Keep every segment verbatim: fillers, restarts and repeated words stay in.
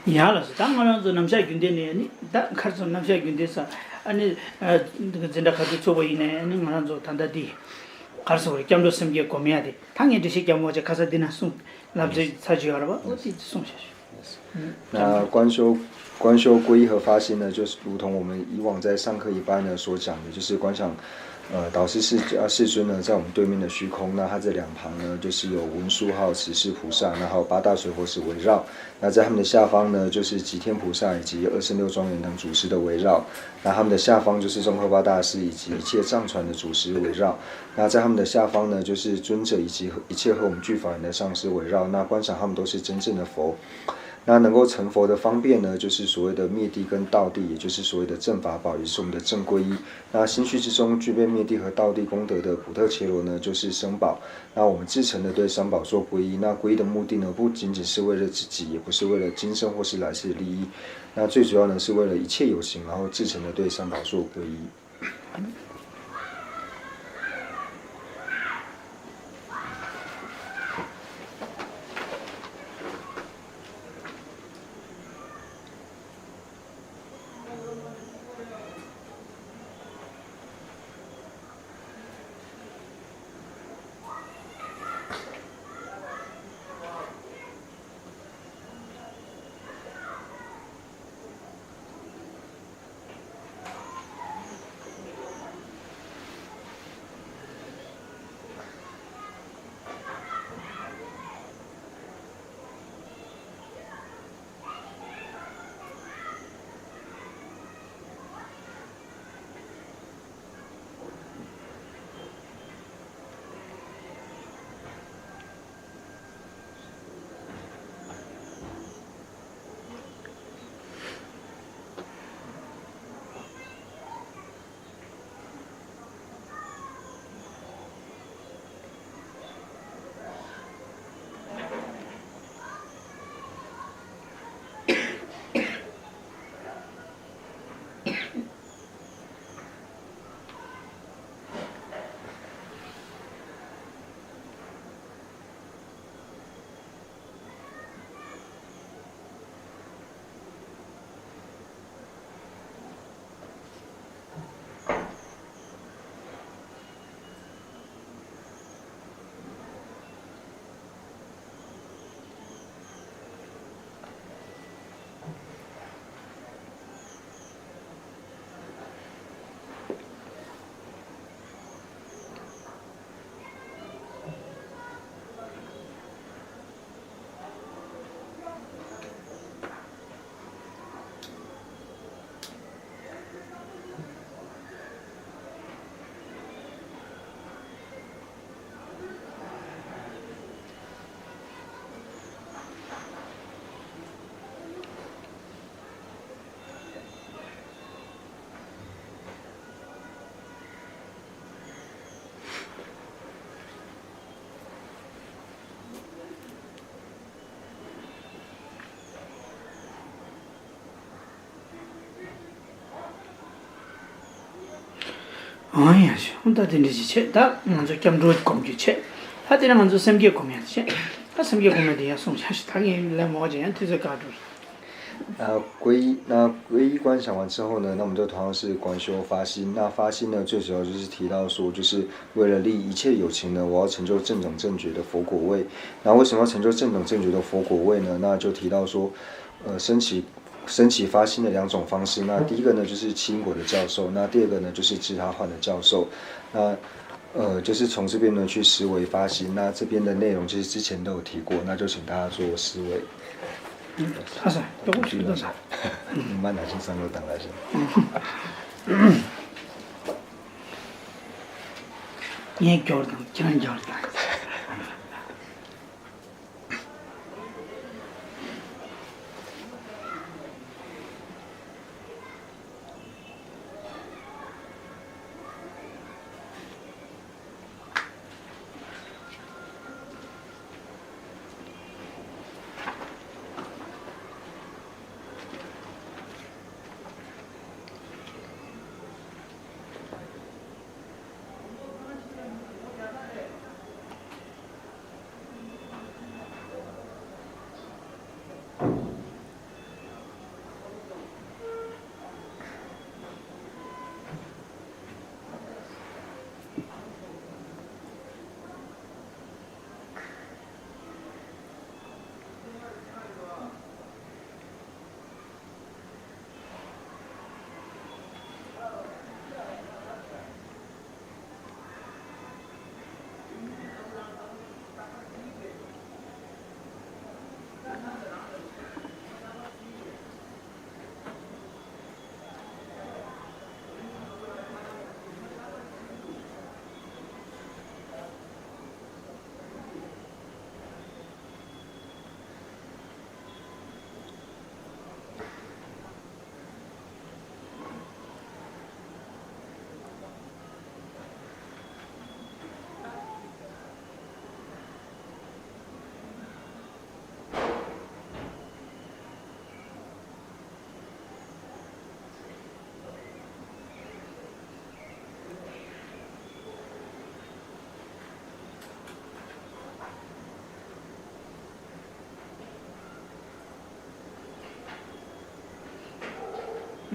ཡང་ལགས་སོ། ད་ང་རང་ཚོ་ནམ་ཞག་རྒྱུན་ལྡན་ནས་ནི་ད་ག་རེ་ཟེར། ནམ་ཞག་རྒྱུན་ལྡན་ས་ཨ་ནི་འཛིན་གྲྭ་ག་དུས་ཚུགས་པ་ཡིན་ནའི་ཨ་ནི་ང་རང་ཚོ་ད་ལྟ་འདི་ག་རེ་ཟེར་བ་རེད། སྐྱབས་འགྲོ་སེམས་བསྐྱེད་སྒོམ་ཡ་དེ་ད་ངས་འགྲེལ་བཤད་རྒྱབ་མ་བྱས། ཁ་སང་འདི་ན་གསུངས་ལབ་ཚེ་ཚར་གཅིག་ཡོད་རེད་པ། འོ་དེ་གསུངས་བཞག་ཞུ། 那观修观修皈依和发心呢，就是如同我们以往在上课一般呢所讲的，就是观想，呃，导师世啊世尊呢在我们对面的虚空，那他这两旁呢就是有文殊还有持世菩萨，那还有八大水火使围绕。那在他们的下方呢，就是吉天菩萨以及二圣六庄严等祖师的围绕。那他们的下方就是宗喀巴大师以及一切藏传的祖师围绕。那在他们的下方呢，就是尊者以及一切和我们俱法缘的上师围绕。那观想他们都是真正的佛。那能够成佛的方便呢，就是所谓的灭谛跟道谛，也就是所谓的正法宝，也就是我们的正皈依。那心绪之中具备灭谛和道谛功德的普特伽罗呢，就是僧宝。那我们至诚的对三宝做皈依。那皈依的目的呢，不仅仅是为了自己，也不是为了今生或是来世的利益。那最主要呢，是为了一切有情，然后至诚的对三宝做皈依。ཨང་། ཡ་ཤི། ད་དེ་འདྲ་ཞིག་བྱས། ད་ང་ཚོ་སྐྱབས་འགྲོ་སྒོམ་རྒྱུ་བྱས། ད་དེ་ནས་ང་ཚོ་སེམས་བསྐྱེད་སྒོམ་ཡ་དེ་བྱས། ད་སེམས་བསྐྱེད་སྒོམ་ཡ་དེ་ཡ་གསུངས་བཞག་ཤི། ད་ངས་ལན་མ་བྱས་ཡང་དུས་ཚོད་བཀག་འགྲོ། 那皈依，那皈依观想完之后呢，那我们就同样是观修发心。那发心呢，最主要就是提到说，就是为了利益一切有情呢，我要成就正等正觉的佛果位。那为什么要成就正等正觉的佛果位呢？那就提到说，呃，升起升起发心的两种方式。那第一个呢，就是七因果的教授；那第二个呢，就是自他换的教授。那呃，就是从这边呢去思维发心。那这边的内容其实之前都有提过，那就请大家做思维。嗯，他是，都是的。慢点，先上楼等来先。你给我等，这样给我等。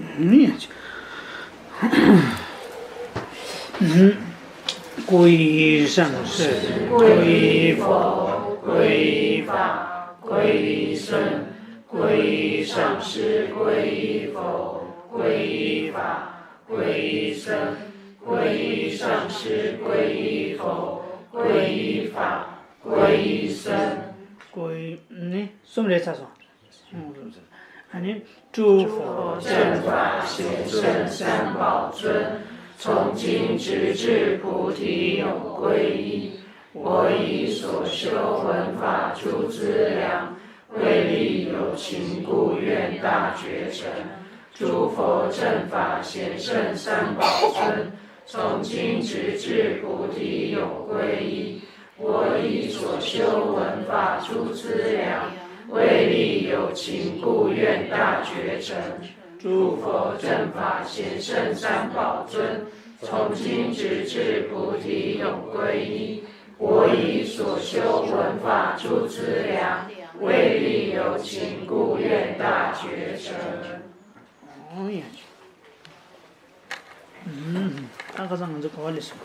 ཡིན། 故意丧失，故意否，故意法，故意生，故意丧失，故意否，故意法，故意生，故意丧失，故意否，故意法，故意生。 故意 ནི་གསུམ་རེད་ཚར་སོང་། ཨ་ནི། 诸佛正法贤圣三宝尊，从今直至菩提永归依。我以所修闻法诸资粮，为利有情，故愿大觉成。诸佛正法贤圣三宝尊，从今直至菩提永归依。 我以所修闻法诸资粮，为利有情，故愿大觉成。诸佛正法贤圣三宝尊，从今直至菩提永归依。我以所修闻法诸资粮，为利有情，故愿大觉成。 ཨང་ཡ། ཨུམ། ད་ཁ་སང་ང་ཚོ་ག་བ་ལས་སོང་།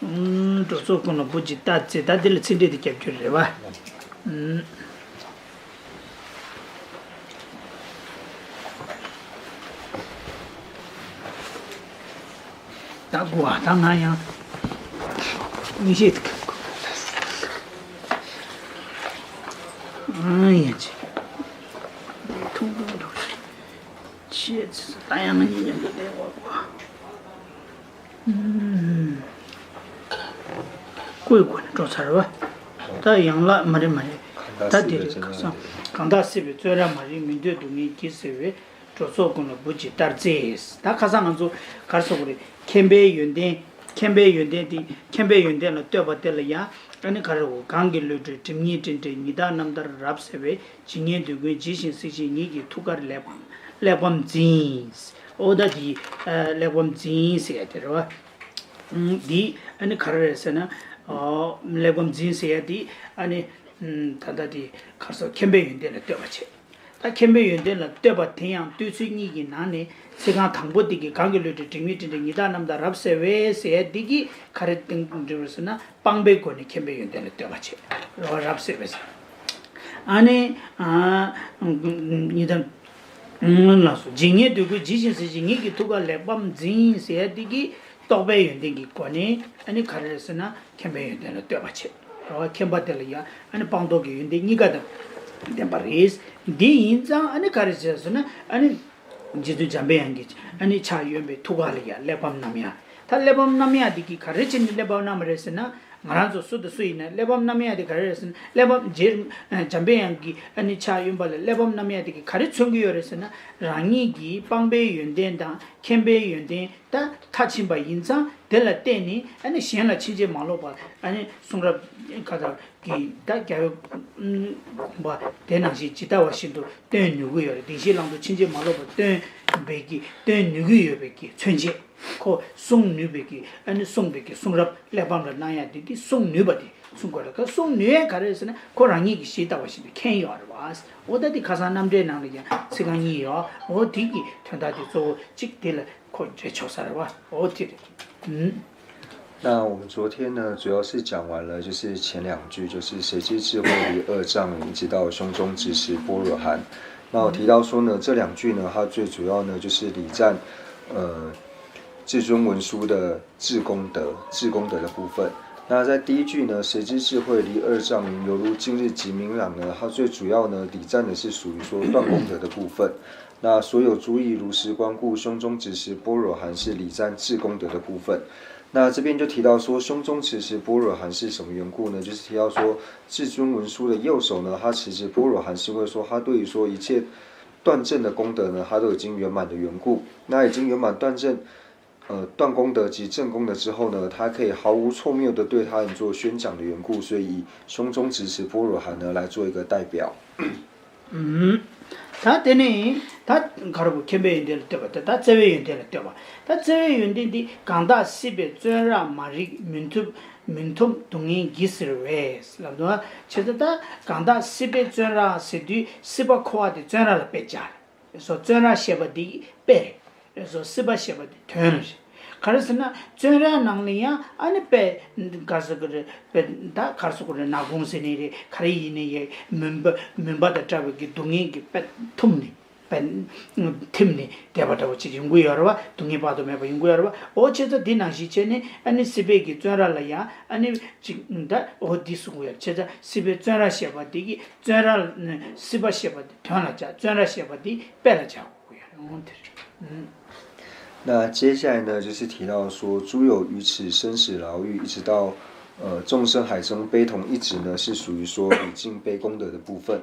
ཨུམ། གྲོགས་ཚོགས་ཀུན་ལ་བུ་གཅིག་ལྟ་ཚེ་ད་འདི་ལ་ཚིག་འགྲེལ་དེ་རྒྱབ་རྒྱུ་རེད་བ། ཨུམ། ད་དགུ་བ་ད་ང་ཡང་མི་ཤེས་ཐུག་ཨང་ཡ་ཅི། ཐུང་ཐུང་ཐུང་། ཆེ་ཙི་ཙི་ད་ཡང་ང་གཉིས་མཉམ་དུ་བསྡད་དགོས་པ། ཨུམ། བཀོད་དགོས་ནས་འགྲོ་ཚར་བ། ད་ཡང་ལ་མ་རེད་མ་རེད། ད་དེ་རེད་ཁ་སང་། གང་དག་སྲིད་པའི་བཙོན་རར་མ་རིག་མི་འདོད་སྡུག་བསྔལ་གྱིས་གཟིར་བའི། གྲོགས་ཚོགས་ཀུན་ལ་བུ་གཅིག་ལྟར་བརྩེ། ད་ཁ་སང་ང་ཚོ་ག་རེ་ཟེར་དགོས་རེད། མཁྱེན་པའི་ཡོན་ཏན། མཁྱེན་པའི་ཡོན་ཏན་དེ། མཁྱེན་པའི་ཡོན་ཏན་ལ་བསྟོད་པ་དེ་ལ་ཡང་ཨ་ནི་ག་རེ་འོ་གང་གི་བློ་གྲོས་སྒྲིབ་གཉིས་སྤྲིན་བྲལ་ཉི་ཟླ་རྣམ་ཐར་རབ་གསལ་བའི། ཇི་སྙེད་འདོད་ཀུན་ཇི་བཞིན་གཟིགས་ཤིང་ཉིད་ཀྱི་ཐུགས་ཀར་གླེགས་བམ་གླེགས་བམ་འཛིན། འོ་ད་དེ་གླེགས་བམ་འཛིན་ཟེར་ཡ་དེ་རེད་བ། འདི་ཨ་ནི་ག་རེ་རེད་ཟེར་ན། གླེགས་བམ་འཛིན་ཟེར་ཡ་འདི་ཨ་ནི། ད་ལྟ་དེ་ག་རེ་ཟེར་མཁྱེན་པའི་ཡོན་ཏན་ལ་བསྟོད་པ་བྱེད། ད་མཁྱེན་པའི་ཡོན་ཏན་ལ་བསྟོད་པ་དེ་ཡང་བསྟོད་ཚུལ་གཉིས་ཀྱི་ནང་ནས་ཚིག་རྐང་དང་པོ་འདི་གིས་གང་གི་བློ་གྲོས་སྒྲིབ་གཉིས་སྤྲིན་བྲལ་ཉི་ཟླ་རྣམ་ཐར་རབ་གསལ་བའི་ཟེར་ཡ་འདི་གིས་ག་རེ་སྟོན་འགྲོ་རེད་ཟེར་ན། སྤངས་པའི་སྒོ་ནས་མཁྱེན་པའི་ཡོན་ཏན་ལ་བསྟོད་པ་བྱེད། རབ་གསལ་བའི་ཟེར། ཨ་ནི། ཉི་ཟླ། ལགས་སོ། ཇི་སྙེད་འདོད་ཀུན་ཇི་བཞིན་གཟིགས་ཤིང་ཉིད་ཀྱི་ཐུགས་ཀར་གླེགས་བམ་འཛིན་ཟེར་ཡ་འདི་གིས་རྟོགས་པའི་ཡོན་ཏན་གྱི་སྒོ་ནས་ཨ་ནི་ག་རེ་རེད་ཟེར་ན། མཁྱེན་པའི་ཡོན་ཏན་ལ་བསྟོད་པ་བྱེད། རེད་བ། མཁྱེན་པ་དེ་ལ་ཡང་ཨ་ནི་སྤངས་རྟོགས་ཀྱི་ཡོན་ཏན་གཉིས་ཀ་དང་ལྡན་པ་རེད། འདི་ཡིན་ཙང་ཨ་ནི་ག་རེ་བྱས་ཟེར་ན་ཨ་ནི། རྗེ་བཙུན་འཇམ་པའི་དབྱངས་ཀྱི་ཨ་ནི་ཕྱག་གཡོན་པའི་ཐུགས་ཀ་ལ་ཡང་གླེགས་བམ་བསྣམས་ཡ། ད་གླེགས་བམ་བསྣམས་ཡ་འདི་གིས་ག་རེ་བྱས་ནས་གླེགས་བམ་བསྣམས་པ་རེད་ཟེར་ན། ང་རང་ཚོ་སུ་དང་སུ་ཡིན་ན་གླེགས་བམ་བསྣམས་ཡ་དེ་ག་རེ་རེད་ཟེར་ན། གླེགས་བམ་རྗེ་འཇམ་པའི་དབྱངས་ཀྱི་ཨ་ནི་ཕྱག་གཡོན་པ་ལ་གླེགས་བམ་བསྣམས་ཡ་དེ་གིས་ག་རེ་མཚོན་གྱི་ཡོད་རེད་ཟེར་ན། རང་ཉིད་ཀྱི་སྤངས་པའི་ཡོན་ཏན་དང་མཁྱེན་པའི་ཡོན་ཏན། ད་མཐར་ཕྱིན་པ་ཡིན་ཙང་དེ་ལ་བརྟེན་ནས་ཨ་ནི་གཞན་ལ་ཕྱིན་ཅི་མ་ལོག་པ་ཨ་ནི་གསུང་རབ་ག་ད་གི་ད་རྒྱལ་བའི་དགོངས་པ་དེ་ནང་བཞིན་ཇི་ལྟ་བ་བཞིན་དུ་སྟོན་ནུས་ཀྱི་ཡོད་རེད། བདེན་བཞིའི་གླང་དོ་ཕྱིན་ཅི་མ་ལོག་པ་སྟོན་པའི་གི་སྟོན་ནུས་ཀྱི་ཡོད་པའི་གི་མཚོན་བྱེད། ཁོ་གསུང་ནུས་པའི་གི་ཨ་ནི་གསུངས་པའི་གི་གསུང་རབ་གླེགས་བམ་ལ་གནང་ཡ་དེ་དེ་གསུང་ནུས་པ་དེ་གསུང་དགོས་རེད། ཁོ་གསུང་ནུས་ཡ་ག་རེ་རེད་ཟེར་ན་ཁོ་རང་ཉིད་ཀྱིས་ཇི་ལྟ་བ་བཞིན་དུ་མཁྱེན་ཡོད་རེད་བ། འོ་ད་དེ་ཁ་སང་རྣམ་འགྲེལ་ནང་ལ་ཡང་ཚིག་རྐང་གཉིས་ཡོད། འོ་དེ་གི་དོན་དག་དེ་གཙོ་བོ་གཅིག་དེ་ལ། ཁོ་འདྲེ་ཆོག་ས་རེད་བ། འོ་དེ་རེད། ཨུམ། 那我们昨天呢，主要是讲完了，就是前两句，就是谁知智慧离恶障云，直到胸中直持般若寒。那我提到说呢，这两句呢，它最主要呢，就是礼赞，呃，至尊文殊的至功德，至功德的部分。那在第一句呢，谁知智慧离恶障云，犹如今日即明朗呢，它最主要呢，礼赞的是属于说断功德的部分。 那所有诸义如实观顾，胸中直持般若寒，是礼赞至功德的部分。那这边就提到说，胸中直持般若寒是什么缘故呢？就是提到说，至尊文殊的右手呢，他持持般若寒，是因为说他对于说一切断证的功德呢，他都已经圆满的缘故。那已经圆满断证，呃，断功德及证功德之后呢，他可以毫无错谬的对他人做宣讲的缘故，所以以胸中直持般若寒呢来做一个代表。 ཨུམ། ད་དེ་ནི་ད་ག་རེ་བོ་མཁྱེན་པའི་ཡོན་ཏན་ལ་བསྟོད་པ་དེ་ད་བརྩེ་བའི་ཡོན་ཏན་ལ་བསྟོད་པ། ད་བརྩེ་བའི་ཡོན་ཏན་འདི་གང་དག་སྲིད་པའི་བཙོན་རར་མ་རིག་མུན་འཐུམས་མུན་འཐུམས་སྡུག་བསྔལ་གྱིས་གཟིར་བས་ལབ་འདུག་བ། བྱས་ཙང་ད་གང་དག་སྲིད་པའི་བཙོན་རར་ཟེར་དུས་སྲིད་པ་འཁོར་བ་དེ་བཙོན་ར་ལ་དཔེ་སྦྱར། སོ་བཙོན་རར་བཤད་པ་འདི་དཔེ་རེད། སོ་སྲིད་པ་བཤད་པ་འདི་དོན་རེད། ག་རེ་ཟེར་ན་བཙོན་ར་ནང་ལ་ཡང་ཨ་ནི་དཔེ་ག་རེ་ཟེར་དགོས་རེད། དཔེ་ད་ག་རེ་ཟེར་དགོས་རེད། ནག་ཁུང་ཟེར་ནི་རེད། ག་རེ་ཡིན་ནི་ཡང་མུན་པ་མུན་པ་དང་བྲལ་བའི་གི་སྡུག་བསྔལ་གྱི་དཔེ་ཐུམ་ནི་དཔེ་ཐིམ་ནི་བསྡད་པ་འདྲ་བོ་ཅིག་ཡོང་གི་ཡོད་རེད་བ། སྡུག་བསྔལ་དཔག་ཏུ་མེད་པ་ཡོང་གི་ཡོད་རེད་བ། འོ་བྱས་ཙང་འདི་ནང་བཞིན་བྱས་ནས་ཨ་ནི་སྲིད་པའི་གི་བཙོན་ར་ལ་ཡང་ཨ་ནི་ཅིག་ད་འོ་འདི་གསུང་གི་ཡོད། བྱས་ཙང་སྲིད་པའི་བཙོན་ར་བཤད་པ་འདི་གི་བཙོན་ར་སྲིད་པ་བཤད་པ་འདི་དོན་ལ་བྱ། བཙོན་ར་བཤད་པ་འདི་དཔེ་ལ་བྱ། 那接下来呢，就是提到说，诸有余此生死牢狱，一直到呃众生海中悲痛一直呢，是属于说礼敬悲功德的部分。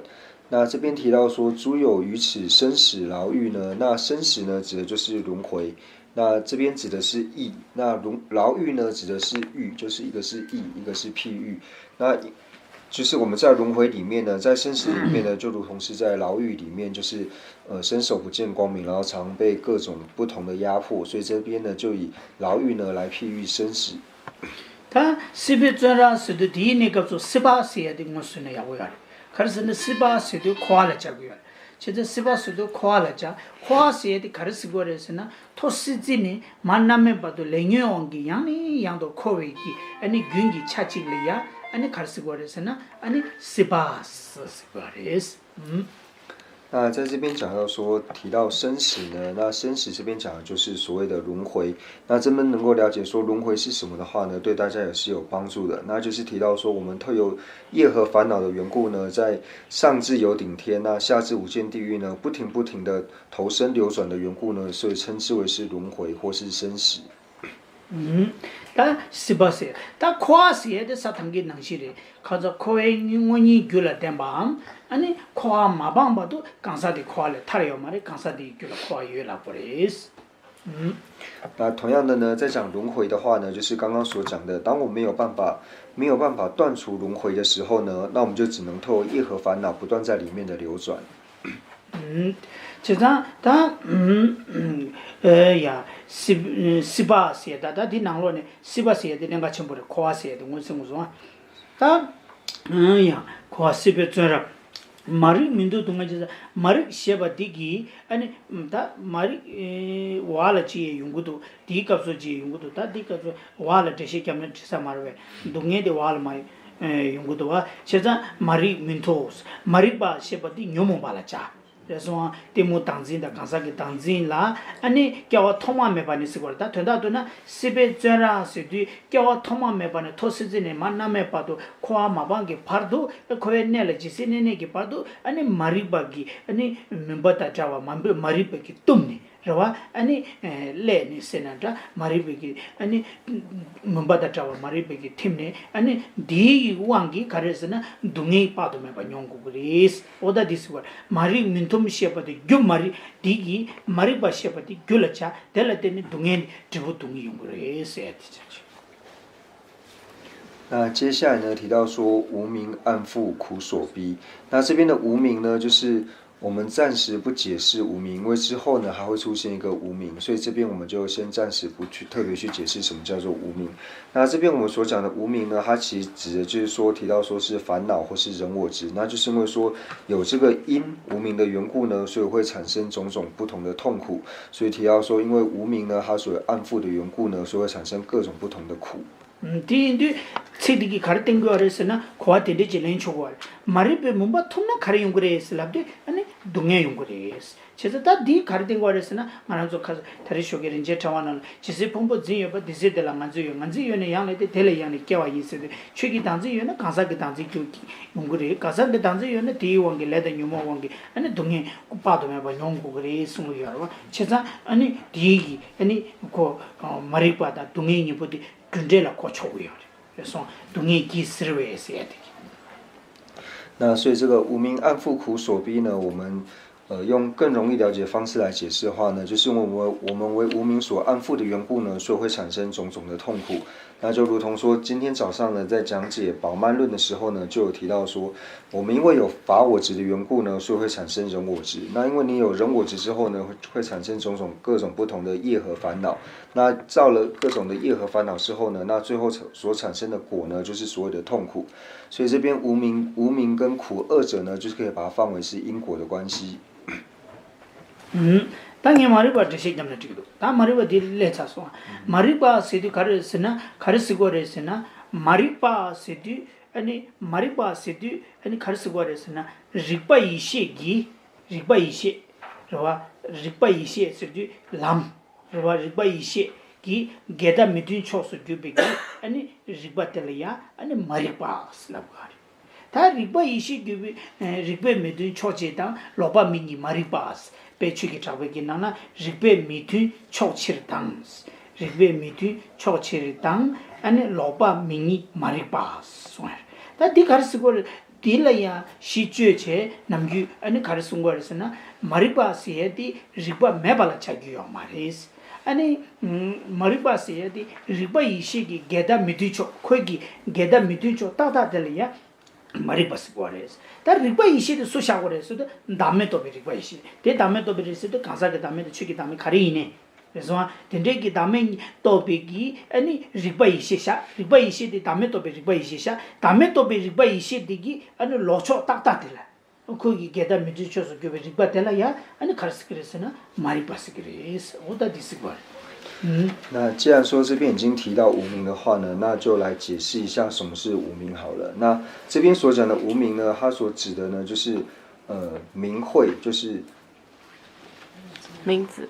那这边提到说，诸有余此生死牢狱呢，那生死呢，指的就是轮回。那这边指的是狱，那轮牢狱呢，指的是狱，就是一个是狱，一个是譬喻。那就是我们在轮回里面呢，在生死里面呢，就如同是在牢狱里面，就是呃伸手不见光明，然后常被各种不同的压迫，所以这边呢就以牢狱呢来譬喻生死。 ད་སྲིད་པའི་བཙོན་ར་ཟེར་དུས་དེའི་གནས་སྐབས་སུ་སྲིད་པ་ཟེར་ཡ་དེ་ངོས་ཟིན་ན་ཡག་པོ་ཡོད་རེད། ག་རེ་ཟེར་ན་སྲིད་པ་ཟེར་དུས་འཁོར་བ་ལ་སྦྱར་གི་ཡོད་རེད། བྱས་ཙང་སྲིད་པ་ཟེར་དུས་འཁོར་བ་ལ་སྦྱར། འཁོར་བ་ཟེར་ཡ་དེ་ག་རེ་ཟེར་དགོས་རེད་ཟེར་ན་ཐོ་སྲིད་རྩེ་ནས་མར་མནར་མེད་བར་དུ་ལས་ཉོན་དབང་གིས་ཡང་ནས་ཡང་དུ་འཁོར་བའི་གི་ཨ་ནི་རྒྱུན་གྱི་ཆ་གཅིག་ལ་ཡ་ཨ་ནི་ག་རེ་ཟེར་དགོས་རེད་ཟེར་ན་ཨ་ནི་སྲིད་པ་ཟེར་དགོས་རེད། 嗯。 那在这边讲到说，提到生死呢，那生死这边讲的就是所谓的轮回。那这边能够了解说轮回是什么的话呢，对大家也是有帮助的。那就是提到说，我们透由业和烦恼的缘故呢，在上至有顶天，那下至无间地狱呢，不停不停的投生流转的缘故呢，所以称之为是轮回或是生死。 ད་སྲིད་པ་ཟེར་ད་འཁོར་བ་ཟེར་ཡ་དེ་ས་ཐམ་གའི་ནང་བཞིན་རེད། ཁ་ཚ་འཁོར་བའི་དངོས་གཉེན་རྒྱུ་ལ་ལྡན་པའམ་ཨ་ནི་འཁོར་བ་མ་སྤངས་བར་དུ་གང་ཟག་དེ་འཁོར་བ་ལས་ཐར་ཡོད་མ་རེད། གང་ཟག་དེའི་རྒྱུད་ལ་འཁོར་བ་ཡོད་ལབ་པ་རེད། 那同样的呢，在讲轮回的话呢，就是刚刚所讲的，当我们没有办法没有办法断除轮回的时候呢，那我们就只能透过业和烦恼不断在里面的流转。 བྱས་ཙང་ད་ཡ་སྲིད་སྲིད་པ་ཟེར་ད་ད་འདི་ནང་ལོགས་ནས་སྲིད་པ་ཟེར་དེ་གནད་འགག་ཆེན་པོ་རེད། འཁོར་བ་ཟེར་དེ་ངོས་ཟིན་དགོས་སོང་ཨ། ད་ཡ་འཁོར་བ་སྲིད་པའི་བཙོན་ར། མ་རིག་མི་མཐུན་སྡུག་བསྔལ་ཅན། མ་རིག་ཞེས་པ་འདི་གིས་ཨ་ནི་ད་མ་རིག་བ་ལ་ཅི་ཡང་ཡོང་གི་འདུག་དེའི་སྐབས་སུ་ཅི་ཡང་ཡོང་གི་འདུག་ད་འདིའི་སྐབས་སུ་བ་ལ་འགྲེལ་བཤད་བརྒྱབ་ན་འགྲིག་ས་མ་རེད་པས། སྡུག་བསྔལ་དེ་བ་ལ་མ་ཡོང་གི་འདུག་བ། བྱས་ཙང་མ་རིག་མི་མཐུན། མ་རིག་པ་ཞེས་པ་འདི་ཉོན་མོངས་པ་ལ་བྱ། རེད་སོང་ཨ། གཏི་མུག་བདག་འཛིན་དང་གང་ཟག་གི་བདག་འཛིན་ལ་ཨ་ནི་སྐྱེ་བ་ཐོག་མ་མེད་པ་ནས་ཟེར་དགོས་རེད། ད་དོན་དག་ཏུ་ན་སྲིད་པའི་བཙོན་ར་ཟེར་དུས་སྐྱེ་བ་ཐོག་མ་མེད་པ་ནས་ཐོ་སྲིད་རྩེ་ནས་མར་མནར་མེད་བར་དུ་འཁོར་བ་མ་སྤངས་ཀྱི་བར་དུ་འཁོར་བའི་གནས་ལ་ཇི་སྲིད་གནས་གནས་ཀྱི་བར་དུ་ཨ་ནི་མ་རིག་པ་གི་ཨ་ནི་མུན་པ་དང་བྲལ་བ་མ་འབོད་མ་རིག་པ་གི་གཏུམ་ནས། རེད་བ། ཨ་ནི་ཀླད་ནས་ཟེར་ན་འདྲ་མ་རིག་པའི་གི་ཨ་ནི་མུན་པ་དང་བྲལ་བ་མ་རིག་པའི་གི་ཐིམ་ནས་ཨ་ནི་འདིའི་དབང་གིས་ག་རེ་ཟེར་ན་སྡུག་བསྔལ་དཔག་ཏུ་མེད་པ་མྱོང་དགོས་ཀྱི་རེད། འོ་ད་འདི་ཟེར་བ་མ་རིག་མི་མཐུན་ཞེས་པ་དེ་རྒྱུ་མ་རིག་འདི་གིས་མ་རིག་པ་ཞེས་པ་དེ་རྒྱུ་ལ་བྱ། དེ་ལ་བརྟེན་ནས་སྡུག་བསྔལ་འབྲས་བུ་སྡུག་བསྔལ་ཡོང་གི་རེད་ཟེར་ཡ་དེ་ཆགས་ཆོག 那接下来呢，提到说无明暗覆苦所逼。那这边的无明呢，就是我们暂时不解释无明，因为之后呢还会出现一个无明，所以这边我们就先暂时不去特别去解释什么叫做无明。那这边我们所讲的无明呢，它其实指的就是说提到说是烦恼或是人我执，那就是因为说有这个因无明的缘故呢，所以会产生种种不同的痛苦。所以提到说，因为无明呢，它所有暗覆的缘故呢，所以会产生各种不同的苦。 དེ་ཡིན་དུས་ཚིག་འདི་གིས་ག་རེ་བསྟན་དགོས་པ་རེད་ཟེར་ན་གོ་བ་དེ་འདྲས་ཅིག་ལེན་ཆོག་གི་རེད། མ་རིག་པའི་མུན་པ་ཐུམ་ན་ག་རེ་ཡོང་གི་རེད་ཟེར་ལབ་དུས་ཨ་ནི་སྡུག་བསྔལ་ཡོང་གི་རེད། བྱས་ཙང་ད་འདིས་ག་རེ་བསྟན་དགོས་པ་རེད་ཟེར་ན་ང་རང་ཚོ་ཁ་ད་རེས་ཞོགས་ཀས་རིན་ཆེན་ཕྲེང་བ་ནང་ལ་ཇི་སྲིད་ཕུང་པོ་འཛིན་ཡོད་པ་དེ་སྲིད་དེ་ལ་ང་འཛིན་ཡོད། ང་འཛིན་ཡོད་ན་ཡང་ལས་དེ་དེ་ལས་ཡང་ནས་སྐྱེ་བ་ཡིན་ཟེར་དུས་ཆོས་ཀྱི་བདག་འཛིན་ཡོད་ན་གང་ཟག་གི་བདག་འཛིན་ཀྱང་ཡོང་གི་རེད། གང་ཟག་གི་བདག་འཛིན་ཡོད་ན་དེའི་དབང་གིས་ལས་དང་ཉོན་མོངས་དབང་གིས་ཨ་ནི་སྡུག་བསྔལ་དཔག་ཏུ་མེད་པ་མྱོང་དགོས་ཀྱི་རེད་གསུང་གི་ཡོད་རེད་བ། བྱས་ཙང་ཨ་ནི་དེའི་གི་ཨ་ནི་ཁོ་མ་རིག་པ་དང་སྡུག་བསྔལ་གཉིས་པོ་དེ་རྒྱུ་འབྲས་ལ་གོ་ཆོག་གི་ཡོད་རེད། རེད་སོང་། སྡུག་བསྔལ་གྱིས་གཟིར་བས་ཟེར་ཡ་དེ། 那所以这个无明暗覆苦所逼呢，我们呃用更容易了解的方式来解释的话呢，就是因为我们我们为无明所暗覆的缘故呢，所以会产生种种的痛苦。那就如同说，今天早上呢，在讲解宝鬘论的时候呢，就有提到说，我们因为有法我执的缘故呢，所以会产生人我执。那因为你有人我执之后呢，会会产生种种各种不同的业和烦恼。那造了各种的业和烦恼之后呢，那最后产所产生的果呢，就是所谓的痛苦。所以这边无明无明跟苦二者呢，就是可以把它放为是因果的关系。ཨུམ། ད་ངས་མ་རིག་པ་འགྲེལ་བཤད་བརྒྱབ་ན་འགྲིག་གི་འདུག་ད་མ་རིག་པ་འདི་སླེབས་ཚར་སོང་། མ་རིག་པ་ཟེར་དུས་ག་རེ་ཟེར་ན། ག་རེ་ཟེར་དགོས་རེད་ཟེར་ན། མ་རིག་པ་ཟེར་དུས་ཨ་ནི་མ་རིག་པ་ཟེར་དུས་ཨ་ནི་ག་རེ་ཟེར་དགོས་རེད་ཟེར་ན། རིག་པ་ཡེ་ཤེས་ཀྱི། རིག་པ་ཡེ་ཤེས། རེད་བ། རིག་པ་ཡེ་ཤེས་ཟེར་དུས་ལམ། རེད་བ། རིག་པ་ཡེ་ཤེས་ཀྱི་འགལ་ཟླ་མི་མཐུན་ཕྱོགས་སུ་གྱུར་པའི་གི་ཨ་ནི་རིག་པ་དེ་ལ་ཡང་ཨ་ནི་མ་རིག་པ་ཟེར་ལབ་དགོས་རེད། ད་རིག་པ་ཡེ་ཤེས་གྱུར་པའི་ཨ་རིག་པའི་མི་མཐུན་ཕྱོགས་གཅིག་དང་ལོག་པ་མིག་གཉིས་མ་རིག་པ། དཔལ་ཆོས་ཀྱི་གྲགས་པའི་གི་ནང་ན་རིག་པའི་མི་མཐུན་ཕྱོགས་ཕྱིར་དང་། རིག་པའི་མི་མཐུན་ཕྱོགས་ཕྱིར་དང་ཨ་ནི་ལོག་པ་མིག་གཉིས་མ་རིག་པ་གསུངས་ཡོད་རེད། ད་འདི་ག་རེ་ཟེར་དགོས་རེད། འདི་ལ་ཡང་གཞི་བཅོལ་བྱས་ནམ་རྒྱུན་ཨ་ནི་ག་རེ་གསུང་དགོས་རེད་ཟེར་ན། མ་རིག་པ་ཟེར་ཡ་དེ་རིག་པ་མེད་པ་ལ་བྱ་རྒྱུ་ཡོད་མ་རེད། ཨ་ནི་མ་རིག་པ་ཟེར་ཡ་དེ་རིག་པ་ཡེ་ཤེས་ཀྱི་འགལ་ཟླ་མི་མཐུན་ཕྱོགས། ཁོའི་གི་འགལ་ཟླ་མི་མཐུན་ཕྱོགས་ཏག་ཏག་དེ་ལ་ཡང་མ་རིག་པ་ཟེར་དགོས་རེད། ད་རིག་པ་ཡེ་ཤེས་དེ་སུ་བཞག་དགོས་རེད་ཟེར་དུས་བདག་མེད་རྟོགས་པའི་རིག་པ་ཡེ་ཤེས་དེ། བདག་མེད་རྟོགས་པའི་རིག་ཟེར་དུས་གང་ཟག་གི་བདག་མེད་དང་ཆོས་ཀྱི་བདག་མེད་ག་རེ་ཡིན་ནའི། རེད་སོང་ཨ། དེ་འདྲའི་གི་བདག་མེད་རྟོགས་པའི་གི་ཨ་ནི་རིག་པ་ཡེ་ཤེས་བཞག་རིག་པ་ཡེ་ཤེས་དེ་བདག་མེད་རྟོགས་པའི་རིག་པ་ཡེ་ཤེས་བཞག་བདག་མེད་རྟོགས་པའི་རིག་པ་ཡེ་ཤེས་དེ་གི་ཨ་ནི་ལོག་ཕྱོགས་ཏག་ཏག་དེ་ལ། ཁོ་གི་འགལ་ཟླ་མི་མཐུན་ཕྱོགས་སུ་གྱུར་པའི་རིག་པ་དེ་ལ་ཡང་ཨ་ནི་ག་རེ་ཟེར་གི་རེད་ཟེར་ན་མ་རིག་པ་ཟེར་གི་རེད། འོ་ད་འདི་ཟེར་གི་རེད། ཨུམ། 那既然说这边已经提到无明的话呢，那就来解释一下什么是无明好了。那这边所讲的无明呢，它所指的呢，就是呃，明慧，就是明子。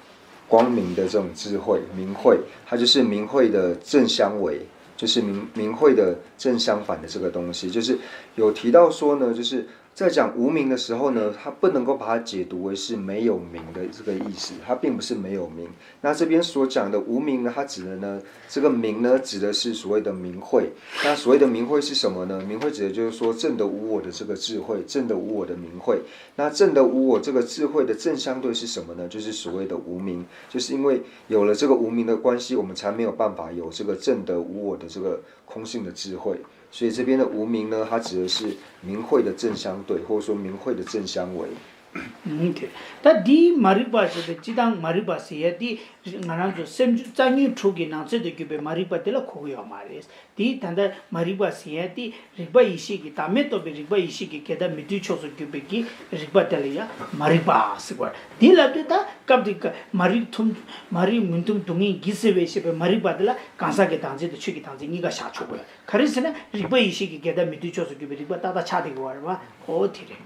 光明的这种智慧，明慧，它就是明慧的正相违，就是明明慧的正相反的这个东西，就是有提到说呢，就是在讲无明的时候呢，它不能够把它解读为是没有明的这个意思，它并不是没有明。那这边所讲的无明呢，它指的呢，这个明呢，指的是所谓的明慧。那所谓的明慧是什么呢？明慧指的就是说正得无我的这个智慧，正得无我的明慧。那正得无我这个智慧的正相对是什么呢？就是所谓的无明。就是因为有了这个无明的关系，我们才没有办法有这个正得无我的这个空性的智慧。所以这边的无明呢，它指的是明慧的正相对，或者说明慧的正相违。 ཨུམ། དེ། ད་འདིའི་མ་རིག་པ་ཟེར་དེ་སྤྱིར་བཏང་མ་རིག་པ་ཟེར་ཡ་དེ་ང་རང་ཚོ་སེམས་བྱུང་རྩ་རྙིང་དྲུག་གི་ནང་ཚན་དུ་གྱུར་པའི་མ་རིག་པ་དེ་ལ་གོ་གི་ཡོད་མ་རེད། དེ་ད་ལྟ་མ་རིག་པ་ཟེར་ཡ་དེ་རིག་པ་ཡེ་ཤེས་ཀྱི་བདག་མེད་རྟོགས་པའི་རིག་པ་ཡེ་ཤེས་ཀྱི་འགལ་ཟླ་མི་མཐུན་ཕྱོགས་སུ་གྱུར་པའི་གི་རིག་པ་དེ་ལ་ཡང་མ་རིག་པ་ཟེར་བ་འདི་ལབ་དུས། ད་སྐབས་འདི་ཀ་མ་རིག་མཐུན། མ་རིག་མུན་འཐུམས་སྡུག་བསྔལ་གྱིས་བསྲེགས་པའི་ཞེས་པའི་མ་རིག་པ་དེ་ལ་གང་ཟག་གི་བདག་འཛིན་དང་ཆོས་ཀྱི་བདག་འཛིན་གཉིས་ཀ་བཞག་ཆོག་གི་ཡོད། ག་རེ་ཟེར་ན་རིག་པ་ཡེ་ཤེས་ཀྱི་འགལ་ཟླ་མི་མཐུན་ཕྱོགས་སུ་གྱུར་པའི་རིག་པ་ཏག་ཏག་ཆགས་བསྡད་ཀྱི་ཡོད་རེད་བ། འོ་དེ་རེད།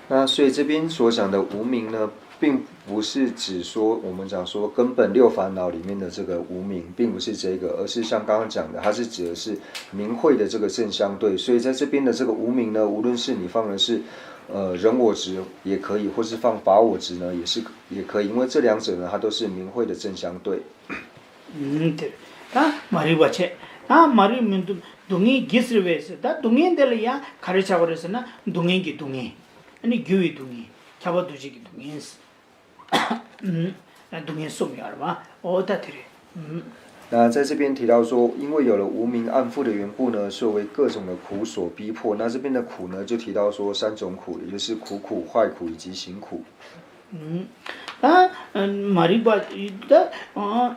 那所以这边所讲的无明呢，并不是指说我们讲说根本六烦恼里面的这个无明，并不是这个，而是像刚刚讲的，它是指的是明慧的这个正相对。所以在这边的这个无明呢，无论是你放的是呃人我执也可以，或是放法我执呢，也是也可以，因为这两者呢，它都是明慧的正相对。 ཨུམ། དེ་ད་མ་རིག་པ་བྱས། ད་མ་རིག་མུན་འཐུམས་སྡུག་བསྔལ་གྱིས་བསྲེགས་པའི་ཟེར། ད་སྡུག་བསྔལ་འདི་ལ་ཡང་ག་རེ་ཆགས་པ་རེད་ཟེར་ན་སྡུག་བསྔལ་གྱི་སྡུག་བསྔལ། ཨ་ནི་རྒྱུ་བའི་སྡུག་བསྔལ། ཁྱབ་པ་འདུ་བྱེད་ཀྱི་སྡུག་བསྔལ། ཨུམ། སྡུག་བསྔལ་གསུམ་ཡོད་རེད་བ། འོ་ད་དེ་རེད། ཨུམ། 那在这边提到说，因为有了无明暗覆的缘故呢，所以为各种的苦所逼迫。那这边的苦呢，就提到说三种苦，也就是苦苦、坏苦以及行苦。 ད་མ་རིག་པ་ད་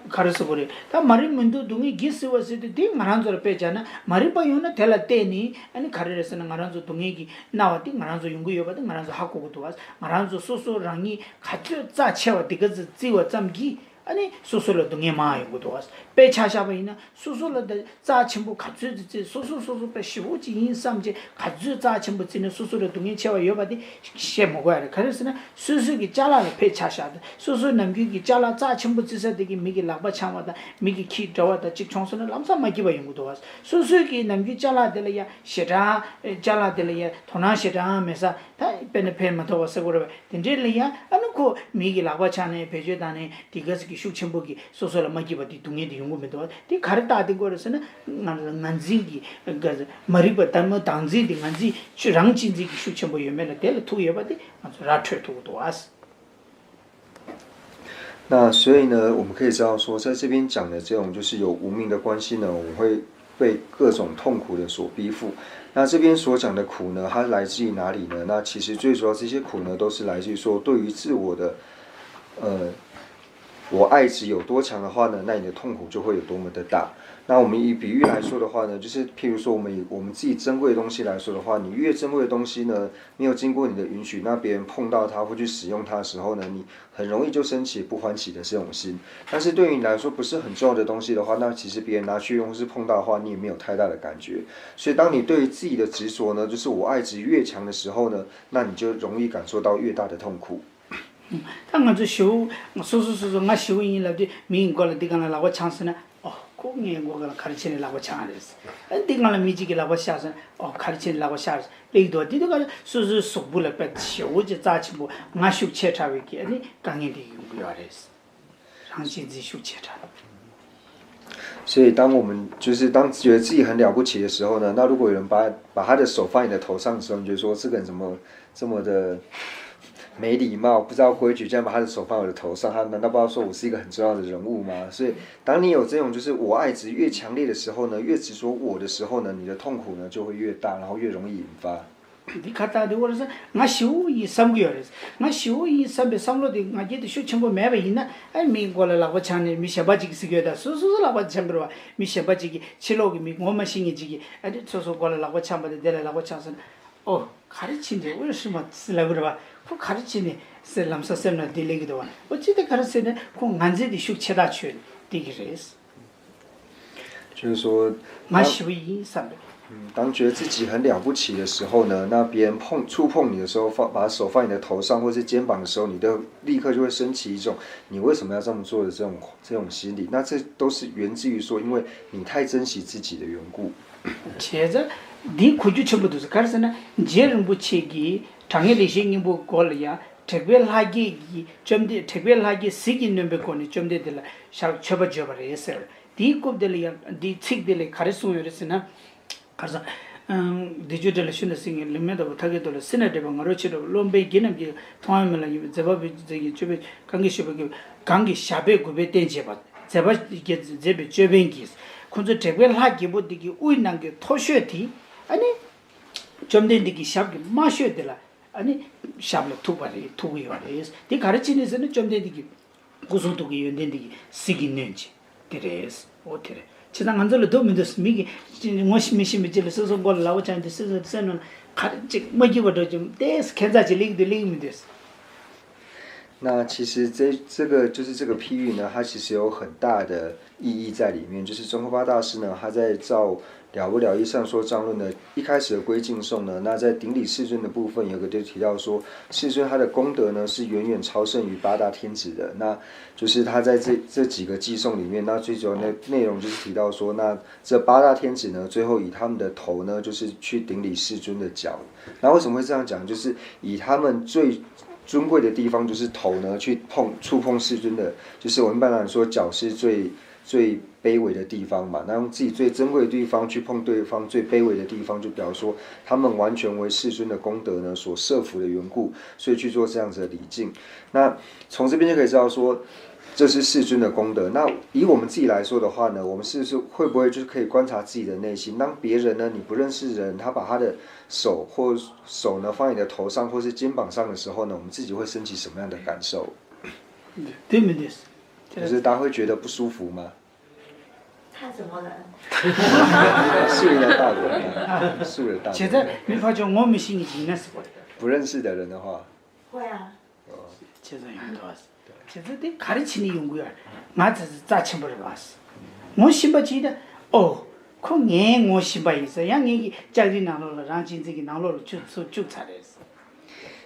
ག་རེ་ཟེར་དགོས་རེད། ད་མ་རིག་མུན་འཐུམས་སྡུག་བསྔལ་གྱིས་བསྲེགས་པ་ཟེར་དུས་དེ་ང་རང་ཚོ་ལ་དཔེ་བྱས་ན་མ་རིག་པ་ཡོང་ན་དེ་ལ་བརྟེན་ནས་ཨ་ནི་ག་རེ་རེད་ཟེར་ན་ང་རང་ཚོ་སྡུག་བསྔལ་གྱི་སྣང་བ་དེ་ང་རང་ཚོ་ཡོང་གི་ཡོད་པ་དེ་ང་རང་ཚོ་ཧ་གོ་གི་འདུག་བ། ང་རང་ཚོ་སོ་སོ་རང་ཉིད་ག་ཚོད་རྩ་ཆེ་བ་དེ་ག་ཚོད་བརྩི་བ་ཙམ་གྱིས་ཨ་ནི་སོ་སོ་ལ་སྡུག་བསྔལ་མང་ཡོང་གི་འདུག་བ། དཔེ་ཆ་བཞག་པ་ཡིན་ན། སོ་སོ་ལ་ད་རྩ་ཆེན་པོ་ག་ཚོད་ཅིག་བརྩི། སོ་སོ་སོ་སོ་དཔེ་ཞེ་པོ་ཅིག་ཡིན་བསམ་བྱས་ག་ཚོད་རྩ་ཆེན་པོ་བརྩིས་ནས་སོ་སོ་ལ་སྡུག་བསྔལ་ཆེ་བ་ཡོད་པ་དེ་བཤད་མི་དགོས་ཡ་རེད། ག་རེ་ཟེར་ན་སོ་སོ་གི་ཅ་ལག་ལ་དཔེ་ཆ་བཞག་དང་། སོ་སོའི་ནམ་རྒྱུན་གྱི་ཅ་ལག་རྩ་ཆེན་པོ་བརྩི་ས་དེ་གི་མི་གི་ལག་པ་འཆང་བ་དང་མི་གི་ཁྱི་འདྲ་བ་དང་གཅིག་མཆོང་སོང་ན་ལམ་སང་མ་སྐྱིད་པ་ཡོང་གི་འདུག་བ། སོ་སོའི་གི་ནམ་རྒྱུན་ཅ་ལག་དེ་ལ་ཡ་ཞེ་དྲག་ཅ་ལག་དེ་ལ་ཡ་དོ་སྣང་ཞེ་དྲག་མེད་ས། ད་དཔེར་ན་ཕན་མ་ཐོགས་པ་ཟེར་དགོས་རེད་བ། དེ་འདྲའི་ལ་ཡ་ཨ་ནི་ཁོ་མི་གི་ལག་པ་འཆང་ནས་བེད་སྤྱོད་བཏང་ནས་དེ་ག་ཟིག་གི་ཤུགས་ཆེན་པོ་གི་སོ་སོ་ལ་མ་སྐྱིད་པ་དེ་སྡུག་བསྔལ་དེ་ཡོང་གི་མི་འདུག་བ། དེ་ག་རེ་བརྟག་བསྡད་དགོས་རེད་ཟེར་ན། ང་ང་འཛིན་གྱི་ག་མ་རིག་པ་དང་མ་བདག་འཛིན་དེ་ང་འཛིན་ཆོས་རང་གཅེས་འཛིན་གྱི་ཤུགས་ཆེན་པོ་ཡོད་མེད་ལ་དེ་ལ་ཐུག་ཡོད་པ་དེ་ང་ཚོ་ར་འཕྲོད་ཐུབ་ཀྱི་འདུག་བ། 那所以呢，我们可以知道说，在这边讲的这种就是有无明的关系呢，我们会被各种痛苦的所逼附。那这边所讲的苦呢，它来自于哪里呢？那其实最主要这些苦呢，都是来自于说对于自我的，呃，我爱值有多强的话呢，那你的痛苦就会有多么的大。那我们以比喻来说的话呢，就是譬如说我们以我们自己珍贵的东西来说的话，你越珍贵的东西呢，没有经过你的允许，那别人碰到它或去使用它的时候呢，你很容易就升起不欢喜的这种心。但是对于你来说不是很重要的东西的话，那其实别人拿去用或是碰到的话，你也没有太大的感觉。所以当你对于自己的执着呢，就是我爱值越强的时候呢，那你就容易感受到越大的痛苦。 ད་ང་ཚོ་ཞེ་པོ་སོ་སོ་སོ་སོ་ང་ཞེ་པོ་ཡིན་ལབ་དུས་མི་ཡི་མགོ་ལ་འདི་གང་ལ་ལག་པ་འཆང་ཟེར་ན། ཨོ་ཁོ་ངའི་མགོ་ག་ལ་ག་རེ་བྱས་ནས་ལག་པ་འཆང་རེད། ཨ་འདི་གང་ལ་མི་གཅིག་གིས་ལག་པ་བཞག་ཟེར་ན། ཨོ་ག་རེ་བྱས་ནས་ལག་པ་བཞག་རེད་ལབ་ཀྱི་འདུག་བ། འདི་དུས་ག་ལ་སོ་སོའི་གཟུགས་པོ་ལ་དཔེ་ཞེ་པོ་ཅིག་རྩ་ཆེན་པོ་ང་ཤུགས་ཆེ་དྲགས་པའི་གི་ཨ་ནི་དཀའ་ངལ་འདི་ཡོང་གི་ཡོད་རེད། རང་གཅེས་འཛིན་ཤུགས་ཆེ་དྲགས། 所以，当我们就是当觉得自己很了不起的时候呢，那如果有人把把他的手放你的头上的时候，你就说这个人怎么这么的没礼貌，不知道规矩，这样把他的手放我的头上，他难道不知道说我是一个很重要的人物吗？所以，当你有这种就是我爱值越强烈的时候呢，越执着我的时候呢，你的痛苦呢就会越大，然后越容易引发。 འདི་ཁ་བཏགས་འདི་འོ་རེད་ཟེར་ང་ཞེ་པོ་ཡིན་བསམ་གྱི་ཡོད་རེད། ང་ཞེ་པོ་ཡིན་བསམ་པའི་བསམ་བློ་དེ་ང་རྒྱལ་དེ་ཤུགས་ཆེན་པོ་མེད་པ་ཡིན་ན། ཨ་མིའི་མགོ་ལ་ལག་པ་འཆང་ནས་མི་གཞན་པ་ཅིག་གིས་ཟེར་གྱི་ཡོད་ད། སོ་སོ་སོ་ལག་པ་འཆང་གི་རེད་བ། མི་གཞན་པ་ཅིག་གིས་ཕྱི་ལོགས་ཀྱི་མི་ངོ་མ་ཤེས་མཁན་ཅིག་གིས་ཨ་ནི་སོ་སོ་མགོ་ལ་ལག་པ་འཆང་པ་དེ་དེ་ལ་ལག་པ་འཆང་ཟེར་ན། ཨོ་ག་རེ་བྱས་ནས་འོ་ཧྲི་མ་ཟེར་ལབ་གི་རེད་བ། ཁོ་ག་རེ་བྱས་ནས་ཟེར་ལམ་སང་སེམས་ནང་དེ་སླེབས་ཀྱི་འདུག་བ། ཨོ་ཅི་སྟེ་ག་རེ་ཟེར་ན་ཁོ་ང་རྒྱལ་དེ་ཤུགས་ཆེ་ཐག་ཆོད་དེ་གི་རེད། 就是说，ང་ཞེ་པོ་ཡིན་བསམ་པའི། 嗯，当觉得自己很了不起的时候呢，那别人碰触碰你的时候，放把手放你的头上或是肩膀的时候，你都立刻就会升起一种你为什么要这么做的这种这种心理。那这都是源自于说，因为你太珍惜自己的缘故。 བྱས་ཙང་འདི་གོ་རྒྱུ་ཆེན་པོ་འདུག་ཟེར། ག་རེ་ཟེར་ན་རྗེ་རིན་པོ་ཆེ་གིས་དྲང་ངེས་ལེགས་བཤད་སྙིང་པོའི་མགོ་ལ་ཡང་དྲེགས་པའི་ལྷ་བརྒྱད་ཀྱི་བཅོམ་ལྡན་དྲེགས་པའི་ལྷ་བརྒྱད་ཟིལ་གྱིས་གནོན་པའི་སྒོ་ནས་བཅོམ་ལྡན་འདས་ལ་ཞབས་མཆོད་པ་བརྗོད་པ་རེད་ཟེར། འདིའི་སྐབས་དེ་ལ་ཡང་འདིའི་ཚིག་དེ་ལ་ག་རེ་གསུངས་ཡོད་རེད་ཟེར་ན། ཁར་སང་། བདེ་སྤྱོད་འགྲེལ་ལ་ཤུལ་ནས་ཟིན་ངེས་ལུས་མེད་ལྟ་བུ་མཐའ་ཀའི་མཐོ་ལ་སྲིད་ན་འདྲེན་པ་ང་རོ་ཆེ་འགྲོ་བ་སློབ་དཔོན་བགྱིས་རྣམས་ཀྱིས་མཐོང་བ་མེད་ལ་ཡིན་པའི་མཛད་པ་བུ་མཛད་ཀྱི་སྤྱོད་པའི་གང་གི་ཞབས་པད་གུས་པས་བསྟེན་བྱེད་པ་མཛད་པ་བརྒྱད་མཛད་པའི་ཅོད་པན་གྱིས་ཁོ་ཚོ་དྲེགས་པའི་ལྷ་བརྒྱད་པོ་འདི་གི་དབུའི་ནང་གི་མཐོ་ཤོས་དེ་ཨ་ནི་བཅོམ་ལྡན་འདས་ཀྱི་ཞབས་ཀྱི་དམའ་ཤོས་དེ་ལ་ཨ་ནི་ཞབས་ལ་ཐུག་པ་རེད་ཐུག་གི་ཡོད་རེད། དེ་ག་རེ་བྱས་ནས་ཟེར་ན་བཅོམ་ལྡན་འདས་ཀྱི་སྐུ་གསུང་ཐུགས་ཀྱི་ཡོན་ཏན་འདི་གི་ཟིལ་གྱིས་གནོན་བྱེད་དེ་རེད། འོ་དེ་རེད། བྱས་ཙང་ང་ཚོ་ལ་འདུག་མི་འདུག་མི་གི་ངོ་ཤེས་མི་ཤེས་མི་གཅིག་ལ་སོ་སོ་མགོ་ལ་ལག་པ་འཆང་དུས་སོ་སོ་སེམས་ནང་ལ་ག་རེ་ཅིག་མ་སྐྱིད་པ་འགྲོ་ཅིག་ཏེས་ཁྱད་མཚར་ཅིག་སླེབས་ཀྱི་འདུག་སླེབས་ཀྱི་མི་འདུག 那其实这这个就是这个譬喻呢，它其实有很大的意义在里面。就是宗喀巴大师呢，他在造《了不了义善说藏论》的一开始的归敬颂呢，那在顶礼世尊的部分，有个就提到说，世尊他的功德呢是远远超胜于八大天子的。那就是他在这这几个偈颂里面，那最主要的内容就是提到说，那这八大天子呢，最后以他们的头呢，就是去顶礼世尊的脚。那为什么会这样讲？就是以他们最尊贵的地方，就是头呢，去碰触碰世尊的，就是我们一般来说脚是最最卑微的地方嘛。那用自己最珍贵的地方去碰对方最卑微的地方，就表示说他们完全为世尊的功德呢所设伏的缘故，所以去做这样子的礼敬。那从这边就可以知道说，这是世尊的功德。那以我们自己来说的话呢，我们是不是会不会就是可以观察自己的内心？当别人呢，你不认识的人，他把他的手或手呢放你的头上或是肩膀上的时候呢，我们自己会升起什么样的感受？对没对？就是大家会觉得不舒服吗？他怎么了？素人的大人啊，素人大人。 བྱས་ཙང་མི་ཕར་ཕྱོགས་ངོ་མི་ཤེས་ངེས་ཡིན་ན་ཟེར་བ་རེད། 不认识的人的话， 会啊。 བྱས་ཙང་ཡང་འདུག་བྱས་ཙང་དེ་ག་རེ་བྱས་ནས་ཡོང་གི་ཡོད། ང་ཚོ་རྩ་ཆེན་པོ་རེད་བ། ངོ་ཤེས་པ་ཅིག་ད། ཨོ། ཁོ་ངའི་ངོ་ཤེས་པ་ཡིན་ཟེར་ཡང་ངེད་ཀྱི་ལྕགས་རིའི་ནང་ལོགས་ལ་རང་གཅེས་འཛིན་གྱི་ནང་ལོགས་ལ་བཅུག་ཚུགས་བཅུག་ཚར་རེད།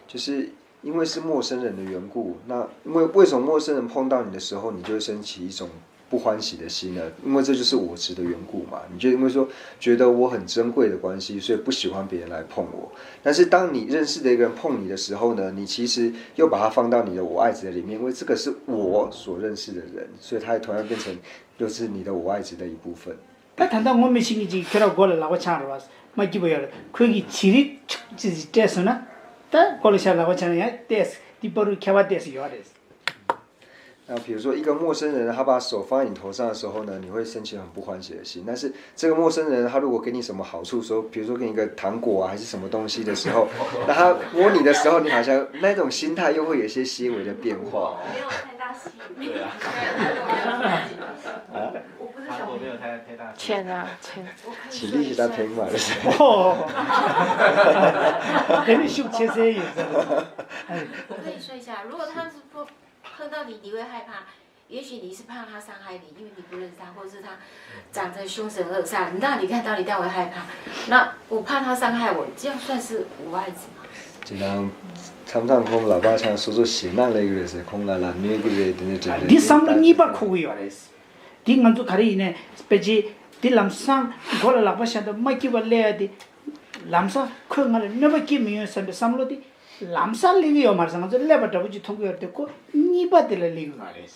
就是因为是陌生人的缘故，那因为为什么陌生人碰到你的时候，你就会升起一种不欢喜的心呢？因为这就是我执的缘故嘛。你就因为说觉得我很珍贵的关系，所以不喜欢别人来碰我。但是当你认识的一个人碰你的时候呢，你其实又把它放到你的我爱值的里面，因为这个是我所认识的人，所以它也同样变成又是你的我爱值的一部分。 ད་ད་ལྟ་ངོ་མི་ཤེས་མཁན་ཅིག་ཁྱོད་རང་མགོ་ལ་ལག་པ་འཆང་རེད་བ། མ་སྐྱིད་པ་ཡོད་རེད། ཁོས་ཀྱིས་བྱི་རིལ་ཆུག་ཅིག་སྤྲད་སོང་ན། ད་མགོ་ལ་ཤ་ལག་པ་འཆང་ན་ཡང་ཏོག་ཙམ་འདི་བར་དུ་ཁྱད་པར་ཏོག་ཙམ་ཡོད་རེད། 那比如说一个陌生人，他把手放在你头上的时候呢，你会生起很不欢喜的心。但是这个陌生人他如果给你什么好处，说比如说给你一个糖果啊，还是什么东西的时候，那他摸你的时候，你好像那种心态又会有一些些微的变化。没有太大吸引力。对啊。啊？我不是小朋友。没有太太大吸引力。钱啊，钱。我可以请你去他说一下。听嘛，就是。哦，给你秀切切也是。哎。我可以说一下，如果他是不碰到你，你会害怕。也许你是怕他伤害你，因为你不认识他，或者是他长得凶神恶煞，那你看到你当然会害怕。那我怕他伤害我，这样算是无爱子吗？ ཁྱེད་རང་མཚམས་མཚམས་ཁོང་ལག་པ་འཆང་སོ་སོ་ཞེད་སྣང་སླེབས་ཀྱི་རེད་ཟེར། ཁོང་ལ་ལབ་ནས་ཀྱི་རེད། དེ་ནས་དྲན་འདི་བསམ་བློ་གཉིས་པ་འཁོར་གྱི་ཡོད་རེད། འདི་ང་ཚོ་ག་རེ་ཡིན་ནའི་དཔེ་ཆའི་འདི་ལམ་སང་མགོ་ལ་ལག་པ་བཞག་འདུག་མ་སྐྱིད་པ་སླེབས་ཡ་དེ། ལམ་སང་ཁོས་ང་ལ་གནོད་པ་སྐྱེལ་མི་ཡོང་བསམ་པའི་བསམ་བློ་དེ་ལམ་སང་སླེབས་ཀྱི་ཡོད་མ་རེད་ཟེར། ང་ཚོ་ཀླད་པ་འདྲ་པོ་ཅིག་མཐོང་གི་ཡོད་རེད་དེ། ཁོ་གཉིས་པ་དེ་ལ་སླེབས་ཀྱི་མ་རེད།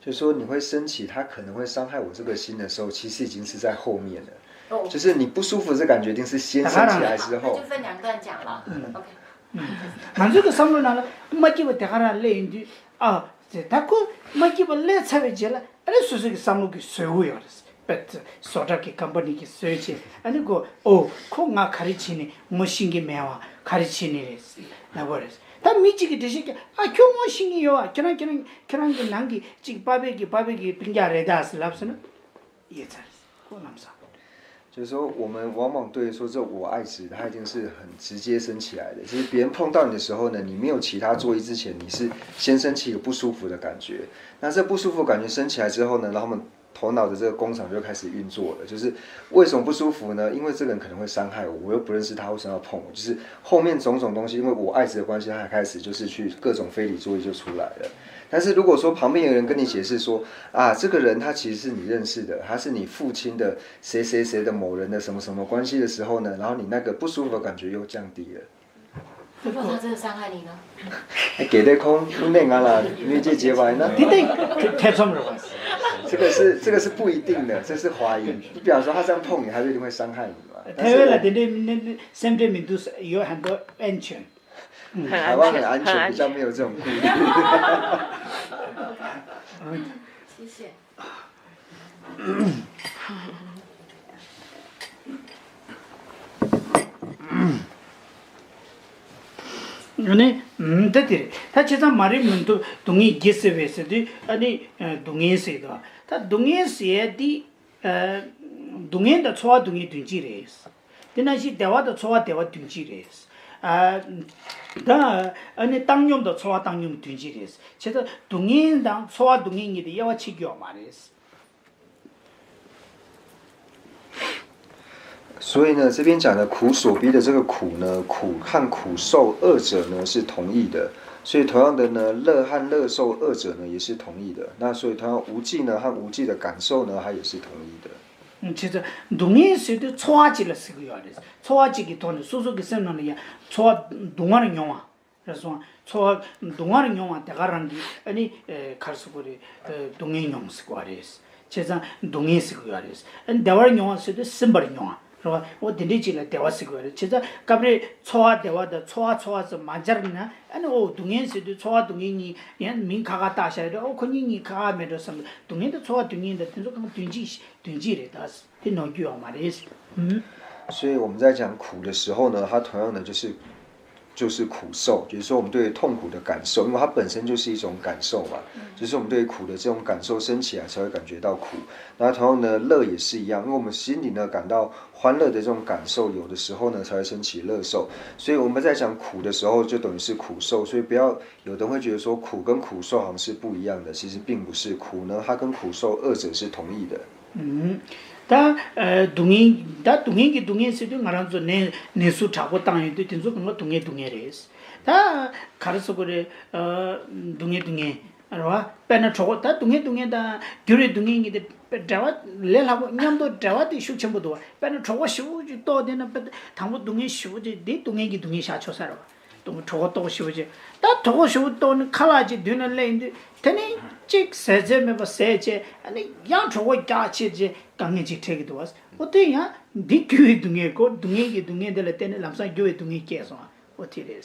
就是说你会生气，他可能会伤害我这个心的时候，其实已经是在后面了。哦。就是你不舒服这感觉一定是先生气还是后？那就分两段讲了。嗯。OK。 ང་ཚོའི་གི་བསམ་བློ་ནང་ལ་མ་སྐྱིད་པ་དེ་ག་རང་སླེབས་ཡོང་དུས། ཨ། ད་ཁོ་མ་སྐྱིད་པ་སླེབས་ཚར་བའི་རྗེས་ལ་ཨ་ནི་སོ་སོ་གི་བསམ་བློ་གི་བཟོ་དགོས་ཡོད་རེད། པད་བཟོ་གྲྭ་གི་ཀམ་པ་ནི་གི་བཟོས་བྱས་ཨ་ནི་ཁོ་ཨོ་ཁོ་ང་ག་རེ་བྱས་ནས་ངོ་ཤེས་ཀྱི་མེད་བ། ག་རེ་བྱས་ནས་རེད་ཟེར་ན་གོ་རེད། ད་མི་གཅིག་གིས་འགྲེལ་བཤད་ཀྱི་ཨ་ཁྱོད་ངོ་ཤེས་ཀྱི་ཡོད་བ། ཁྱེད་རང་ཁྱེད་རང་ཁྱེད་རང་གི་ནང་གི་གཅིག་པ་ཕས་ཀྱི་པ་ཕས་ཀྱི་སྤུན་ཀྱག་རེད་ད་ཟེར་ལབ་སོང་ན་ཡོད་ཚར་ཁོ་ལམ་སང་། 就是说，我们往往对说这"我爱子"，他一定是很直接升起来的。就是别人碰到你的时候呢，你没有其他作意之前，你是先升起一个不舒服的感觉。那这不舒服感觉升起来之后呢，然后我们头脑的这个工厂就开始运作了。就是为什么不舒服呢？因为这个人可能会伤害我，我又不认识他，为什么要碰我？就是后面种种东西，因为"我爱子"的关系，他才开始就是去各种非理作意就出来了。但是如果说旁边有人跟你解释说，啊，这个人他其实是你认识的，他是你父亲的谁谁谁的某人的什么什么关系的时候呢，然后你那个不舒服的感觉又降低了。 如果他真的伤害你呢？ 给的空，那个啦，没结结白呢。 དེ་དེ་ཐེ་ཚོམ་རེད་བ། 这个是这个是不一定的，这是怀疑。你比方说他这样碰你，他就一定会伤害你嘛。但是 ཐེ་བའི་ལ་དེ་འདྲའི་མི་སེམས་ཁྲལ་མི་འདུག་ཡོད་ཧན་ཏོ་ཨན་ཆོན། 台湾很安全，比较没有这种顾虑。 谢谢。 ཨ་ནི་ད་དེ་རེད། ད་བྱས་ཙང་མ་རིག་མུན་དུ་སྡུག་བསྔལ་གྱིས་བསྲེགས་པའི་ཟེར་དུས་ཨ་ནི་སྡུག་བསྔལ་ཟེར་དོ། ད་སྡུག་བསྔལ་ཟེར་ཡ་དེ། སྡུག་བསྔལ་དང་ཚོར་བ་སྡུག་བསྔལ་དོན་གཅིག་རེད། དེ་ནང་བཞིན་བདེ་བ་དང་ཚོར་བ་བདེ་བ་དོན་གཅིག་རེད། ཨ། ད་ཨ་ནི་བཏང་སྙོམས་དང་ཚོར་བ་བཏང་སྙོམས་དོན་གཅིག་རེད། བྱས་ཙང་སྡུག་བསྔལ་དང་ཚོར་བ་སྡུག་བསྔལ་གཉིས་དེ་དབྱེ་བ་ཕྱེ་རྒྱུ་ཡོད་མ་རེད། 所以呢，这边讲的苦所逼的这个苦呢，苦和苦受二者呢是同意的。所以同样的呢，乐和乐受二者呢也是同意的。那所以同样无记呢和无记的感受呢，它也是同意的。 བྱས་ཙང་སྡུག་བསྔལ་ཟེར་དུས་ཚོར་བ་གཅིག་ལ་ཟེར་གྱི་ཡོད་རེད། ཚོར་བ་གཅིག་གི་ཐོག་ནས་སོ་སོ་གི་སེམས་ནང་ལ་ཡང་ཚོར་བ་སྡུག་བསྔལ་མྱོང་བ་རེད་སོང་། ཚོར་བ་སྡུག་བསྔལ་མྱོང་བ་དེ་ག་རང་གི་ཨ་ནི་ག་རེ་ཟེར་དགོས་རེད། སྡུག་བསྔལ་མྱོང་ཟེར་གྱི་ཡོད་རེད། བྱས་ཙང་སྡུག་བསྔལ་ཟེར་གྱི་ཡོད་རེད། ཨ་ནི་བདེ་བར་མྱོང་བ་ཟེར་དུས་སིམ་པར་མྱོང་བ་རེད་བ། འོ་དེ་འདྲའི་གཅིག་ལ་བདེ་བ་ཟེར་གྱི་ཡོད་རེད། བྱས་ཙང་སྐབས་རེ་ཚོར་བ་བདེ་བ་དང་ཚོར་བ་ཚོར་བ་ཙམ་མ་སྦྱར་ན་ཨ་ནི་འོ་སྡུག་བསྔལ་ཟེར་དུས་ཚོར་བ་སྡུག་བསྔལ་གཉིས་ཡང་མིང་ཁ་ཁ་བཏགས་བཞག་ཡོད་རེད། འོ་ཁོ་གཉིས་གཉིས་ཁ་ཁ་མེད་འགྲོ་བསམ་སྡུག་བསྔལ་དང་ཚོར་བ་སྡུག་བསྔལ་དང་དེ་ཚོ་གང་དོན་གཅིག་དོན་གཅིག་རེད་ད། དེ་ནོར་རྒྱུ་ཡོད་མ་རེད། ཨུམ། 所以我们在讲苦的时候呢，它同样的就是就是苦受，就是说我们对于痛苦的感受，因为它本身就是一种感受嘛，就是我们对于苦的这种感受升起来，才会感觉到苦。那同样呢，乐也是一样，因为我们心里呢感到欢乐的这种感受，有的时候呢才会升起乐受。所以我们在讲苦的时候，就等于是苦受，所以不要有的人会觉得说苦跟苦受好像是不一样的，其实并不是。苦呢，它跟苦受二者是同意的。 ཨུམ། ད་ཨ་སྡུག་བསྔལ་ད་སྡུག་བསྔལ་གྱི་སྡུག་བསྔལ་ཟེར་དུས་ང་རང་ཚོ་ནད་ནད་ཟུག་དྲག་པོ་བཏང་ཡོང་དུས་དེ་ཚོ་གང་ག་སྡུག་བསྔལ་སྡུག་བསྔལ་རེད། ད་ག་རེ་ཟེར་དགོས་རེད། ཨ་སྡུག་བསྔལ་སྡུག་བསྔལ་རེད་བ། དཔེར་ན་གྲོད་ཁོག་ད་སྡུག་བསྔལ་སྡུག་བསྔལ་དང་འགྱུར་བའི་སྡུག་བསྔལ་གཉིས་དེ་དཔེ་འབྲེལ་བ་ལས་སླ་པོ་མཉམ་དུ་འབྲེལ་བ་དེ་ཤུགས་ཆེན་པོ་འདུག་བ། དཔེར་ན་གྲོད་ཁོག་ཞེ་པོ་ཅིག་ལྟོགས་བསྡད་ན་དཔེ་དང་པོ་སྡུག་བསྔལ་ཞེ་པོ་ཅིག་དེ་སྡུག་བསྔལ་གྱི་སྡུག་བསྔལ་བཞག་ཆོག་ས་རེད་བ། གྲོད་ཁོག་ལྟོགས་ཞེ་པོ་ཅིག་ད་གྲོད་ཁོག་ཞེ་པོ་ལྟོགས་ནས་ཁ་ལག་ཅིག་མདུན་ལ་སླེབས་དུས་དེ་ནི་གཅིག་ཟས་ཚོད་མེད་པ་ཟས་བྱས་ཨ་ནི་ཡང་གྲོད་ཁོག་རྒྱགས་ཆེར་བྱས་དཀའ་ངལ་ཅིག་འཕྲད་ཀྱི་འདུག་བ། འོ་དེ་ཡང་འདི་འགྱུར་བའི་སྡུག་བསྔལ་གོ་སྡུག་བསྔལ་གྱི་སྡུག་བསྔལ་དེ་ལ་བརྟེན་ནས་ལམ་སང་འགྱུར་བའི་སྡུག་བསྔལ་སྐྱེས་སོང་ཨ། འོ་དེ་རེད།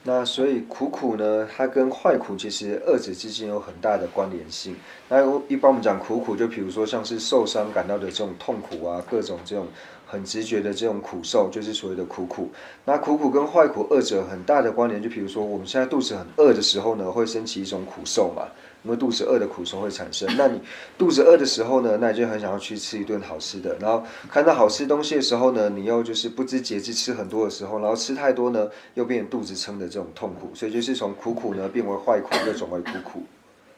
那所以苦苦呢，它跟坏苦其实二者之间有很大的关联性。那一般我们讲苦苦，就比如说像是受伤感到的这种痛苦啊，各种这种很直觉的这种苦受，就是所谓的苦苦。那苦苦跟坏苦二者很大的关联，就比如说我们现在肚子很饿的时候呢，会升起一种苦受嘛，因为肚子饿的苦受会产生。那你肚子饿的时候呢，那你就很想要去吃一顿好吃的，然后看到好吃东西的时候呢，你又就是不知节制吃很多的时候，然后吃太多呢，又变成肚子撑的这种痛苦，所以就是从苦苦呢变为坏苦，又转为苦苦。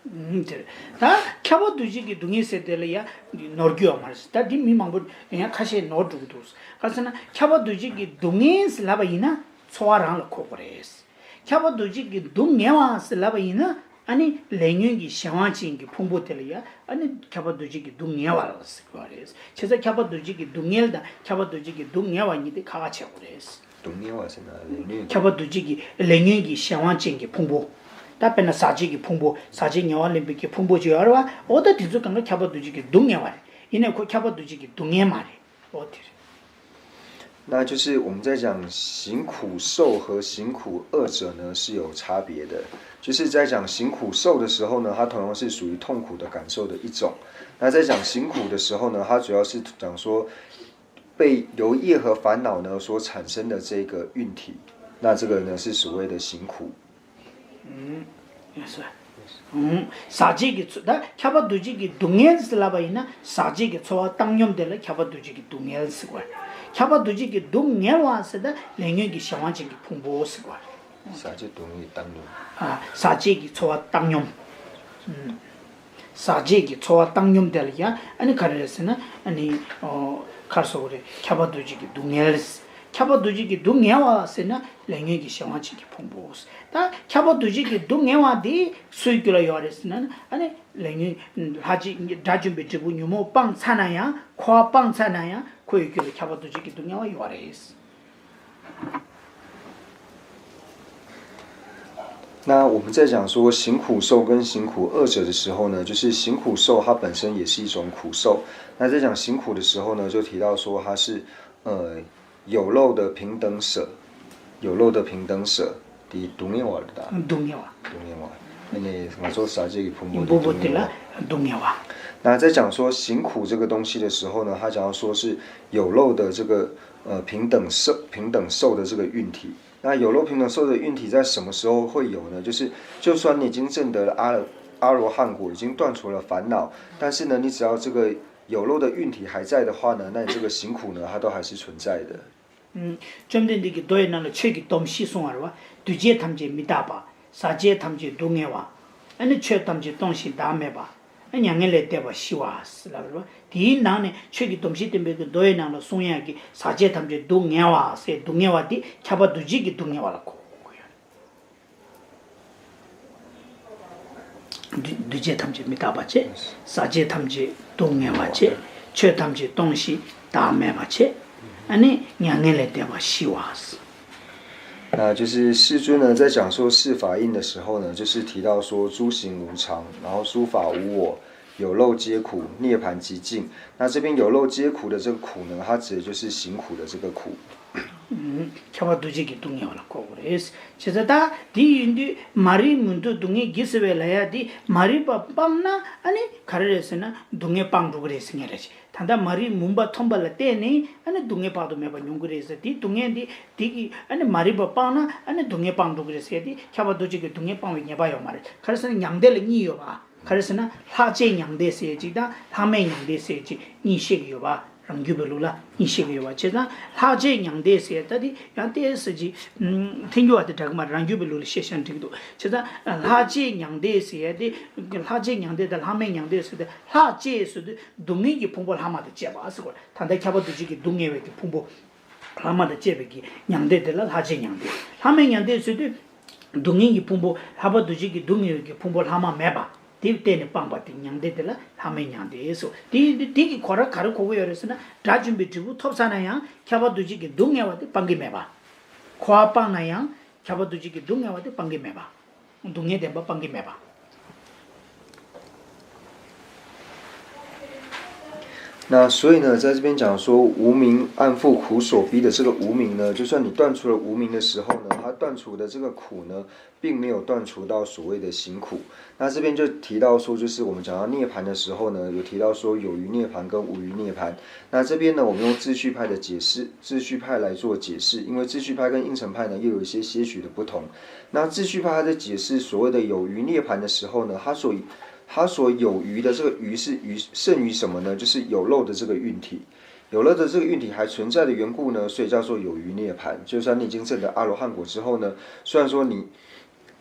ཨུམ། དེ་རེད། ད་ཁྱབ་པ་འདུ་བྱེད་ཀྱི་སྡུག་བསྔལ་ཟེར་དེ་ལ་ཡ་ནོར་རྒྱུ་ཡོད་མ་རེད། ད་འདི་མི་མང་པོ་ཡང་ཁ་ཤས་ནོར་འགྲོ་གི་འདུག་ག་ཟེར་ན་ཁྱབ་པ་འདུ་བྱེད་ཀྱི་སྡུག་བསྔལ་ཟེར་ལབ་པ་ཡིན་ན་ཚོར་བ་རང་ལ་གོ་དགོས་རེད། ཁྱབ་པ་འདུ་བྱེད་ཀྱི་སྡུག་བསྔལ་བ་ཟེར་ལབ་པ་ཡིན་ན་ཨ་ནི་ལས་ཉོན་གྱི་གཞན་དབང་ཅན་གྱི་ཕུང་པོ་དེ་ལ་ཡ་ཨ་ནི་ཁྱབ་པ་འདུ་བྱེད་ཀྱི་སྡུག་བསྔལ་བ་ལ་ཟེར་གྱི་རེད། བྱས་ཙང་ཁྱབ་པ་འདུ་བྱེད་ཀྱི་སྡུག་བསྔལ་དང་ཁྱབ་པ་འདུ་བྱེད་ཀྱི་སྡུག་བསྔལ་བ་གཉིས་དེ་ཁ་ཁ་ཕྱེ་དགོས་རེད། སྡུག་བསྔལ་བ་ཟེར་ན་ལས་ཉོན། ཁྱབ་པ་འདུ་བྱེད་ཀྱི་ལས་ཉོན་གྱི་གཞན་དབང་ཅན་གྱི་ཕུང་པོ། ད་དཔེར་ན་ཟག་བཅས་ཀྱི་ཕུང་པོ། ཟག་བཅས་ཉེ་བར་ལེན་པའི་གི་ཕུང་པོ་ཅིག་ཡོད་རེད་བ། འོ་ད་དེ་ཚོ་གང་ག་ཁྱབ་པ་འདུ་བྱེད་ཀྱི་སྡུག་བསྔལ་བ་རེད། ཡིན་ནའི་ཁོ་ཁྱབ་པ་འདུ་བྱེད་ཀྱི་སྡུག་བསྔལ་མ་རེད། འོ་དེ་རེད། 那就是我们在讲行苦受和行苦二者呢是有差别的，就是在讲行苦受的时候呢，它同样是属于痛苦的感受的一种。那在讲行苦的时候呢，它主要是讲说被由业和烦恼呢所产生的这个运体，那这个呢是所谓的行苦。 ཡོད་ས། ཟག་བཅས་ཀྱི་ཚོ་ད་ཁྱབ་པ་འདུ་བྱེད་ཀྱི་སྡུག་བསྔལ་ཟེར་ལབ་པ་ཡིན་ན་ཟག་བཅས་ཀྱི་ཚོར་བ་བཏང་སྙོམས་དེ་ལ་ཁྱབ་པ་འདུ་བྱེད་ཀྱི་སྡུག་བསྔལ་ཟེར་བ། ཁྱབ་པ་འདུ་བྱེད་ཀྱི་སྡུག་བསྔལ་བ་ཟེར་ད་ལས་ཉོན་གྱི་གཞན་དབང་ཅན་གྱི་ཕུང་པོ་ཟེར་བ། ཟག་བཅས་སྡུག་བསྔལ་བཏང་སྙོམས། ཟག་བཅས་ཀྱི་ཚོར་བ་བཏང་སྙོམས། ཟག་བཅས་ཀྱི་ཚོར་བ་བཏང་སྙོམས་དེ་ལ་ཡང་ཨ་ནི་ག་རེ་རེད་ཟེར་ན་ཨ་ནི་ཁར་སོགས་རེད། ཁྱབ་པ་འདུ་བྱེད་ཀྱི་སྡུག་བསྔལ། ཁྱབ་པ་འདུ་བྱེད་ཀྱི་སྡུག་བསྔལ་བ་ཟེར་ན་ལས་ཉོན་གྱི་གཞན་དབང་ཅན་གྱི་ཕུང་པོ། ད་ཁྱབ་པ་འདུ་བྱེད་ཀྱི་སྡུག་བསྔལ་བ་དེ་སུའི་རྒྱུད་ལ་ཡོད་རེད་ཟེར་ན་ཨ་ནི་ལས་ཉོན་ལྷ་ཅིག་དགྲ་བཅོམ་པའི་འབྲས་བུ་ཉོན་མོངས་སྤངས་ཚར་ན་ཡང་འཁོར་བ་སྤངས་ཚར་ན་ཡང་ཁོའི་རྒྱུད་ལ་ཁྱབ་པ་འདུ་བྱེད་ཀྱི་སྡུག་བསྔལ་བ་ཡོད་རེད། 那我们在讲说行苦受跟行苦二者的时候呢，就是行苦受它本身也是一种苦受。那在讲行苦的时候呢，就提到说它是呃有漏的平等舍，有漏的平等舍的独念瓦的。独念瓦。独念瓦。那个我说啥这个普摩不不对了，独念瓦。那在讲说行苦这个东西的时候呢，他讲到说是有漏的这个呃平等受平等受的这个运体。那有漏平等受的运体在什么时候会有呢？就是就算你已经证得了阿阿罗汉果，已经断除了烦恼，但是呢，你只要这个有漏的运体还在的话呢，那你这个行苦呢，它都还是存在的。 བཅོམ་ལྡན་འདས་ཀྱིས་མདོ་ཡི་ནང་ལ་ཆོས་ཀྱི་སྡོམ་བཞི་གསུངས་པ་རེད་བ། འདུས་བྱས་ཐམས་ཅད་མི་རྟག་པ། ཟག་བཅས་ཐམས་ཅད་སྡུག་བསྔལ་བ། ཨ་ནི་ཆོས་ཐམས་ཅད་སྟོང་ཞིང་བདག་མེད་པ། ཨ་མྱ་ངན་ལས་འདས་པ་ཞི་བ་ཟེར་ལབ་རེད་བ། དེའི་ནང་ནས་ཆོས་ཀྱི་སྡོམ་བཞི་བསྟན་པའི་གི་མདོ་ཡི་ནང་ལ་གསུང་ཡག་གི་ཟག་བཅས་ཐམས་ཅད་སྡུག་བསྔལ་བ་ཟེར་སྡུག་བསྔལ་བ་དེ་ཁྱབ་པ་འདུ་བྱེད་ཀྱི་སྡུག་བསྔལ་བ་ལ་གོ་དགོས་ཡོད་རེད། འདུས་འདུས་བྱས་ཐམས་ཅད་མི་རྟག་པ་བྱས། ཟག་བཅས་ཐམས་ཅད་སྡུག་བསྔལ་བ་བྱས། ཆོས་ཐམས་ཅད་སྟོང་ཞིང་བདག་མེད་པ་བྱས། ཨ་ནི་མྱ་ངན་ལས་འདས་པ་ཞི་བ། 那就是世尊呢，在讲说四法印的时候呢，就是提到说诸行无常，然后诸法无我，有漏皆苦，涅槃寂静。那这边有漏皆苦的这个苦呢，它指的就是行苦的这个苦。 ཁྱབ་པ་འདུ་བྱེད་ཀྱི་སྡུག་བསྔལ་བ་ལ་གོ་དགོས་རེད། བྱས་ཙང་ད་དེ་ཡིན་དུས་མ་རིག་མུན་འཐུམས་སྡུག་བསྔལ་གྱིས་ཟེར་བའི་ལ་ཡ་དེ་མ་རིག་པ་སྤངས་ན་ཨ་ནི་ག་རེ་རེད་ཟེར་ན་སྡུག་བསྔལ་སྤངས་འགྲོ་གི་རེད་ཟེར་མཁན་རེད། ད་ལྟ་མ་རིག་མུན་པ་ཐོན་པ་ལ་བརྟེན་ནས་ཨ་ནི་སྡུག་བསྔལ་དཔག་ཏུ་མེད་པ་མྱོང་གི་རེད་ཟེར། དེ་སྡུག་བསྔལ་འདི་དེ་གི་ཨ་ནི་མ་རིག་པ་སྤངས་ན་ཨ་ནི་སྡུག་བསྔལ་སྤངས་འགྲོ་གི་རེད་ཟེར། དེ་ཁྱབ་པ་འདུ་བྱེད་ཀྱི་སྡུག་བསྔལ་སྤངས་པའི་ངེས་པ་ཡོད་མ་རེད། ག་རེ་ཟེར་ན་མྱང་འདས་ལ་གཉིས་ཡོད་པ། ག་རེ་ཟེར་ན་ལྷག་བཅས་མྱང་འདས་ཟེར་ཡ་གཅིག་དང་ལྷག་མེད་མྱང་འདས་ཟེར་ཡ་གཅིག་གཉིས་བཤད་ཀྱི་ཡོད་པ། རང་རྒྱུད་པའི་ལུགས་ལ་གཉིས་བཤད་ཀྱི་ཡོད་པ། བྱས་ཙང་ལྷག་བཅས་མྱང་འདས་ཟེར་ཡ་ད་དེ་ཡང་ཏོག་ཙམ་ཅིག་ཐལ་འགྱུར་བ་དེ་འདྲ་གི་མ་རེད། རང་རྒྱུད་པའི་ལུགས་ལ་བཤད་བཞག་འགྲིག་འདུག་བྱས་ཙང་ལྷག་བཅས་མྱང་འདས་ཟེར་ཡ་དེ་ལྷག་བཅས་མྱང་འདས་དང་ལྷག་མེད་མྱང་འདས་ཟེར་དུས་ལྷག་བཅས་ཟེར་དུས་སྡུག་བསྔལ་གྱི་ཕུང་པོ་ལྷག་མ་དང་བཅས་པ་ཟེར་གོ། ད་ལྟ་ཁྱབ་པ་འདུ་བྱེད་ཀྱི་སྡུག་བསྔལ་བའི་གི་ཕུང་པོ། ལྷག་མ་དང་བཅས་པའི་གི་མྱང་འདས་དེ་ལ་ལྷག་བཅས་མྱང་འདས། ལྷག་མེད་མྱང་འདས་ཟེར་དུས། སྡུག་བསྔལ་གྱི་ཕུང་པོ་ལྷག་པ་འདུ་བྱེད་ཀྱི་སྡུག་བསྔལ་གྱི་ཕུང་པོ་ལྷག་མ་མེད་པ་དེ་གཏན་ནས་སྤངས་པ་དེ་མྱང་འདས་དེ་ལ་ལྷག་མེད་མྱང་འདས་སོ། དེ་དེ་དེ་གི་གོ་ར་ག་རེ་གོ་གི་ཡོད་རེད་ཟེར་ན་དགྲ་བཅོམ་པའི་འབྲས་བུ་ཐོབ་ཚར་ན་ཡང་ཁྱབ་པ་འདུ་བྱེད་ཀྱི་སྡུག་བསྔལ་བ་དེ་སྤང་གི་མེད་པ། འཁོར་བ་སྤངས་ན་ཡང་ཁྱབ་པ་འདུ་བྱེད་ཀྱི་སྡུག་བསྔལ་བ་དེ་སྤང་གི་མེད་པ། སྡུག་བསྔལ་བདེན་པ་སྤང་གི་མེད་པ། 那所以呢，在这边讲说无名暗负苦所逼的这个无名呢，就算你断除了无名的时候呢，它断除的这个苦呢，并没有断除到所谓的行苦。那这边就提到说，就是我们讲到涅槃的时候呢，有提到说有余涅槃跟无余涅槃。那这边呢，我们用秩序派的解释，秩序派来做解释，因为秩序派跟应成派呢又有一些些许的不同。那秩序派它在解释所谓的有余涅槃的时候呢，它所它所有余的这个余是余剩余什么呢？就是有漏的这个运体。有漏的这个运体还存在的缘故呢，所以叫做有余涅槃。就算你已经证得阿罗汉果之后呢，虽然说你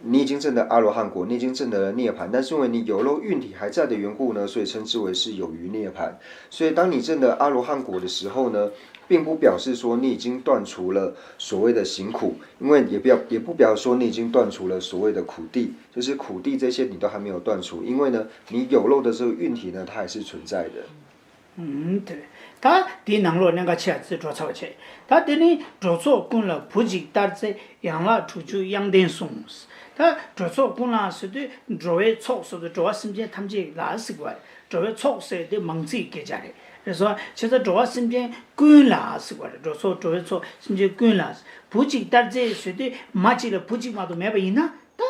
你已经证得阿罗汉果，你已经证得了涅槃，但是因为你有漏运体还在的缘故呢，所以称之为是有余涅槃。所以当你证得阿罗汉果的时候呢，并不表示说你已经断除了所谓的行苦，因为也不要也不表示说你已经断除了所谓的苦地，就是苦地这些你都还没有断除，因为呢，你有漏的这个运体呢，它还是存在的。ཨུམ། དེ་རེད། ད་དེའི་ནང་ལོགས་གནད་འགག་ཆེ་བ་ཅིག་འགྲོ་ཚར་བ་བྱས། ད་དེ་ནི་འགྲོ་ཚོགས་ཀུན་ལ་བུ་གཅིག་ལྟར་བརྩེ། ཡན་ལག་དྲུག་ཅུ་དབྱངས་ལྡན་གསུངས། ད་འགྲོ་ཚོགས་ཀུན་ལ་ཟེར་དུས་འགྲོ་བའི་ཚོགས་ཟེར་དུས་འགྲོ་བ་སེམས་ཅན་ཐམས་ཅད་ལ་ཟེར་བ་རེད། འགྲོ་བའི་ཚོགས་ཟེར་དེ་མང་ཚིག་སྐད་ཆ་རེད། རེད་སོང་། བྱས་ཙང་འགྲོ་བ་སེམས་ཅན་ཀུན་ལ་ཟེར་བ་རེད། འགྲོ་ཚོགས་འགྲོ་བའི་ཚོགས་སེམས་ཅན་ཀུན་ལ། བུ་གཅིག་ལྟར་བརྩེ་ཟེར་དུས་མ་གཅིག་ལ་བུ་གཅིག་མ་གཏོགས་མེད་པ་ཡིན་ན། ད་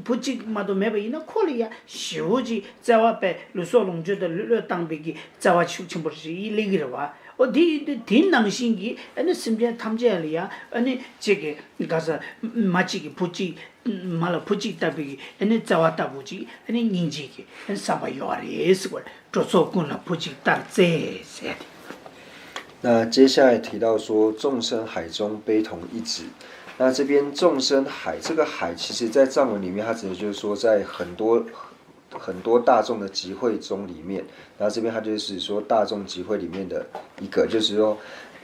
བུ་གཅིག་མ་གཏོགས་མེད་པ་ཡིན་ན་ཁོ་ལ་ཡ་ཞེ་བོ་ཅིག་བརྩེ་བ་དཔེ་ལུས་སྲོག་ལོངས་སྤྱོད་དང་བློས་བཏང་བའི་གི་བརྩེ་བ་ཤུགས་ཆེན་པོ་ཞིག་སླེབས་ཀྱི་རེད་བ། འོ་དེ་དེ་ནང་བཞིན་གྱི་ཨ་ནི་སེམས་ཅན་ཐམས་ཅད་ལ་ཡ་ཨ་ནི་གཅིག་གི་ག་ས་མ་གཅིག་གི་བུ་གཅིག་མ་ལ་བུ་གཅིག་ལྟ་བུའི་གི་ཨ་ནི་བརྩེ་བ་ལྟ་བུ་ཅིག་ཨ་ནི་སྙིང་རྗེ་གི་ཨ་ནི་བསམ་པ་ཡོད་རེད་ཟེར་བ་རེད། 着作供了不及大罪 ཟེར་ཏེ། 那接下来提到说，众生海中悲同一指。那这边众生海，这个海，其实在藏文里面，它指的就是说，在很多很多大众的集会中里面，那这边它就是说大众集会里面的一个，就是说，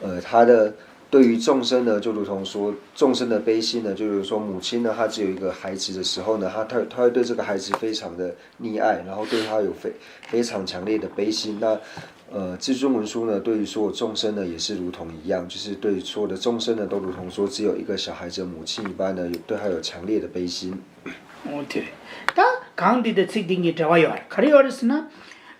呃，他的对于众生呢，就如同说众生的悲心呢，就是说母亲呢，她只有一个孩子的时候呢，她她她会对这个孩子非常的溺爱，然后对他有非非常强烈的悲心。那呃，至尊文殊呢，对于所有众生呢，也是如同一样，就是对所有的众生呢，都如同说只有一个小孩子的母亲一般呢，有对他有强烈的悲心。 འོ་དེ་རེད། ད་གང་འདི་དང་ཚིག་འདི་གཉིས་འབྲེལ་བ་ཡོད་རེད། ག་རེ་ཡོད་རེད་ཟེར་ན།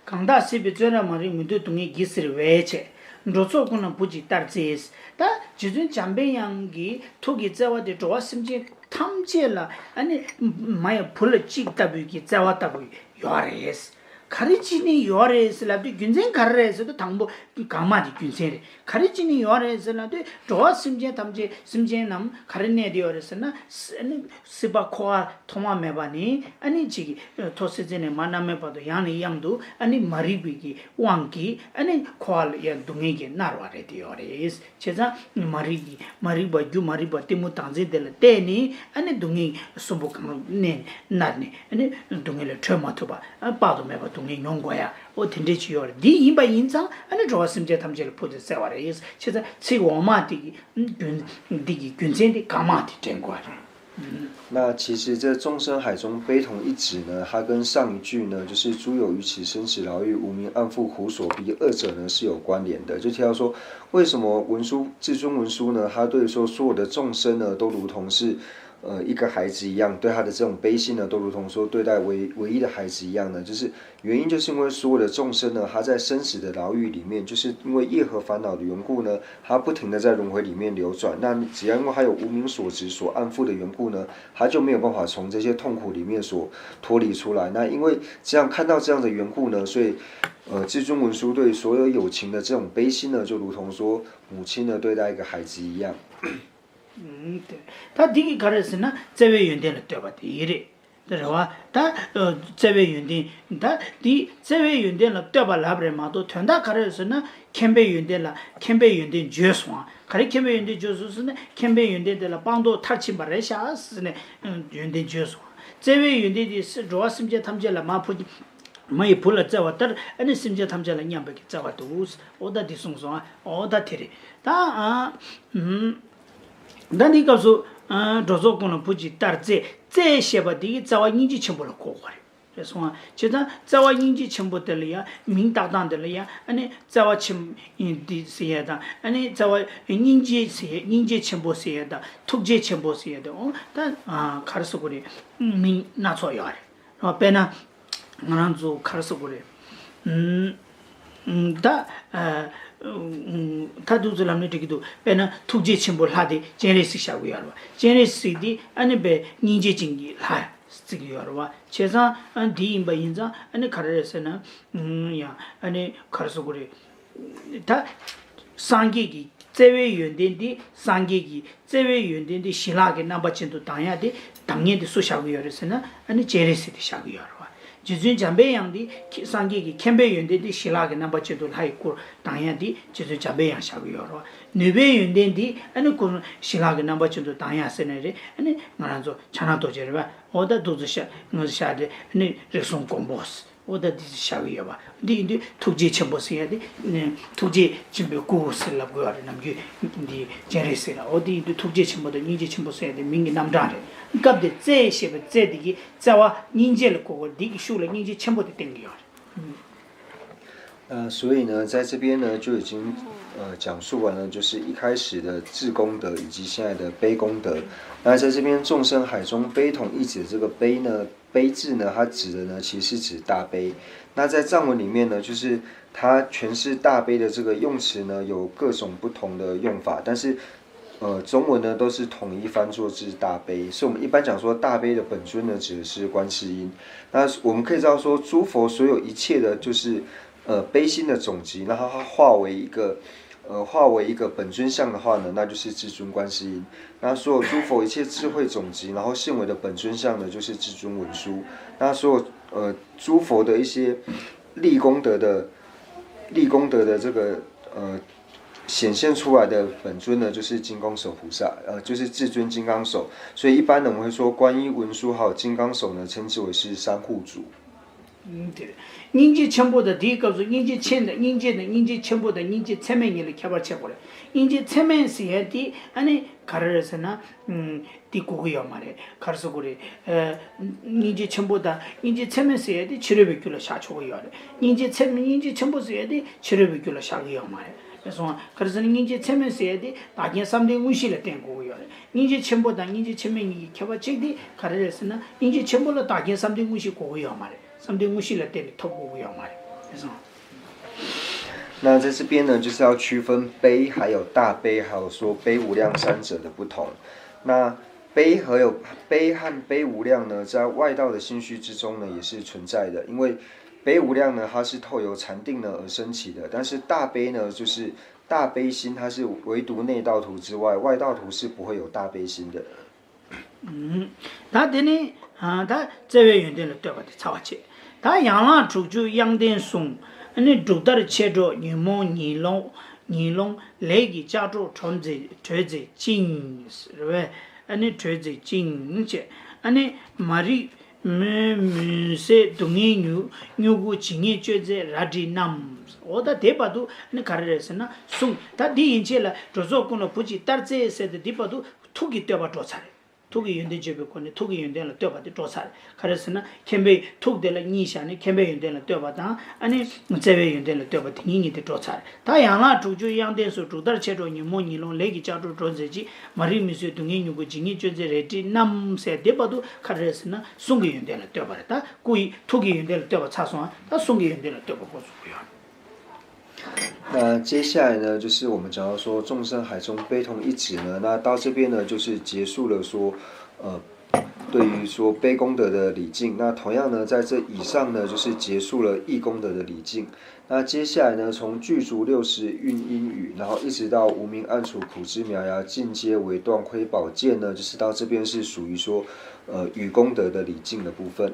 གང་དག་སྲིད་པའི་བཙོན་རར་མ་རིག་མི་འདོད་སྡུག་བསྔལ་གྱིས་གཟིར་བའི་ཆེད། 着作供了不及大罪 ཟེར། ད་རྗེ་བཙུན་འཇམ་པའི་དབྱངས་ཀྱི་ཐུགས་ཀྱི་བརྩེ་བ་དེ་འགྲོ་བ་སེམས་ཅན་ཐམས་ཅད་ལ་ཨ་ནི་མ་ཡང་བུ་ལ་གཅིག་ལྟ་བུའི་གི་བརྩེ་བ་ལྟ་བུ་ཡོད་རེད། ག་རེ་བྱས་ནས་ཡོད་རེད་ཟེར་ལབ་དུས་རྒྱུ་མཚན་ག་རེ་རེད་ཟེར་དུས་དང་པོ་གང་མ་དེ་རྒྱུ་མཚན་རེད། ག་རེ་བྱས་ནས་ཡོད་རེད་ཟེར་ལབ་དུས་འགྲོ་བ་སེམས་ཅན་ཐམས་ཅད་སེམས་ཅན་རྣམས་ག་རེ་གནས་བསྡད་ཡོད་རེད་ཟེར་ན། སྲིད་པ་འཁོར་བ་ཐོག་མ་མེད་པ་ནས་ཨ་ནི་གཅིག་གི་ཐོག་སྲིད་རྩེ་ནས་མར་གནམ་མེད་བར་དུ་ཡང་ནས་ཡང་དུ་ཨ་ནི་མ་རིག་པའི་གི་དབང་གིས་ཨ་ནི་འཁོར་བ་ལ་ཡང་སྡུག་བསྔལ་གྱིས་མནར་བ་རེད་དེ་ཡོད་རེད། བྱས་ཙང་མ་རིག་གི་མ་རིག་པ་རྒྱུ་མ་རིག་པ་གཏི་མུག་བདག་འཛིན་དེ་ལ་བརྟེན་ནས་ཨ་ནི་སྡུག་བསྔལ་གསུམ་པོ་གང་ནས་མནར་ནས་ཨ་ནི་སྡུག་བསྔལ་ལས་གྲོལ་མ་ཐུབ་པ་དཔག་ཏུ་མེད་པ་སྡུག་བསྔལ་མྱོང་དགོས་ཡ། འོ་དེ་འདྲས་ཅིག་ཡོད་རེད། འདི་ཡིན་པ་ཡིན་ཙང་ཨ་ནི་འགྲོ་བ་སེམས་ཅན་ཐམས་ཅད་ལ་ཕུལ་ཏེ་བརྩེ་བ་རེད། བྱས་ཙང་ཚིག་འོག་མ་དེ་གི་རྒྱུ་འདི་གི་རྒྱུ་མཚན་དེ་གང་མ་དེ་དྲན་དགོས་རེད། 那其实这众生海中悲同一指呢，它跟上一句呢，就是诸有余起生死牢狱，无明暗负苦所逼，二者呢是有关联的。就提到说，为什么文殊至尊文殊呢，他对说所有的众生呢，都如同是呃一个孩子一样，对他的这种悲心呢，都如同说对待唯唯一的孩子一样呢？就是原因就是因为所有的众生呢，他在生死的牢狱里面，就是因为业和烦恼的缘故呢，他不停的在轮回里面流转。那只要因为他有无明所执所暗负的缘故呢，他就没有办法从这些痛苦里面所脱离出来。那因为这样看到这样的缘故呢，所以呃，至尊文殊对所有有情的这种悲心呢，就如同说母亲呢对待一个孩子一样。 ད་འདི་གི་ག་རེ་ཟེར་ན་བརྩེ་བའི་ཡོན་ཏན་ལ་ལྟོས་པ་དེ་ཡིན་རེད། དེ་རེད་བ། ད་བརྩེ་བའི་ཡོན་ཏན་ད་འདི་བརྩེ་བའི་ཡོན་ཏན་ལ་ལྟོས་པ་ལབ་རེད་མ་གཏོགས་དོན་དག་ག་རེ་ཟེར་ན་མཁྱེན་པའི་ཡོན་ཏན་ལ་མཁྱེན་པའི་ཡོན་ཏན་བརྗོད་སོང་ཨ། ག་རེ་མཁྱེན་པའི་ཡོན་ཏན་བརྗོད་སོང་ཟེར་ན་མཁྱེན་པའི་ཡོན་ཏན་དེ་ལ་སྤངས་རྟོགས་མཐར་ཕྱིན་པ་རེད་ཤག་ཟེར་ནས་ཡོན་ཏན་བརྗོད་སོང་ཨ། བརྩེ་བའི་ཡོན་ཏན་དེ་འགྲོ་བ་སེམས་ཅན་ཐམས་ཅད་ལ་མ་ཕུ། མ་ཡི་བུ་ལ་བརྩེ་བ་ལྟར་ཨ་ནི་སེམས་ཅན་ཐམས་ཅད་ལ་མཉམ་པའི་གི་བརྩེ་བ་འདུག་འོ་ད་འདི་གསུངས་སོང་ཨ། འོ་ད་དེ་རེད། ད་ཨ། ཨུམ། ད་འདི་སྐབས་སུ་ཨ། སྒྲོ་འཛུགས་ཀུན་ལ་བུ་གཅིག་ལྟར་བརྩེ། བརྩེ་ཞེས་པ་འདི་གི་བརྩེ་བ་སྙིང་རྗེ་ཆེན་པོ་ལ་གོ་དགོས་རེད། རེད་སོང་ཨ། བྱས་ཙང་བརྩེ་བ་སྙིང་རྗེ་ཆེན་པོ་དེ་ལ་ཡང་མིང་བཏགས་སྟངས་དེ་ལ་ཡང་ཨ་ནི་བརྩེ་བ་ཆེན་འདི་ཟེར་ཡ་དང་ཨ་ནི་བརྩེ་བ་སྙིང་རྗེ་ཟེར་ཡ་སྙིང་རྗེ་ཆེན་པོ་ཟེར་ཡ་དང་ཐུགས་རྗེ་ཆེན་པོ་ཟེར་ཡ་དང་འོ་ད་ག་རེ་ཟེར་དགོས་རེད། མིང་སྣ་ཚོགས་ཡོད་རེད། དཔེར་ན། ང་རང་ཚོ་ག་རེ་ཟེར་དགོས་རེད། ཨུམ། ད་ད་འདུག་ཚོད་ལམ་ནས་འགྲིག་གི་འདུག་དཔེར་ན་ཐུགས་རྗེ་ཆེན་པོ་ལྷ་དེ་སྤྱན་རས་གཟིགས་བཞག་གི་ཡོད་རེད་བ། སྤྱན་རས་གཟིགས་དེ་ཨ་ནི་པའི་སྙིང་རྗེ་ཅན་གྱི་ལྷ་བརྩི་གི་ཡོད་རེད་བ། བྱས་ཙང་ཨ་ནི་དེ་ཡིན་པ་ཡིན་ཙང་ཨ་ནི་ག་རེ་རེད་ཟེར་ན། ཡང་ཨ་ནི་ག་རེ་ཟེར་དགོས་རེད། ད་སངས་རྒྱས་ཀྱི་བརྩེ་བའི་ཡོན་ཏན་དེ་སངས་རྒྱས་ཀྱི་བརྩེ་བའི་ཡོན་ཏན་དེ་ཞི་ལྷག་གི་རྣམ་པ་ཅན་དུ་ལྡང་ཡ་དེ་ལྡང་མཁན་དེ་སུ་བཞག་གི་ཡོད་རེད་ཟེར་ན་ཨ་ནི་སྤྱན་རས་གཟིགས་དེ་བཞག་གི་ཡོད་རེད་བ། རྗེ་བཙུན་འཇམ་པའི་དབྱངས་དེ་ཁྱེད་སངས་རྒྱས་ཀྱི་མཁྱེན་པའི་ཡོན་ཏན་དེ་ཞི་ལྷག་གི་རྣམ་པ་ཅན་དུ་ལྷ་ཡི་སྐུར་ལྡང་ཡ་དེ་རྗེ་བཙུན་འཇམ་པའི་དབྱངས་བཞག་གི་ཡོད་རེད་བ། ནུས་པའི་ཡོན་ཏན་དེ་ཨ་ནི་ཁོ་ཞི་ལྷག་གི་རྣམ་པ་ཅན་དུ་ལྡང་ཡ་ཟེར་ནི་རེད། ཨ་ནི་ང་རང་ཚོ་ཕྱག་ན་རྡོ་རྗེ་རེད་བ། འོ་ད་འདུག་ཚོད་བཤད་ང་ཚོ་བཤད་དེ་ཨ་ནི་རིགས་གསུམ་མགོན་པོ། འོ་ད་འདི་བཞག་གི་ཡོད་པ། འདི་ཡིན་དུས་ཐུགས་རྗེ་ཆེན་པོ་ཟེར་ཡ་དེ། ཐུགས་རྗེ་ཆེན་པོའི་སྐུ་ཟེར་ལབ་དགོས་པ་རེད། ནམ་རྒྱུན་འདི་སྤྱན་རས་གཟིགས་ལ། འོ་འདི་ཡིན་དུས་ཐུགས་རྗེ་ཆེན་པོ་དང་སྙིང་རྗེ་ཆེན་པོ་ཟེར་ཡ་དེ་མིང་གི་རྣམ་གྲངས་རེད། སྐབས་དེར་བརྩེ་ཞེས་པའི་བརྩེ་དེ་གིས་བརྩེ་བ་སྙིང་རྗེ་ལ་གོ་དགོས། འདི་གི་ཤུགས་ལ་སྙིང་རྗེ་ཆེན་པོ་དེ་བསྟན་གྱི་ཡོད་རེད། 呃，所以呢，在这边呢就已经呃讲述完了，就是一开始的至功德以及现在的悲功德。那在这边众生海中悲痛一指这个悲呢，悲字呢，它指的呢其实是指大悲。那在藏文里面呢，就是它诠释大悲的这个用词呢有各种不同的用法，但是呃中文呢都是统一翻作是大悲。所以我们一般讲说大悲的本尊呢指的是观世音。那我们可以知道说诸佛所有一切的就是呃悲心的总集，然后它化为一个呃化为一个本尊像的话呢，那就是至尊观世音。那所有诸佛一切智慧总集，然后现为的本尊像呢，就是至尊文殊。那所有呃诸佛的一些立功德的立功德的这个呃显现出来的本尊呢，就是金刚手菩萨，呃，就是至尊金刚手。所以一般呢，我们会说观音、文殊还有金刚手呢，称之为是三护主。 ཨང་། དེ་སྙིང་རྗེ་ཆེན་པོ་དང་དེའི་སྐབས་སུ་སྙིང་རྗེ་ཆེན་དང་སྙིང་རྗེ་དང་སྙིང་རྗེ་ཆེན་པོ་དང་སྙིང་རྗེ་ཚད་མེད་གཉིས་ལ་ཁྱད་པར་ཕྱེ་དགོས་རེད། སྙིང་རྗེ་ཚད་མེད་ཟེར་ཡ་དེ་ཨ་ནི་ག་རེ་རེད་ཟེར་ན། ཨང་། དེ་གོ་གི་ཡོད་མ་རེད། ག་རེ་ཟེར་དགོས་རེད། ཨ། སྙིང་རྗེ་ཆེན་པོ་དང་སྙིང་རྗེ་ཚད་མེད་ཟེར་ཡ་དེ་ཕྱི་རོལ་པའི་རྒྱུད་ལ་བཞག་ཆོག་གི་ཡོད་རེད། སྙིང་རྗེ་ཚད་མེད་སྙིང་རྗེ་ཆེན་པོ་ཟེར་ཡ་དེ་ཕྱི་རོལ་པའི་རྒྱུད་ལ་བཞག་གི་ཡོད་མ་རེད། རེད་སོང་ང་། ག་རེ་ཟེར་ན་སྙིང་རྗེ་ཚད་མེད་ཟེར་ཡ་དེ་བདག་རྐྱེན་བསམ་གཏན་དངོས་གཞི་ལ་བརྟེན་དགོས་ཀྱི་ཡོད་རེད། སྙིང་རྗེ་ཆེན་པོ་དང་སྙིང་རྗེ་ཚད་མེད་གཉིས་ཀྱི་ཁྱད་པར་གཅིག་དེ་ག་རེ་རེད་ཟེར་ན། སྙིང་རྗེ་ཆེན་པོ་ལ་བདག་རྐྱེན་བསམ་གཏན་དངོས་གཞི་དགོས་ཀྱི་ཡོད་མ་རེད། བསམ་གཏན་དངོས་གཞི་ལ་བརྟེན་ནས་ཐོབ་དགོས་ཀྱི་ཡོད་མ་རེད། རེད་སོང་那在这边呢，就是要区分悲还有大悲，还有说悲无量三者的不同。那悲和有悲和悲无量呢，在外道的心虚之中呢，也是存在的。因为悲无量呢，它是透由禅定呢而升起的，但是大悲呢，就是大悲心，它是唯独内道图之外，外道图是不会有大悲心的。 ད་དེ་ནི་ད་བརྩེ་བའི་ཡོན་ཏན་ལ་བསྟོད་པ་དེ་ཚར་བ་བྱས། ད་ཡན་ལག་དྲུག་ཅུ་དབྱངས་ལྡན་གསུང་། ཨ་ནི་འབྲུག་ལྟར་མཆེད་གྲོགས་ཉོན་མོངས་ཉེས་ལོང་ཉེས་ལོང་ལས་ཀྱི་ལྕགས་སྒྲོག་གྲོལ་མཛད་གྲོལ་མཛད་ཅིང་། རེད་པས། ཨ་ནི་གྲོལ་མཛད་ཅིང་བྱས། ཨ་ནི་མ་རིག་མུན་མུན་སེལ་སྡུག་བསྔལ་མྱུ་མྱུ་གུ་ཇི་སྙེད་གཅོད་མཛད་རལ་གྲིའི་རྣམས། འོ་ད་དེ་བར་དུ་ཨ་ནི་ག་རེ་རེད་ཟེར་ན་གསུང་། ད་འདི་ཡན་ཆད་ལ་གྲོལ་ཚོགས་ཀུན་ལ་བུ་གཅིག་ལྟར་བརྩེ་ཟེར་ཏེ་འདི་བར་དུ། ཐུགས་ཀྱི་བསྟོད་པ་འགྲོ་ཚར་རེད། ཐུགས་ཀྱི་ཡོན་ཏན་བརྗོད་པའི་སྒོ་ནས་ཐུགས་ཀྱི་ཡོན་ཏན་ལ་བསྟོད་པ་དེ་འགྲོ་ཚར་རེད། ག་རེ་ཟེར་ན་མཁྱེན་པའི་ཐུགས་དེ་ལ་གཉིས་བཞག་ནས་མཁྱེན་པའི་ཡོན་ཏན་ལ་བསྟོད་པ་དང་ཨ་ནི་བརྩེ་བའི་ཡོན་ཏན་ལ་བསྟོད་པ་དེ་གཉིས་གཉིས་དེ་འགྲོ་ཚར་རེད། ད་ཡན་ལག་དྲུག་ཅུ་དབྱངས་ལྡན་གསུང་། འབྲུག་ལྟར་མཆེད་གྲོགས་ཉོན་མོངས་ཉེས་ལོང་ལས་ཀྱི་ལྕགས་སྒྲོག་གྲོལ་མཛད་ཅིང་། མ་རིག་མུན་སེལ་སྡུག་བསྔལ་མྱུ་གུ་ཇི་སྙེད་གཅོད་མཛད་རལ་གྲིའི་རྣམས་ཟེར་དེ་བར་དུ་ག་རེ་རེད་ཟེར་ན་གསུང་གི་ཡོན་ཏན་ལ་བསྟོད་པ་རེད། ད་སྐུ་ཡི་ཐུགས་ཀྱི་ཡོན་ཏན་ལ་བསྟོད་པ་ཚར་སོང་ང་། ད་གསུང་གི་ཡོན་ཏན་ལ་བསྟོད་པ་འགོ་འཛུགས་ཀྱི་ཡོད། 那接下来呢，就是我们讲到说众生海中悲痛一指呢，那到这边呢，就是结束了说，呃，对于说悲功德的礼敬。那同样呢，在这以上呢，就是结束了义功德的礼敬。那接下来呢，从具足六十运音语，然后一直到无明暗处苦枝苗芽，尽皆为断亏宝剑呢，就是到这边是属于说，呃，与功德的礼敬的部分。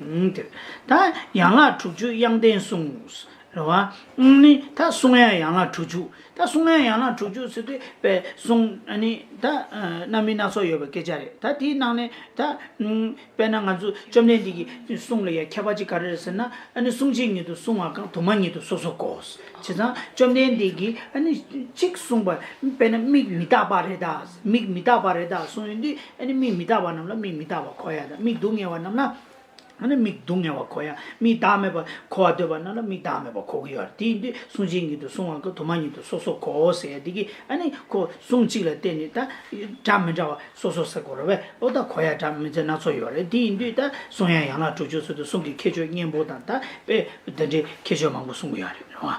ཨང་། དེ་ད་ཡན་ལག་དྲུག་ཅུ་དབྱངས་ལྡན་གསུང་། རེད་བ། ཨང་། ནི་ད་གསུང་ཡ་ཡན་ལག་དྲུག་ཅུ། ད་གསུང་ཡ་ཡན་ལག་དྲུག་ཅུ་ཟེར་དུས་པའི་གསུང་ཨ་ནི་ད་རྣམ་སྨིན་སྣ་ཚོགས་ཡོད་པའི་སྐད་ཆ་རེད། ད་དེའི་ནང་ནས་ད་ཨང་། དཔེར་ན་ང་ཚོ་བཅོམ་ལྡན་འདས་ཀྱི་གསུང་ལ་ཡ་ཁྱད་པར་ཅིག་ག་རེ་རེད་ཟེར་ན། ཨ་ནི་གསུང་ཆོས་ཉིད་དུ་གསུང་བ་གང་དུ་མ་ཉིད་དུ་སོ་སོ་གོ། བྱས་ཙང་བཅོམ་ལྡན་འདས་ཀྱིས་ཨ་ནི་གཅིག་གསུངས་པ། དཔེར་ན་མིག་མི་རྟག་པ་རེད་ད། མིག་མི་རྟག་པ་རེད་ད་གསུངས་ཡོང་དུས་ཨ་ནི་མིག་མི་རྟག་པ་རྣམས་ལ་མིག་མི་རྟག་པ་གོ་ཡ་དང་། མིག་སྡུག་བསྔལ་བ་རྣམས་ལ། ཨ་ནི་མིག་སྡུག་བསྔལ་བ་གོ་ཡ། མིག་བདག་མེད་པ་གོ་བ་འདོད་པ་ན་ལ་མིག་བདག་མེད་པ་གོ་གི་ཡོད་རེད། དེ་ཡིན་དུས་གཟུང་ཆེན་ཉིད་དུ་གཟུང་བ་གི་དུ་མ་ཉིད་དུ་སོ་སོ་གོ་ཟེར་ཡ་དེ་གི་ཨ་ནི་ཁོ་གཟུང་གཅིག་ལ་བརྟེན་ནས་ད་འདྲ་མི་འདྲ་བ་སོ་སོ་ཟེར་གོ་རེད་པས། ཨོ་ད་གོ་ཡ་འདྲ་མི་འདྲ་སྣ་ཚོགས་ཡོད་རེད། དེ་ཡིན་དུས་ད་གཟུང་ཡ་ཡན་ལག་དྲུག་ཅུ་ཟེར་དུས་གཟུང་གི་ཁྱད་ཆོས་གཉེན་པོ་དང་ད་དཔེ་འདི་འདྲའི་ཁྱད་ཆོས་མང་པོ་གསུང་གི་ཡོད་རེད། རེད་བ།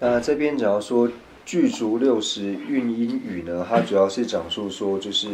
那这边假如说具足六识运音语呢，它主要是讲述说，就是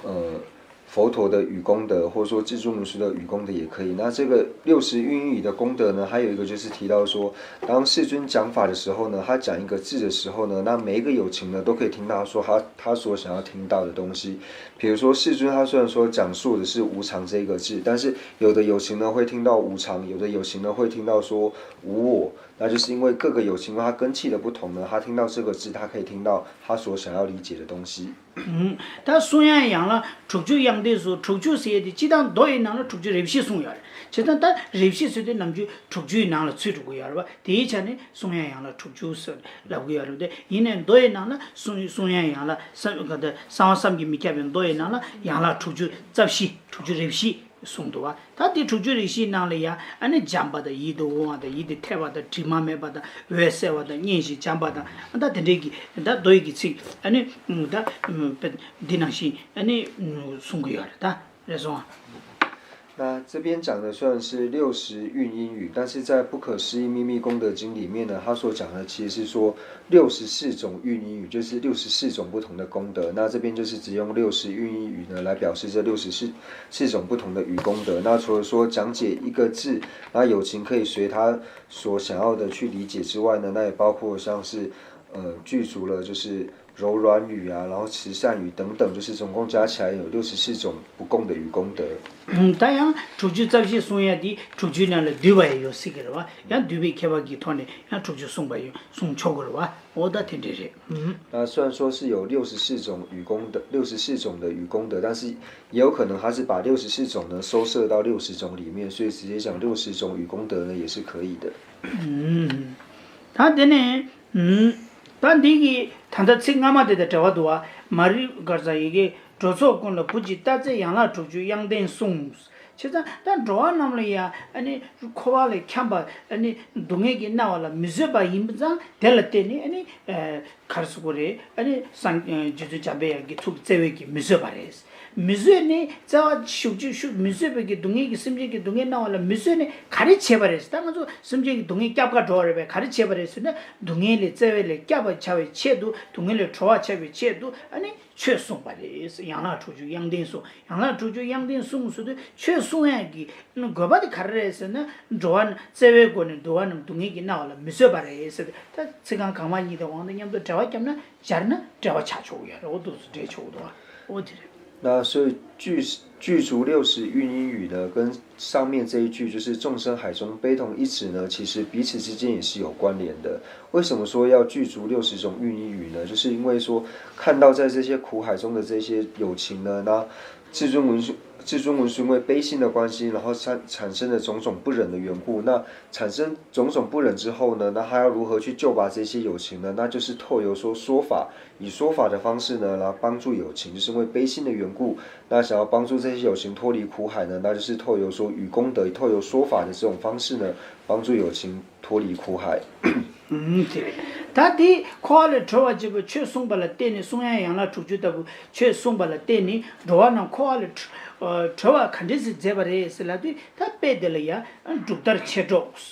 呃佛陀的语功德，或者说至尊文殊的语功德也可以。那这个六识运音语的功德呢，还有一个就是提到说，当世尊讲法的时候呢，他讲一个字的时候呢，那每一个有情呢都可以听到说他他所想要听到的东西。比如说世尊他虽然说讲述的是无常这一个字，但是有的有情呢会听到无常，有的有情呢会听到说无我，那就是因为各个有情呢他根器的不同呢，他听到这个字，他可以听到他所想要理解的东西。 ད་གསུང་ཡ་ཡན་ལག་དྲུག་ཅུ་དབྱངས་ལྡན་གསུང་། དྲུག་ཅུ་ཟེར་ཡ་དེ་སྤྱིར་བཏང་མདོ་ཡི་ནང་ལ་དྲུག་ཅུ་རེ་བཞི་གསུངས་ཡོད་རེད། བྱས་ཙང་ད་རེ་བཞི་ཟེར་དུས་ནམ་རྒྱུན་དྲུག་ཅུའི་ནང་ལ་ཚུད་འགྲོ་གི་ཡོད་རེད་བ། དེའི་ཆ་ནས་གསུང་ཡ་ཡན་ལག་དྲུག་ཅུ་ཟེར་ལབ་གི་ཡོད་རེད་དེ། ཡིན་ནའི་མདོ་ཡི་ནང་ལ་གསུང་གསུང་ཡ་ཡན་ལག་གསང་གསང་བ་བསམ་གྱིས་མི་ཁྱབ་པའི་མདོ་ཡི་ནང་ལ་ཡན་ལག་དྲུག་ཅུ་རྩ་བཞི། དྲུག་ཅུ་རེ་བཞི་གསུངས་འདུག་བ། ད་དེ་དྲུག་ཅུ་རེ་བཞིའི་ནང་ལ་ཡ་ཨ་ནི་འཇམ་པ་དང་ཡིད་དུ་འོང་བ་དང་ཡིད་དུ་འཐད་པ་དང་དྲི་མ་མེད་པ་དང་འོད་གསལ་བ་དང་མཉེན་ཞིང་འཇམ་པ་དང་ད་དེ་འདྲའི་གི་ད་མདོ་ཡི་གི་ཚིག་ཨ་ནི་ད་འདི་ནང་བཞིན་ཨ་ནི་གསུང་གི་ཡོད་རེད། ད་རེད་སོང་། 那这边讲的虽然是六识运音语，但是在《不可思议秘密功德经》里面呢，它所讲的其实是说六十四种运音语，就是六十四种不同的功德。那这边就是只用六识运音语呢来表示这六十四四种不同的语功德。那除了说讲解一个字，那有情可以随他所想要的去理解之外呢，那也包括像是呃具足了就是柔软语啊，然后慈善语等等，就是总共加起来有六十四种不共的语功德。 ད་ཡང་དྲུག་ཅུ་རྩ་བཞི་གསུང་ཡ་དེ་དྲུག་ཅུའི་ནང་ལ་བསྡུས་པ་ཡང་ཡོད་སྲིད་ཀྱི་རེད་བ། ཡང་བསྡུས་པའི་ཁྱད་པར་གྱི་ཐོག་ནས་ཡང་དྲུག་ཅུ་གསུངས་པ་ཡང་གསུང་ཆོག་གི་རེད་བ། འོ་ད་དེ་འདྲ་རེད། 那虽然说是有六十四种语功德，六十四种的语功德，但是也有可能他是把六十四种呢收摄到六十种里面，所以直接讲六十种语功德呢也是可以的。 ད་དེ་ནས་ད་འདི་གི་ད་ལྟ་ཚིག་སྔ་མ་དེ་དང་འབྲེལ་བ་འདུག་བ། མ་རིག་གར་ས་ཡི་གེ་འགྲོ་ཚོགས་ཀུན་ལ་བུ་གཅིག་ལྟ་ཚེ་ཡན་ལག་དྲུག་ཅུ་དབྱངས་ལྡན་གསུངས། བྱས་ཙང་ད་འགྲོ་བ་རྣམས་ལ་ཡང་ཨ་ནི་འཁོར་བ་ལས་འཁྱམས་པ་ཨ་ནི་སྡུག་བསྔལ་གྱིས་མནར་བ་ལ་མི་བཟོད་པ་ཡིན་ཙང་དེ་ལ་བརྟེན་ནས་ཨ་ནི་ག་རེ་ཟེར་དགོས་རེད། ཨ་ནི་སངས་རྒྱས་བཙུན་འཇམ་པའི་དབྱངས་ཀྱིས་ཐུགས་བརྩེ་བས་ཀྱིས་མི་བཟོད་པ་རེད། མི་བཟོད་ནས་བརྩེ་བ་ཤུགས་ཀྱིས་ཤུགས་མི་བཟོད་པའི་གི་སྡུག་བསྔལ་གྱི་སེམས་ཅན་གྱི་སྡུག་བསྔལ་མནར་བ་ལ་མི་བཟོད་ནས་ག་རེ་བྱས་པ་རེད་ཟེར། ད་ང་ཚོ་སེམས་ཅན་གྱི་སྡུག་བསྔལ་སྐྱབས་ག་འགྲོ་བ་རེད་པས། ག་རེ་བྱས་པ་རེད་ཟེར་ན། སྡུག་བསྔལ་ལས་བརྩེ་བའི་ལས་སྐྱབས་པར་བྱ་བའི་ཆེད་དུ། སྡུག་བསྔལ་ལས་གྲོལ་བར་བྱ་བའི་ཆེད་དུ་ཨ་ནི་ཆོས་གསུངས་པ་རེད། ཡན་ལག་དྲུག་ཅུ་དབྱངས་ལྡན་གསུངས། ཡན་ལག་དྲུག་ཅུ་དབྱངས་ལྡན་གསུངས་ཟེར་དུས་ཆོས་གསུང་ཡག་གི་དགོས་པ་དེ་ག་རེ་རེད་ཟེར་ན། འགྲོ་བ་རྣམས་བརྩེ་བའི་སྒོ་ནས་འགྲོ་བ་རྣམས་སྡུག་བསྔལ་གྱིས་མནར་བ་ལ་མི་བཟོད་པ་རེད་ཟེར་ཏེ། ད་ཚིག་རྐང་གང་མ་གཉིས་དང་དབང་དང་མཉམ་དུ་འབྲེལ་བ་བརྒྱབ་ན། སྦྱར་ན་འབྲེལ་བ་ཆགས་ཆོག་གི་ཡོད་རེད། འོ་འདུག་སེ་འགྲེལ་ཆོག་གི་འདུག་ཨ། འོ་དེ་རེད། 那所以具具足六识运音语呢，跟上面这一句就是众生海中悲痛一词呢，其实彼此之间也是有关联的。为什么说要具足六十种运音语呢？就是因为说看到在这些苦海中的这些有情呢，那至尊文殊至尊文殊因为悲心的关系，然后产产生的种种不忍的缘故，那产生种种不忍之后呢，那他要如何去救拔这些有情呢？那就是透由说说法，以说法的方式呢，来帮助有情，就是因为悲心的缘故，那想要帮助这些有情脱离苦海呢，那就是透由说语功德，透由说法的这种方式呢，帮助有情脱离苦海。 ཨུམ། དེ་རེད། ད་དེ་འཁོར་བ་ལས་གྲོལ་བར་བྱེད་པའི་ཆོས་གསུངས་པ་ལ་བརྟེན་ནས། གསུང་ཡ་ཡན་ལག་དྲུག་ཅུ་ལྟ་བུ་ཆོས་གསུངས་པ་ལ་བརྟེན་ནས་འགྲོ་བ་རྣམས་འཁོར་བ་ལས་གྲོལ་བ་ག་འདྲ་ཞིག་མཛད་པ་རེད་ཟེར་ལབ་དུས། ད་དཔེ་དེ་ལ་ཡ་འབྲུག་ལྟར་མཆེད་གྲོགས་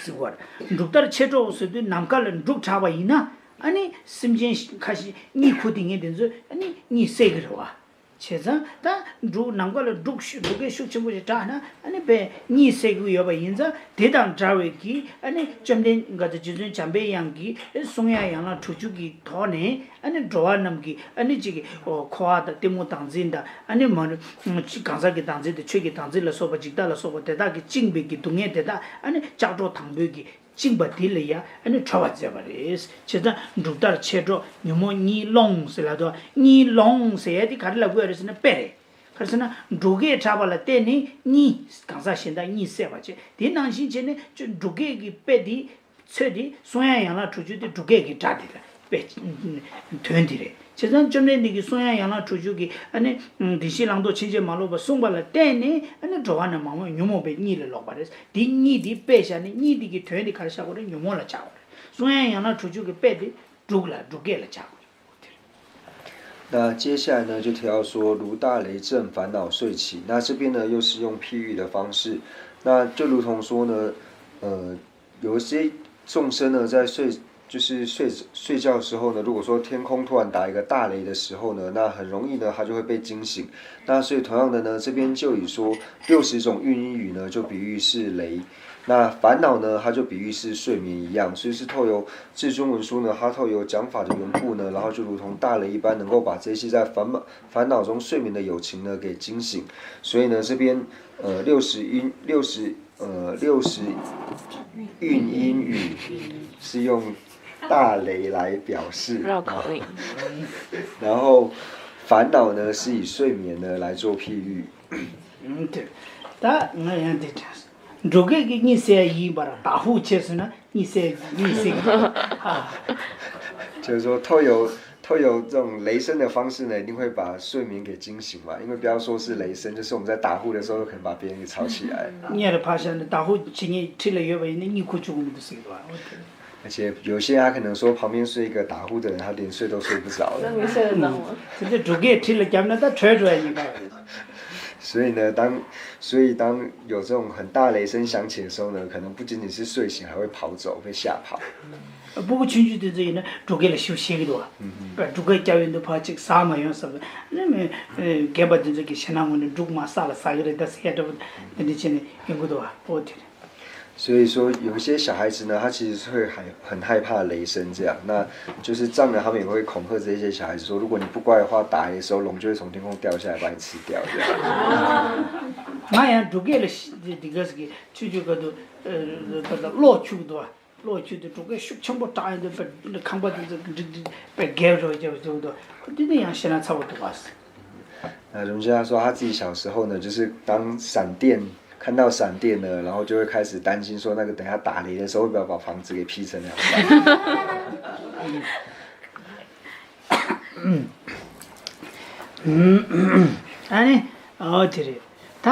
ཟེར་བ་རེད། འབྲུག་ལྟར་མཆེད་གྲོགས་ཟེར་དུས་ནམ་མཁའ་ལ་འབྲུག་གྲགས་པ་ཡིན་ན། ཨ་ནི་སེམས་ཅན་ཁ་ཤས་གཉིད་ཁུག་བསྡད་མཁན་དེ་ཚོས་ཨ་ནི་གཉིད་སད་ཀྱི་རེད་བ། བྱས་ཙང་ད་འབྲུག་ནམ་མཁའ་ལ་འབྲུག་ཤུགས་འབྲུག་སྐད་ཤུགས་ཆེན་པོ་ཞིག་གྲགས་ན། ཨ་ནི་དཔེ་གཉིད་སད་ཀྱི་ཡོད་པ་ཡིན་ཙང་། དེ་དང་འདྲ་བའི་གི་ཨ་ནི་བཅོམ་ལྡན་ག་ཚོད་རྗེ་བཙུན་འཇམ་པའི་དབྱངས་ཀྱིས་གསུང་ཡ་ཡན་ལག་དྲུག་ཅུ་གི་ཐོག་ནས། ཨ་ནི་འགྲོ་བ་རྣམས་ཀྱི་ཨ་ནི་གཅིག་གི་འཁོར་བ་དང་གཏི་མུག་བདག་འཛིན་དང་། ཨ་ནི་མ་གང་ཟག་གི་བདག་འཛིན་དང་ཆོས་ཀྱི་བདག་འཛིན་ལ་སོགས་པ། འཇིག་ལྟ་ལ་སོགས་པ་དེ་དག་གིས་བཅིངས་པའི་གི་སྡུག་བསྔལ་དེ་དག་ཨ་ནི་ལྕགས་སྒྲོག་དང་པོའི་གི་བཅིངས་པ་དེ་ལ་ཡ་ཨ་ནི་གྲོལ་བར་མཛད་པ་རེད། བྱས་ཙང་འབྲུག་ལྟར་མཆེད་གྲོགས་ཉོན་མོངས་གཉིད་སློང་ཟེར་ལབ་དུས། གཉིད་སློང་ཟེར་ཡ་དེ་ག་རེ་ལབ་དགོས་རེད་ཟེར་ན། དཔེ་རེད། ག་རེ་ཟེར་ན། འབྲུག་སྐད་གྲགས་པ་ལ་བརྟེན་ནས་གཉིད་གང་ཟག་གཞན་དག་གཉིད་སད་པ་བྱས། དེ་ནང་བཞིན་བྱས་ནས་ཅོ་འབྲུག་སྐད་ཀྱི་དཔེ་དེ་ཚོད་དེ་གསུང་ཡ་ཡན་ལག་དྲུག་ཅུ་དེ་འབྲུག་སྐད་ཀྱི་སྒྲ་དེ་ལ་དཔེ་དོན་དེ་རེད། བྱས་ཙང་བཅོམ་ལྡན་འདས་ཀྱིས་གསུང་དབྱངས་ཡན་ལག་དྲུག་ཅུ་གི་ཨ་ནི་བདེན་བཞིའི་བླང་དོར་ཕྱིན་ཅི་མ་ལོག་པ་གསུངས་པ་ལ་བརྟེན་ནས། ཨ་ནི་འགྲོ་བ་རྣམས་མ་རྨོངས་ཉོན་མོངས་པའི་གཉིད་ལས་ལོག་པ་རེད། དེ་གཉིད་དེ་སྤེལ་བཞག་ནས། གཉིད་དེ་གི་དོན་དེ་ག་རེ་བཞག་དགོས་རེད། ཉོན་མོངས་ལ་བཞག་དགོས་རེད། གསུང་དབྱངས་ཡན་ལག་དྲུག་ཅུ་གི་དཔེ་དེ་དྲུག་ལ་དྲུག་སྐད་ལ་བཞག་དགོས་རེད། 那接下来呢，就提到说，如大雷震，烦恼睡起。那这边呢，又是用譬喻的方式，那就如同说呢，呃，有一些众生呢，在睡，就是睡睡觉的时候呢，如果说天空突然打一个大雷的时候呢，那很容易呢，他就会被惊醒。那所以同样的呢，这边就以说六十种喻音语呢，就比喻是雷。那烦恼呢，它就比喻是睡眠一样，所以是透由至尊文殊呢，它透由讲法的缘故呢，然后就如同大雷一般，能够把这些在烦恼烦恼中睡眠的有情呢给惊醒。所以呢，这边呃六十音六十呃六十韵音语是用大雷来表示，绕口令。然后烦恼呢是以睡眠呢来做譬喻。 ད་ང་ཡང་དེ་དྲན་སོང་། འབྲུག་སྐད་ཀྱི་གཉིད་སད་ཡིན་པར་དྭགས་ཕུག་ཆེ་ཟེར་ན་གཉིད་སད་གཉིད་སད་ཀྱི་ཨ། 就是说透由透由这种雷声的方式呢，一定会把睡眠给惊醒嘛。因为不要说是雷声，就是我们在打呼的时候，可能把别人给吵起来。 གཉིད་ལ་ཕར་བཞག་ནས་དྭགས་ཕུག་ཇི་སྙེད་འཁྲིས་ལ་ཡོད་པ་ཡིན་ན་གཉིད་ཁུག་བཅུག་གི་མི་འདུག་ཟེར་གྱི་འདུག་ཨ། འོ་དེ། 而且有些他可能说旁边睡一个打呼的人，他连睡都睡不着的。那你睡得着吗？这这主给吃了，讲那他ထွက်出来你看。所以呢，当所以当有这种很大雷声响起的时候呢，可能不仅仅是睡醒，还会跑走，被吓跑。 སྤུ་གུ་ཆུང་ཆུང་དེ་ཚོ་ཡིན་ན་འབྲུག་སྐད་ལ་ཞིབ་ཤེས་ཀྱི་འདུག་བ། འབྲུག་སྐད་རྒྱབ་ཡོང་དུས་ཕར་ཅིག་ཟ་མ་ཡོང་ཟེར་བ་ནི་མི་རྒན་པ་དེ་ཚོ་གི་ཞེད་སྣང་ངོ་ནས་འབྲུག་མ་ཟ་ལ་ཟ་གི་རེད་ད་ཟེར་ཡ་འདྲ་པོ་འདི་འདྲ་བྱས་ནས་ཡོང་གི་འདུག་བ། འོ་དེ་རེད། 所以说，有一些小孩子呢，他其实是会害很害怕雷声这样。那就是藏人他们也会恐吓这些小孩子说，如果你不乖的话，打雷的时候龙就会从天空掉下来把你吃掉。这样。 ང་ཡང་འབྲུག་སྐད་ལ་ཤི་འདི་ག་ཟེར་གི་ཆུ་ཆུ་ག་དུ་གློག་འཁྱུག་འདུག་བ། གློག་འཁྱུག་དུས་འབྲུག་སྐད་ཤུགས་ཆེན་པོ་གྲགས་ཡོང་དུས་པད་ཁང་པ་དེ་ཚོ་འགྲིག་འགྲིག་པད་རྒྱལ་རོ་རྒྱལ་རོ་འདུག་འདུག་འདི་ནི་ཡང་ཞེད་སྣང་ཚ་བོ་འདུག་བ། 那荣家说他自己小时候呢，就是当闪电看到闪电呢，然后就会开始担心说，那个等一下打雷的时候，会不会把房子给劈成两半？ ཨ་ནི་ཨོ་དེ་རེད། ད་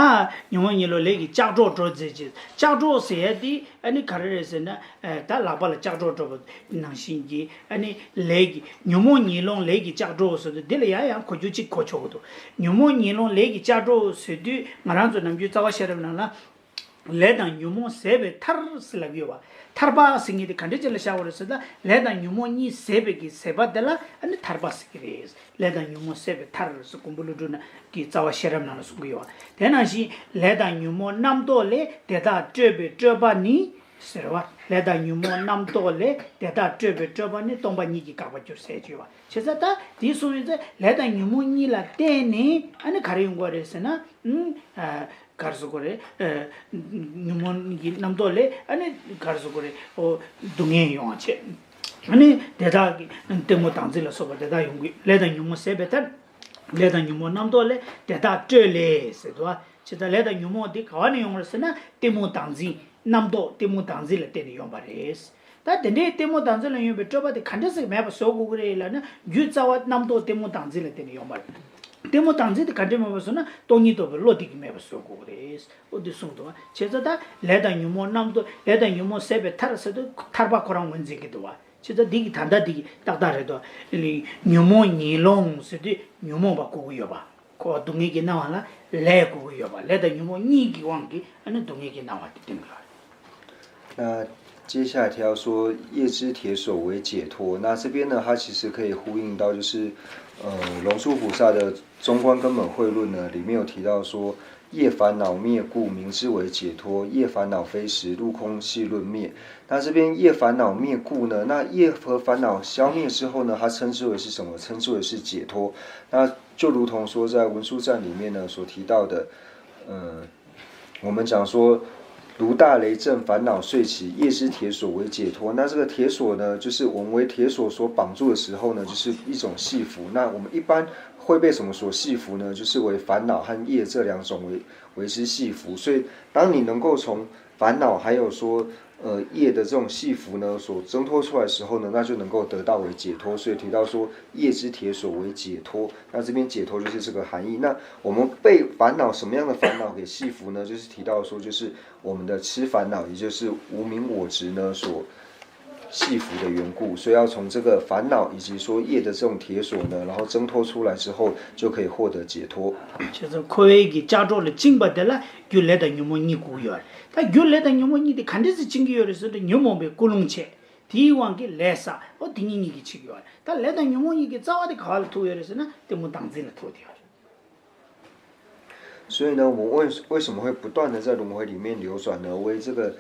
ཉོན་མོངས་གཉིད་ལོག་ལས་ཀྱི་ལྕགས་སྒྲོག་སྒྲོག་མཛད་ཅིང་། ལྕགས་སྒྲོག་ཟེར་ཡ་དེ་ཨ་ནི་ག་རེ་རེད་ཟེར་ན། ད་ལག་པ་ལ་ལྕགས་སྒྲོག་སྒྲོག་པ་ནང་བཞིན་གྱི་ཨ་ནི་ལས་ཀྱི་ཉོན་མོངས་གཉིད་སློང་ལས་ཀྱི་ལྕགས་སྒྲོག་ཟེར་དུས་འདི་ལ་ཡང་ཡང་གོ་རྒྱུ་གཅིག་གོ་ཆོག་གི་འདུག་ཉོན་མོངས་གཉིད་སློང་ལས་ཀྱི་ལྕགས་སྒྲོག་ཟེར་དུས་ང་རང་ཚོ་ནམ་རྒྱུན་རྩ་བ་ཤེས་རབ་ནང་ལ། ལས་དང་ཉོན་མོངས་ཟད་པའི་མཐར་ཟེར་ལབ་ཡོད་པ། ཐར་པ་ཟེར་མཁན་དེ་ག་འདྲ་ཅིག་ལ་བཞག་པ་རེད་ཟེར་ན། ལས་དང་ཉོན་མོངས་གཉིས་ཟད་པའི་གི་ཟད་པ་དེ་ལ་ཨ་ནི་ཐར་པ་ཟེར་གི་རེད། ལས་དང་ཉོན་མོངས་ཟད་པའི་མཐར་ཟེར་མགོན་པོ་ཀླུ་སྒྲུབ་ནང་གི་རྩ་བ་ཤེས་རབ་ནང་ལ་གསུང་གི་ཡོད་པ། དེ་ནང་བཞིན་ལས་དང་ཉོན་མོངས་རྣམ་རྟོག་ལས། དེ་དག་སྤྲོས་པའི་སྤྲོས་པ་ནི་ཟེར་བ། ལས་དང་ཉོན་མོངས་རྣམ་རྟོག་ལས། དེ་དག་སྤྲོས་པའི་སྤྲོས་པ་ནི། སྟོང་པ་ཉིད་ཀྱིས་དགག་པར་འགྱུར་ཟེར་གྱི་ཡོད་པ། བྱས་ཙང་ད་དེ་གསུངས་ཡོད་ཙང་ལས་དང་ཉོན་མོངས་གཉིས་ལ་བརྟེན་ནས་ཨ་ནི་ག་རེ་ཡོང་གི་རེད་ཟེར་ན། ཨ། ག་རེ་ཟེར་དགོས་རེད། ཨ། ཉོན་མོངས་ཀྱི་རྣམ་རྟོག་ལས་ཨ་ནི་ག་རེ་ཟེར་དགོས་རེད། ཨོ། སྡུག་བསྔལ་ཡོང་བ་བྱས། ཨ་ནི་དེ་དག་གི་གཏི་མུག་དང་འཛིན་ལ་སོགས་པ་དེ་དག་ཡོང་གི། ལས་དང་ཉོན་མོངས་ཟད་པའི་མཐར། ལས་དང་ཉོན་མོངས་རྣམ་རྟོག་ལས། དེ་དག་སྤྲོས་ལས་ཟེར་འདུག་བ། བྱས་ཙང་ལས་དང་ཉོན་མོངས་དེ་ག་བ་ནས་ཡོང་བ་རེད་ཟེར་ན། གཏི་མུག་དང་འཛིན། རྣམ་རྟོག་གཏི་མུག་དང་འཛིན་ལ་བརྟེན་ནས་ཡོང་བ་རེད། ད་དེ་འདྲའི་གཏི་མུག་དང་འཛིན་ལ་ཡོང་བའི་སྤྲོས་པ་དེ་ག་འདྲ་ཟིག་མེད་པ་བཟོ་དགོས་ཀྱི་རེད་ལབ་ན། རྒྱུ་རྩ་བ་རྣམ་རྟོག་གཏི་མུག་དང་འཛིན་ལ་བརྟེན་ནས་ཡོང་བ་རེད། གཏི་མུག་དང་འཛིན་དེ་ག་འདྲས་མེད་པ་བཟོ་ན། སྟོང་ཉིད་རྟོགས་པའི་བློ་དེ་གིས་མེད་པ་བཟོ་དགོས་ཀྱི་རེད། ཨོ་དེ་གསུངས་འདུག་བ། བྱས་ཙང་ད་ལས་དང་ཉོན་མོངས་རྣམ་རྟོག་ལས་དང་ཉོན་མོངས་ཟད་པའི་མཐར་ཟེར་དུས་ཐར་པ་ཁོ་རང་ངོས་འཛིན་གྱི་འདུག་བ། བྱས་ཙང་འདི་གི་ད་ལྟ་འདི་གི་ཏག་ཏག་རེད་དོ། ཉོན་མོངས་གཉིད་སློང་ཟེར་དུས་ཉོན་མོངས་པ་བཀོད་ཀྱི་ཡོད་པ། ཁོ་སྡུག་བསྔལ་གྱི་སྣང་བ་ལ་ལས་བཀོད་ཀྱི་ཡོད་པ། ལས་དང་ཉོན་མོངས་གཉིས་ཀྱི་དབང་གིས་ཨ་ནི་སྡུག་བསྔལ་གྱི་སྣང་བ་དེ་སྟོན་གྱི་ཡོད་རེད། 那接下来提到说，夜知铁锁为解脱。那这边呢，它其实可以呼应到，就是，呃，龙树菩萨的《中观根本慧论》呢，里面有提到说，夜烦恼灭故，名之为解脱；夜烦恼非时，入空寂论灭。那这边夜烦恼灭故呢，那夜和烦恼消灭之后呢，它称之为是什么？称之为是解脱。那就如同说在文殊赞里面呢所提到的，呃，我们讲说，如大雷震，烦恼睡起，夜知铁锁为解脱。那这个铁锁呢，就是我们为铁锁所绑住的时候呢，就是一种系缚。那我们一般会被什么所系服呢？就是为烦恼和业这两种为为之系服。所以，当你能够从烦恼还有说呃业的这种系服呢所挣脱出来的时候呢，那就能够得到为解脱。所以提到说业之铁锁为解脱，那这边解脱就是这个含义。那我们被烦恼什么样的烦恼给系服呢？就是提到说，就是我们的痴烦恼，也就是无明我执呢所系服的缘故，所以要从这个烦恼以及说业的这种铁锁呢，然后挣脱出来之后，就可以获得解脱。 བྱས་ཙང་འཁོར་བའི་གི་ལྕགས་སྒྲོག་ལ་བཅིངས་པ་དེ་ལ་རྒྱུ་ལས་དང་ཉོན་མོངས་གཉིས་དགོས་ཀྱི་ཡོད་རེད། ད་རྒྱུ་ལས་དང་ཉོན་མོངས་གཉིས་དེ་ག་འདྲ་སེ་བཅིངས་ཀྱི་ཡོད་རེད་ཟེར་ན། ཉོན་མོངས་པའི་ཀུན་སློང་བྱས། དེའི་དབང་གིས་ལས་བསགས། ཨོ་དེ་གཉིས་གཉིས་ཀྱིས་བྱེད་ཀྱི་ཡོད་རེད། ད་ལས་དང་ཉོན་མོངས་གཉིས་ཀྱི་རྩ་བ་དེ་ག་བ་ལ་ཐུག་ཡོད་རེད་ཟེར་ན། གཏི་མུག་བདག་འཛིན་ལ་ཐུག་བསྡད་ཡོད་རེད། 所以呢，我们为为什么会不断的在轮回里面流转呢？为这个，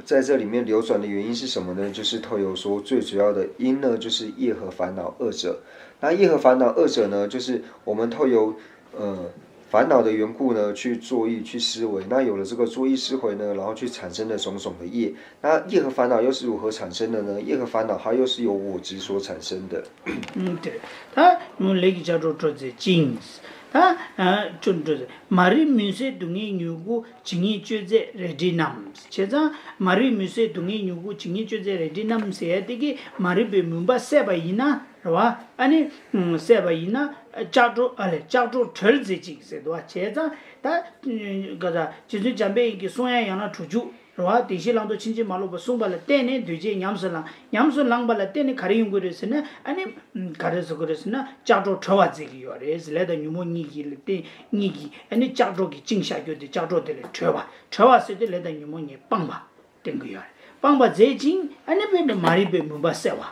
在这里面流转的原因是什么呢？就是透由说最主要的因呢，就是业和烦恼二者。那业和烦恼二者呢，就是我们透由呃烦恼的缘故呢去作意去思维。那有了这个作意思维呢，然后去产生的种种的业。那业和烦恼又是如何产生的呢？业和烦恼它又是由我执所产生的。 ཨུམ། དེ་རེད། ད་ལས་ཀྱི་ལྕགས་སྒྲོག་སྒྲོག་མཛད་ཅིང་། ད་ཨ་ཅོ་འགྲོ་མ་རིག་མུན་སེལ་སྡུག་བསྔལ་མྱུ་གུ། ཇི་སྙེད་གཅོད་མཛད་རལ་གྲི་བསྣམས། བྱས་ཙང་མ་རིག་མུན་སེལ་སྡུག་བསྔལ་མྱུ་གུ། ཇི་སྙེད་གཅོད་མཛད་རལ་གྲི་བསྣམས་ཟེར་ཡ་དེ་གིས་མ་རིག་པའི་མུན་པ་བསལ་བ་ཡིན་ན་རེད་བ། ཨ་ནི་བསལ་བ་ཡིན་ན་ལྕགས་སྒྲོག་ཨ་ལས་ལྕགས་སྒྲོག་གྲོལ་མཛད་ཅིང་ཟེར་འདུག་བ། བྱས་ཙང་ད་ག་ད་རྗེ་བཙུན་འཇམ་དཔལ་དབྱངས་ཀྱིས་གསུང་ཡ་ཡང་ན་དྲུག་ཅུ། རེད་བ། བདེན་བཞིའི་བླང་དོར་ཕྱིན་ཅི་མ་ལོག་པ་གསུངས་པ་ལ་བརྟེན་ནས་འདུས་བྱས་ཉམས་སུ་བླངས། ཉམས་སུ་བླངས་པ་ལ་བརྟེན་ནས་ག་རེ་ཡོང་གི་རེད་ཟེར་ན། ཨ་ནི་ག་རེ་ཟེར་གི་རེད་ཟེར་ན། ལྕགས་སྒྲོག་གྲོལ་བར་མཛད་ཀྱི་ཡོད་རེད། ལས་དང་ཉོན་མོངས་གཉིས་ཀྱི་ལ་བརྟེན་གཉིས་ཀྱི་ཨ་ནི་ལྕགས་སྒྲོག་གིས་བཅིངས་བཞག་རྒྱུ་དེ་ལྕགས་སྒྲོག་དེ་ལས་གྲོལ་བ། གྲོལ་བ་ཟེར་དུས་ལས་དང་ཉོན་མོངས་གཉིས་སྤངས་པ་སྟོན་གྱི་ཡོད་རེད། སྤངས་པ་མཛད་ཅིང་ཨ་ནི་དཔེར་ན་མ་རིག་པའི་མུན་པ་བསལ་བ།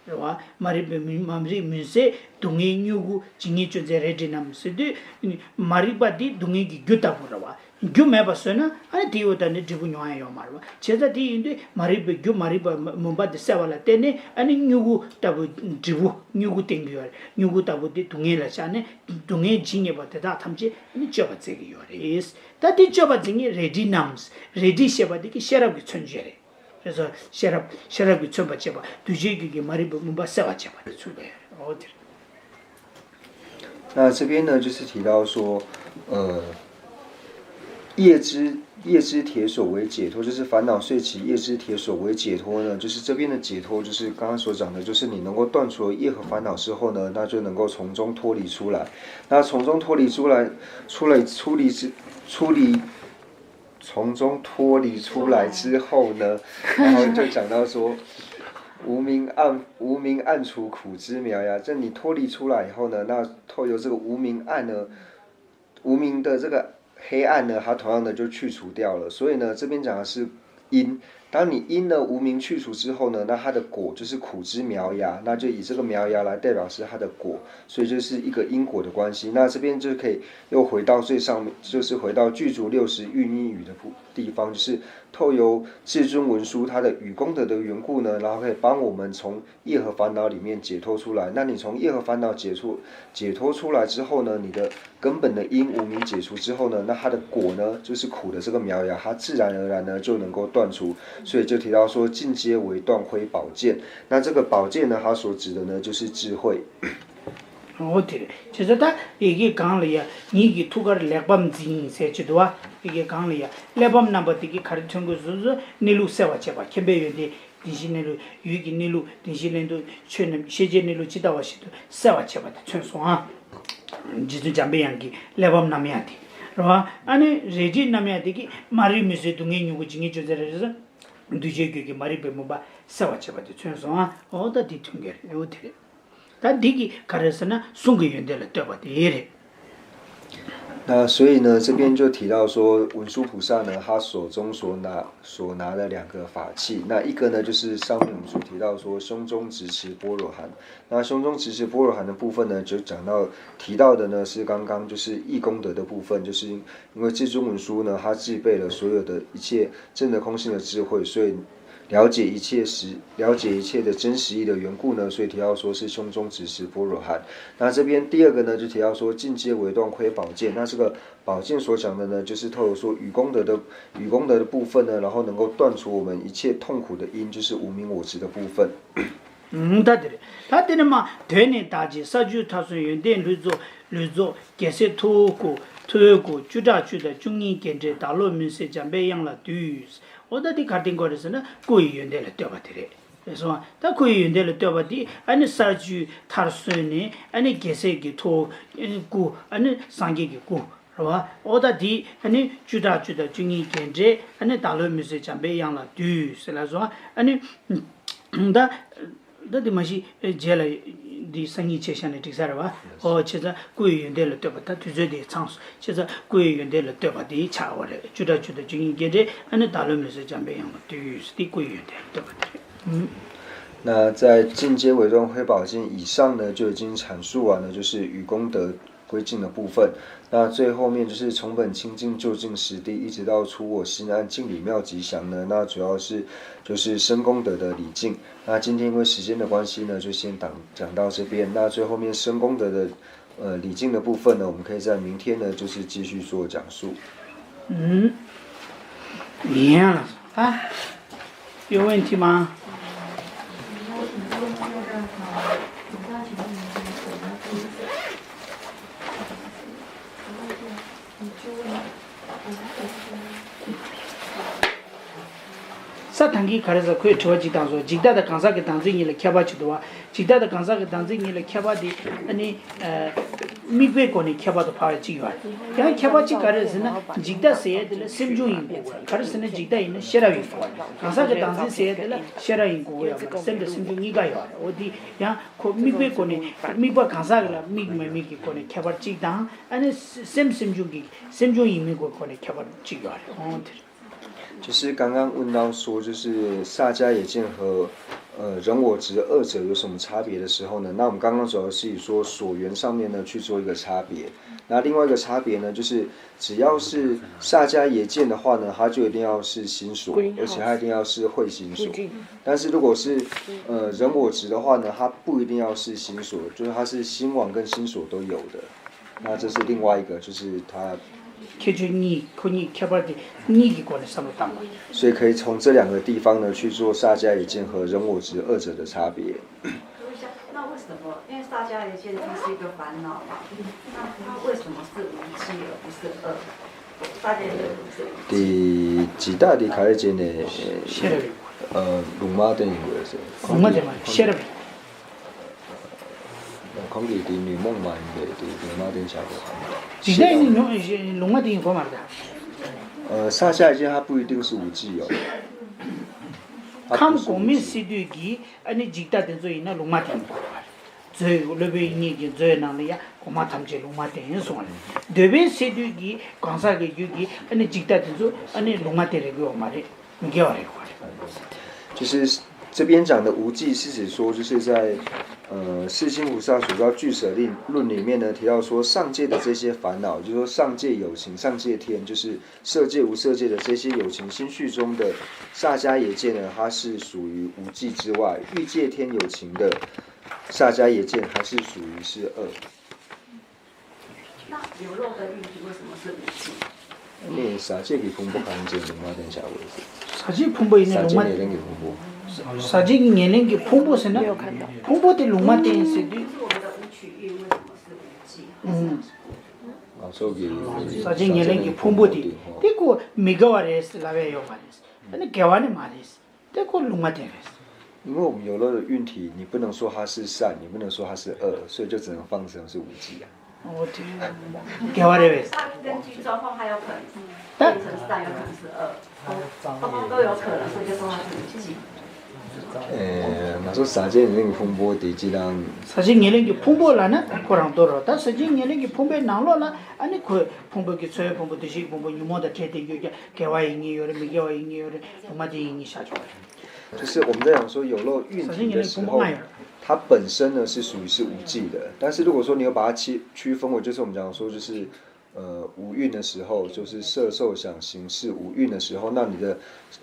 རེད་བ། མ་རིག་པའི་མུན། མ་རིག་མུན་སེལ་སྡུག་བསྔལ་མྱུ་གུ། ཇི་སྙེད་གཅོད་མཛད་རལ་གྲི་བསྣམས་ཟེར་དུས། མ་རིག་པ་འདི་སྡུག་བསྔལ་གྱི་རྒྱུ་ལྟ་བུ་རེད་བ། རྒྱུ་མེད་པ་བཟོས་ན་ཨ་ནི་དེའི་འོག་ད་ནི་འབྲས་བུ་མྱོང་ཡ་ཡོད་མ་རེད་བ། བྱས་ཙང་དེ་ཡིན་དུས་མ་རིག་པའི་རྒྱུ། མ་རིག་པའི་མུན་པ་འདི་བསལ་བ་ལ་བརྟེན་ནས་ཨ་ནི་མྱུ་གུ་ལྟ་བུ་འབྲས་བུ་མྱུ་གུ་བསྟན་གྱི་ཡོད་རེད། མྱུ་གུ་ལྟ་བུ་འདི་སྡུག་བསྔལ་ལ་ཆགས་ནས་སྡུག་བསྔལ་ཇི་སྙེད་པ་དེ་དག་ཐམས་ཅད་ཨ་ནི་གཅོད་པར་མཛད་ཀྱི་ཡོད་རེད། ད་དེ་གཅོད་པར་མཛད་མཁན་རལ་གྲི་བསྣམས། རལ་གྲི་ཞེས་པ་འདི་གི་ཤེས་རབ་ཀྱི་མཚོན་བྱེད་རེད། རེད་སོ། ཤེས་རབ། ཤེས་རབ་ཀྱིས་མཚོན་པར་བྱེད་པ། འདུས་བྱས་རྒྱུད་ཀྱི་མ་རིག་པའི་མུན་པ་བསལ་བར་བྱེད་པ་དེ་མཚོན་པ་ཡོད་རེད། འོ་དེ་རེད། 那这边呢，就是提到说，呃，业之业之铁锁为解脱，就是烦恼碎起，业之铁锁为解脱呢，就是这边的解脱，就是刚刚所讲的，就是你能够断除了业和烦恼之后呢，那就能够从中脱离出来。那从中脱离出来，出来，出离之，出离从中脱离出来之后呢，然后就讲到说，无明暗无明暗除苦之苗呀。这你脱离出来以后呢，那透由这个无明暗呢，无明的这个黑暗呢，它同样的就去除掉了。所以呢，这边讲的是因。当你因呢无明去除之后呢，那它的果就是苦之苗芽，那就以这个苗芽来代表是它的果。所以就是一个因果的关系。那这边就可以又回到最上面，就是回到具足六识运一语的部地方，就是透由至尊文殊他的语功德的缘故呢，然后可以帮我们从业和烦恼里面解脱出来。那你从业和烦恼解脱解脱出来之后呢，你的根本的因无明解除之后呢，那它的果呢，就是苦的这个苗芽，它自然而然呢就能够断除。所以就提到说，尽皆为断亏宝剑。那这个宝剑呢，它所指的呢就是智慧。 འོ་དེ་རེད། བྱས་ཙང་ད་ཡི་གེ་གང་ལ་ཡ། ཉིད་ཀྱི་ཐུགས་ཀར་གླེགས་བམ་འཛིན་ཟེར་གྱི་འདུག་བ། ཡི་གེ་གང་ལ་ཡ། གླེགས་བམ་རྣམ་པ་དེ་གིས་ག་རེ་མཚོན་གྱི་ཟེར་ན། གནས་ལུགས་གསལ་བར་བྱེད་པ། མཁྱེན་པའི་ཡོན་ཏན་བདེན་བཞིའི་གནས་ལུགས། ཡུལ་གྱི་གནས་ལུགས། བདེན་བཞིའི་གནས་ལུགས། ཆོས་རྣམས་ཤེས་བྱའི་གནས་ལུགས་ཇི་ལྟ་བ་བཞིན་དུ་གསལ་བར་བྱེད་པ་དེ་མཚོན་སོང་ཨ། རྗེ་བཙུན་འཇམ་པའི་དབྱངས་ཀྱི་གླེགས་བམ་རྣམ་དབྱེ་དེ་རེད་བ། ཨ་ནི་རལ་གྲིའི་རྣམ་དབྱེ་དེ་གིས་མ་རིག་མུན་སེལ་སྡུག་བསྔལ་མྱུ་གུ། ཇི་སྙེད་གཅོད་མཛད་རལ་གྲི་ཟེར། འདུས་བྱས་རྒྱུད་ཀྱི་མ་རིག་པའི་མུན་པ་བསལ་བར་བྱེད་པ་དེ་མཚོན་སོང་ཨ། འོ་ད་དེ་མཐུན་གྱི་རེད། འོ་དེ་རེད། ད་འདི་གི་ག་རེ་ཟེར་ན་གསུང་གི་ཡོན་ཏན་ལ་ལྟོས་པ་དེ་རེད། 那所以呢，这边就提到说，文殊菩萨呢，他手中所拿所拿的两个法器，那一个呢，就是上面我们所提到说，胸中执持般若含。那胸中执持般若含的部分呢，就讲到提到的呢，是刚刚就是意功德的部分，就是因为至尊文殊呢，他具备了所有的一切证得空性的智慧，所以了解一切时，了解一切的真实义的缘故呢，所以提到说是胸中执持般若含。那这边第二个呢，就提到说尽皆为断亏宝剑。那这个宝剑所讲的呢，就是透过说语功德的语功德的部分呢，然后能够断除我们一切痛苦的因，就是无明我执的部分。ཨང་། ད་དེ་རེད། ད་དེ་ནས་མ་དོན་ནི་བདག་གི་ས་བཅུའི་མཐར་སོན་ཡོན་ཏན་ལྷུན་རྫོགས་ལྷུན་རྫོགས་རྒྱལ་སྲས་ཐུ་བོ་སྐུ། ཐུ་བོའི་སྐུ། བཅུ་ཕྲག་བཅུ་དང་བཅུ་གཉིས་རྒྱས་འབྲིང་བདག་སློབ་མུན་སེལ་འཇམ་པའི་དབྱངས་ལ་འདུད། འོ་ད་དེ་ག་རེ་བསྟན་དགོས་རེད་ཟེར་ན་སྐུ་ཡི་ཡོན་ཏན་ལ་བསྟོད་པ་དེ་རེད། རེད་སོང་ཨ། ད་སྐུ་ཡི་ཡོན་ཏན་ལ་བསྟོད་པ་དེ་ཨ་ནི་ས་བཅུའི་མཐར་སོན་ནས་ཨ་ནི་རྒྱལ་སྲས་ཀྱི་ཐུ་བོ་ཨ་ནི་སྐུ། ཨ་ནི་སངས་རྒྱས་ཀྱི་སྐུ། རེད་བ། འོ་ད་དེ་ཨ་ནི་བཅུ་ཕྲག་བཅུ་དང་བཅུ་གཉིས་རྒྱས་འབྲིང་ཨ་ནི་བདག་སློབ་མུན་སེལ་འཇམ་པའི་དབྱངས་ལ་འདུད་ཟེར་ལབ་སོང་ཨ། ཨ་ནི་ད་ད་དེ་མ་གཞི་རྗེས་ལ་འདི་སང་ཉིན་བྱས་བཞག་ནས་འགྲིག་ས་རེད་བ། ཨོ་བྱས་ཙང་སྐུ་ཡི་ཡོན་ཏན་ལ་བསྟོད་པ། ད་དུས་ཚོད་དེ་ཚང་སོང་། བྱས་ཙང་སྐུ་ཡི་ཡོན་ཏན་ལ་བསྟོད་པ་དེ་ཆགས་པ་རེད། བཅུ་ཕྲག་བཅུ་དང་བཅུ་གཉིས་རྒྱས་འབྲིང་ཨ་ནི་བདག་སློབ་མུན་སེལ་འཇམ་པའི་དབྱངས་ལ་འདུད་ཟེར་དེ་སྐུ་ཡི་ཡོན་ཏན་ལ་བསྟོད་པ་དེ་རེད། ཨུམ། 那在进阶微论汇宝镜以上呢，就已经阐述完了，就是与功德归尽的部分。那最后面就是从本清净究竟实地，一直到出我心安净理妙吉祥呢，那主要是就是深功德的礼敬。那今天因为时间的关系呢，就先讲讲到这边。那最后面深功德的呃礼敬的部分呢，我们可以在明天呢，就是继续做讲述。嗯，明天了啊。 有问题吗？ས་དང་གི་ག་རེ་ཟེར། ཁོས་དྲི་བ་གཅིག་བཏང་སོང་། འཇིག་ལྟ་དང་གང་ཟག་གི་བདག་འཛིན་གཉིས་ལ་ཁྱད་པར་ཅི་འདུག་བ། འཇིག་ལྟ་དང་གང་ཟག་གི་བདག་འཛིན་གཉིས་ལ་ཁྱད་པར་དེ་ཨ་ནི། དམིགས་པའི་སྒོ་ནས་ཁྱད་པར་དུ་འཕགས་པ་གཅིག་ཡོད་རེད། ཡང་ཁྱད་པར་གཅིག་ག་རེ་ཟེར་ན། འཇིག་ལྟ་ཟེར་ཡས་དེ་ལ་སེམས་བྱུང་ཡིན་དགོས་པ་རེད། ག་རེ་ཟེར་ན་འཇིག་ལྟ་ཡིན་ན་ཤེས་རབ་ཡིན་དགོས་པ་རེད། གང་ཟག་གི་བདག་འཛིན་ཟེར་ཡས་དེ་ལ་ཤེས་རབ་ཡིན་དགོས་ཀྱི་ཡོད་མ་རེད། སེམས་དང་སེམས་བྱུང་གཉིས་ཀ་ཡོད་རེད། འོ་དེ་ཡང་ཁོ་དམིགས་པའི་སྒོ་ནས་དམིགས་པ་གང་ཟག་ལ་དམིགས་མ་དམིགས་ཀྱི་སྒོ་ནས་ཁྱད་པར་གཅིག་དང་། ཨ་ནི་སེམས་སེམས་བྱུང་གི་སེམས་བྱུང་ཡིན་མིན་གྱི་སྒོ་ནས་ཁྱད་པར་གཅིག་ཡོད་རེད། འོ་དེ་རེད། 就是刚刚问到说，就是萨迦耶见和呃人我执二者有什么差别的时候呢？那我们刚刚主要是以说所缘上面呢去做一个差别。那另外一个差别呢，就是只要是萨迦耶见的话呢，它就一定要是心所，而且它一定要是慧心所。但是如果是呃人我执的话呢，它不一定要是心所，就是它是心王跟心所都有的。 那这是另外一个，就是他 ཁྱད་ཆོས་གཉིས། ཁོ་གཉིས་ཁྱད་པར་དེ་གཉིས་ཀྱི་སྒོ་ནས་བསམ་བློ་བཏང་བ། 所以可以从这两个地方呢去做萨迦耶见和人我执二者的差别。 那为什么？因为萨迦耶见它是一个烦恼嘛，那它为什么是无记而不是恶？萨迦耶见不是无记。 དེ་འཇིག་ལྟ་དེ་ག་རེ་བྱས་ནས་ཤེས་རབ་ཡིན། ཨ། ལུང་མ་བསྟན་ཡིན་དགོས་ཟེར། ལུང་མ་བསྟན་མ་ཤེས་རབ་ཡིན། ཁོང་གིས་དེ་ཉོན་མོངས་མ་ཡིན་པས་དེ་ལུང་མ་བསྟན་བྱ་དགོས་ག་འཇིག་ལྟ་ཡིན་ན་ཉོན་ལུང་མ་བསྟན་ཡིན་དགོས་མ་རེད་ད། 呃，下下一件它不一定是无记哦。 ཁམས་གོང་མའི་སས་བསྡུས་ཀྱིས་ཨ་ནི་འཇིག་ལྟ་དེ་ཚོ་ཡིན་ན་ལུང་མ་བསྟན་དགོས་པ་རེད། མཛོད། སློབ་དཔོན་དབྱིག་གཉེན་གྱི་མཛོད་ནང་ལ་ཡང་གོང་མ་ཐམས་ཅད་ལུང་མ་བསྟན་གསུངས་པ་རེད། འདོད་པའི་སས་བསྡུས་ཀྱིས་གང་ཟག་གི་རྒྱུད་ཀྱི་ཨ་ནི་འཇིག་ལྟ་དེ་ཚོ་ཨ་ནི་ལུང་མ་བསྟན་རེད་དགོས་པ་མ་རེད། མི་དགེ་བ་རེད་དགོས་པ་རེད། 就是这边讲的无记，是指说，就是在呃世亲菩萨所造俱舍论里面呢，提到说上界的这些烦恼，就是说上界有情、上界天，就是色界、无色界的这些有情心绪中的萨迦耶见呢，它是属于无记之外。欲界天有情的萨迦耶见，它是属于是恶。 那有漏的运体为什么是无记？ ནི་ས་བཅད་ཀྱི་ཕུང་པོ་གང་ཅི་ལུང་མ་བསྟན་བྱ་དགོས་ཟེར། ས་བཅད་ཕུང་པོ་ཡིན་ན་ས་ལུང་མ་བཅད་ཉེར་ལེན་གྱི་ཕུང་པོ། ས་བཅད་ཀྱི་ཉེར་ལེན་གྱི་ཕུང་པོ་ཟེར་ན། ཕུང་པོ་དེ་ལུང་མ་བསྟན་ཟེར་དུས། 就是我们的五取运为什么是无记？ ཨུམ། ང་ཚོ་གི་ས་བཅད་ཉེར་ལེན་གྱི་ཕུང་པོ་དེ་དེ་ཁོ་མི་དགེ་བ་རེད་ཟེར་ལབ་ཡ་ཡོད་མ་རེད། ཨ་ནི་དགེ་བ་ནི་མ་རེད། དེ་ཁོ་ལུང་མ་བསྟན་རེད། 因为我们有漏的运体，你不能说它是善，也不能说它是恶，所以就只能放生是无记啊。 ཨོ་དེ་དགེ་བ་རེད་པས། 它根据状况，它有可能是变成善，有可能是恶，通通都有可能，所以就说它是无记。 ཨེ། ང་ཚོ་ས་བཅད་ཉེར་ལེན་གྱི་ཕུང་པོ་དེ་སྤྱི་དང་། ས་བཅད་ཉེར་ལེན་གྱི་ཕུང་པོ་ལབ་ན་ཁོ་རང་དོར་རོ། ད་ས་བཅད་ཉེར་ལེན་གྱི་ཕུང་པོའི་ནང་ལོགས་ལ་ཨ་ནི་ཁོའི་ཕུང་པོ་གི་ཚོར་བའི་ཕུང་པོ་འདུ་ཤེས་ཕུང་པོ་ཉོན་མོངས་དང་བྲལ་བསྡད་རྒྱུ་ཀྱང་དགེ་བ་ཡིན་ངེས་ཡོད་རེད། མི་དགེ་བ་ཡིན་ངེས་ཡོད་རེད། ལུང་མ་བསྟན་ཡིན་ངེས་བཞག་ཆོག་པ་རེད། 就是我们在讲说有漏运体的时候，它本身呢是属于是无记的，但是如果说你有把它区区分为，就是我们讲说就是呃五蕴的时候，就是色受想行识五蕴的时候，那你的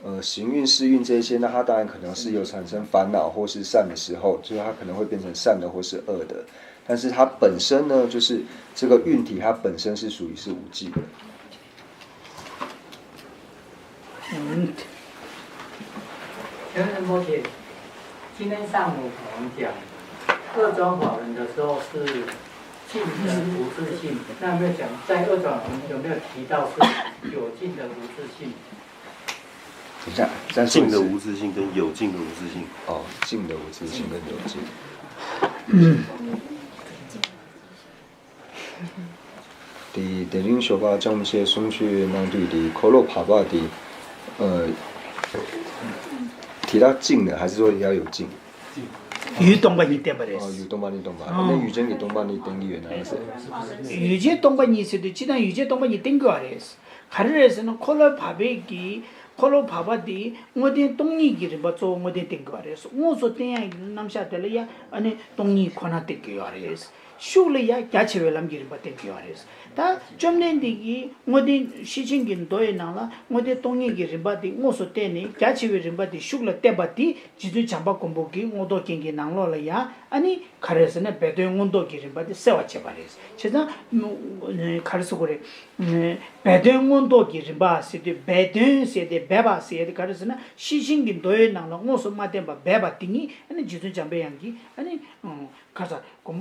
呃行运识运这一些，那它当然可能是有产生烦恼或是善的时候，就是它可能会变成善的或是恶的，但是它本身呢，就是这个运体它本身是属于是无记的。 ཨུམ། 今天上午我们讲二转法轮的时候是静的无自性，那有没有讲在二转法轮有没有提到是有静的无自性？等一下，再说一次。静的无自性跟有静的无自性。哦，静的无自性跟有静。དེ་དེ་རིང་ཞོགས་པ་ལྕམ་ཆེ་གསུང་ཆོས་གནང་དུས་དེ་འཁོར་ལོ་བར་པ་དེ་ཨ། དེ་ལ་བཅིངས་ནས་还是说要有静 ཡུལ་སྟོང་པ་ཉིད་བསྟན་པ་རེད། ཨ་ཡུལ་སྟོང་པ་ཉིད་སྟོང་པ་ཨ་ནི་ཡུལ་ཅན་གྱི་སྟོང་པ་ཉིད་བསྟན་གྱི་ཡོད་ན་ཟེར། ཡུལ་ཅན་སྟོང་པ་ཉིད་ཟེར་དུས་སྤྱིར་བཏང་ཡུལ་ཅན་སྟོང་པ་ཉིད་བསྟན་གྱི་ཡོད་རེད། ག་རེ་རེད་ཟེར་ན་འཁོར་ལོ་བར་པའི་གི་འཁོར་ལོ་བར་པ་དེ་དངོས་བསྟན་སྟོང་ཉིད་ཀྱི་རིམ་པ་གཙོ་བོ་དངོས་བསྟན་བསྟན་གྱི་ཡོད་རེད། དངོས་སུ་བསྟན་ཡག་གི་རྣམ་གཞག་དེ་ལ་ཡང་ཨ་ནི་སྟོང་ཉིད་ཁོ་ན་བསྟན་གྱི་ཡོད་རེད། ཤུགས་ལ་ཡང་རྒྱ་ཆེ་བའི་ལམ་གྱི་རིམ་པ་བསྟན་གྱི་ཡོད་རེད། ད་བཅོམ་ལྡན་འདས་ཀྱིས་དངོས་བསྟན་ཤེར་ཕྱིན་གྱི་མདོ་ཡི་ནང་ལ་དངོས་བསྟན་སྟོང་ཉིད་ཀྱི་རིམ་པ་དེ་དངོས་སུ་བསྟན་ནས་རྒྱ་ཆེ་བའི་རིམ་པ་དེ་ཤུགས་ལ་བསྟན་པ་དེ་རྗེ་བཙུན་བྱམས་པ་མགོན་པོ་གིས་མངོན་རྟོགས་རྒྱན་གྱི་ནང་ལོགས་ལ་ཡང་ཨ་ནི་ག་རེ་ཟེར་ན་སྦས་དོན་མངོན་རྟོགས་ཀྱི་རིམ་པ་དེ་གསལ་བར་བྱེད་པ་རེད། བྱས་ཙང་ག་རེ་ཟེར་དགོས་རེད། སྦས་དོན་མངོན་རྟོགས་ཀྱི་རིམ་པ་ཟེར་དུས་སྦས་དོན་ཟེར་ཏེ་སྦས་པ་ཟེར་ཏེ་ག་རེ་ཟེར་ན་ཤེར་ཕྱིན་གྱི་མདོ་ཡི་ནང་ལ་དངོས་སུ་མ་བསྟན་པ་སྦས་པ་དེ་ཉིད་ཨ་ནི་རྗེ་བཙུན་འཇམ་པའི་དབྱངས་ཀྱིས་ཨ་ནི། ཁ་ས་གོམ།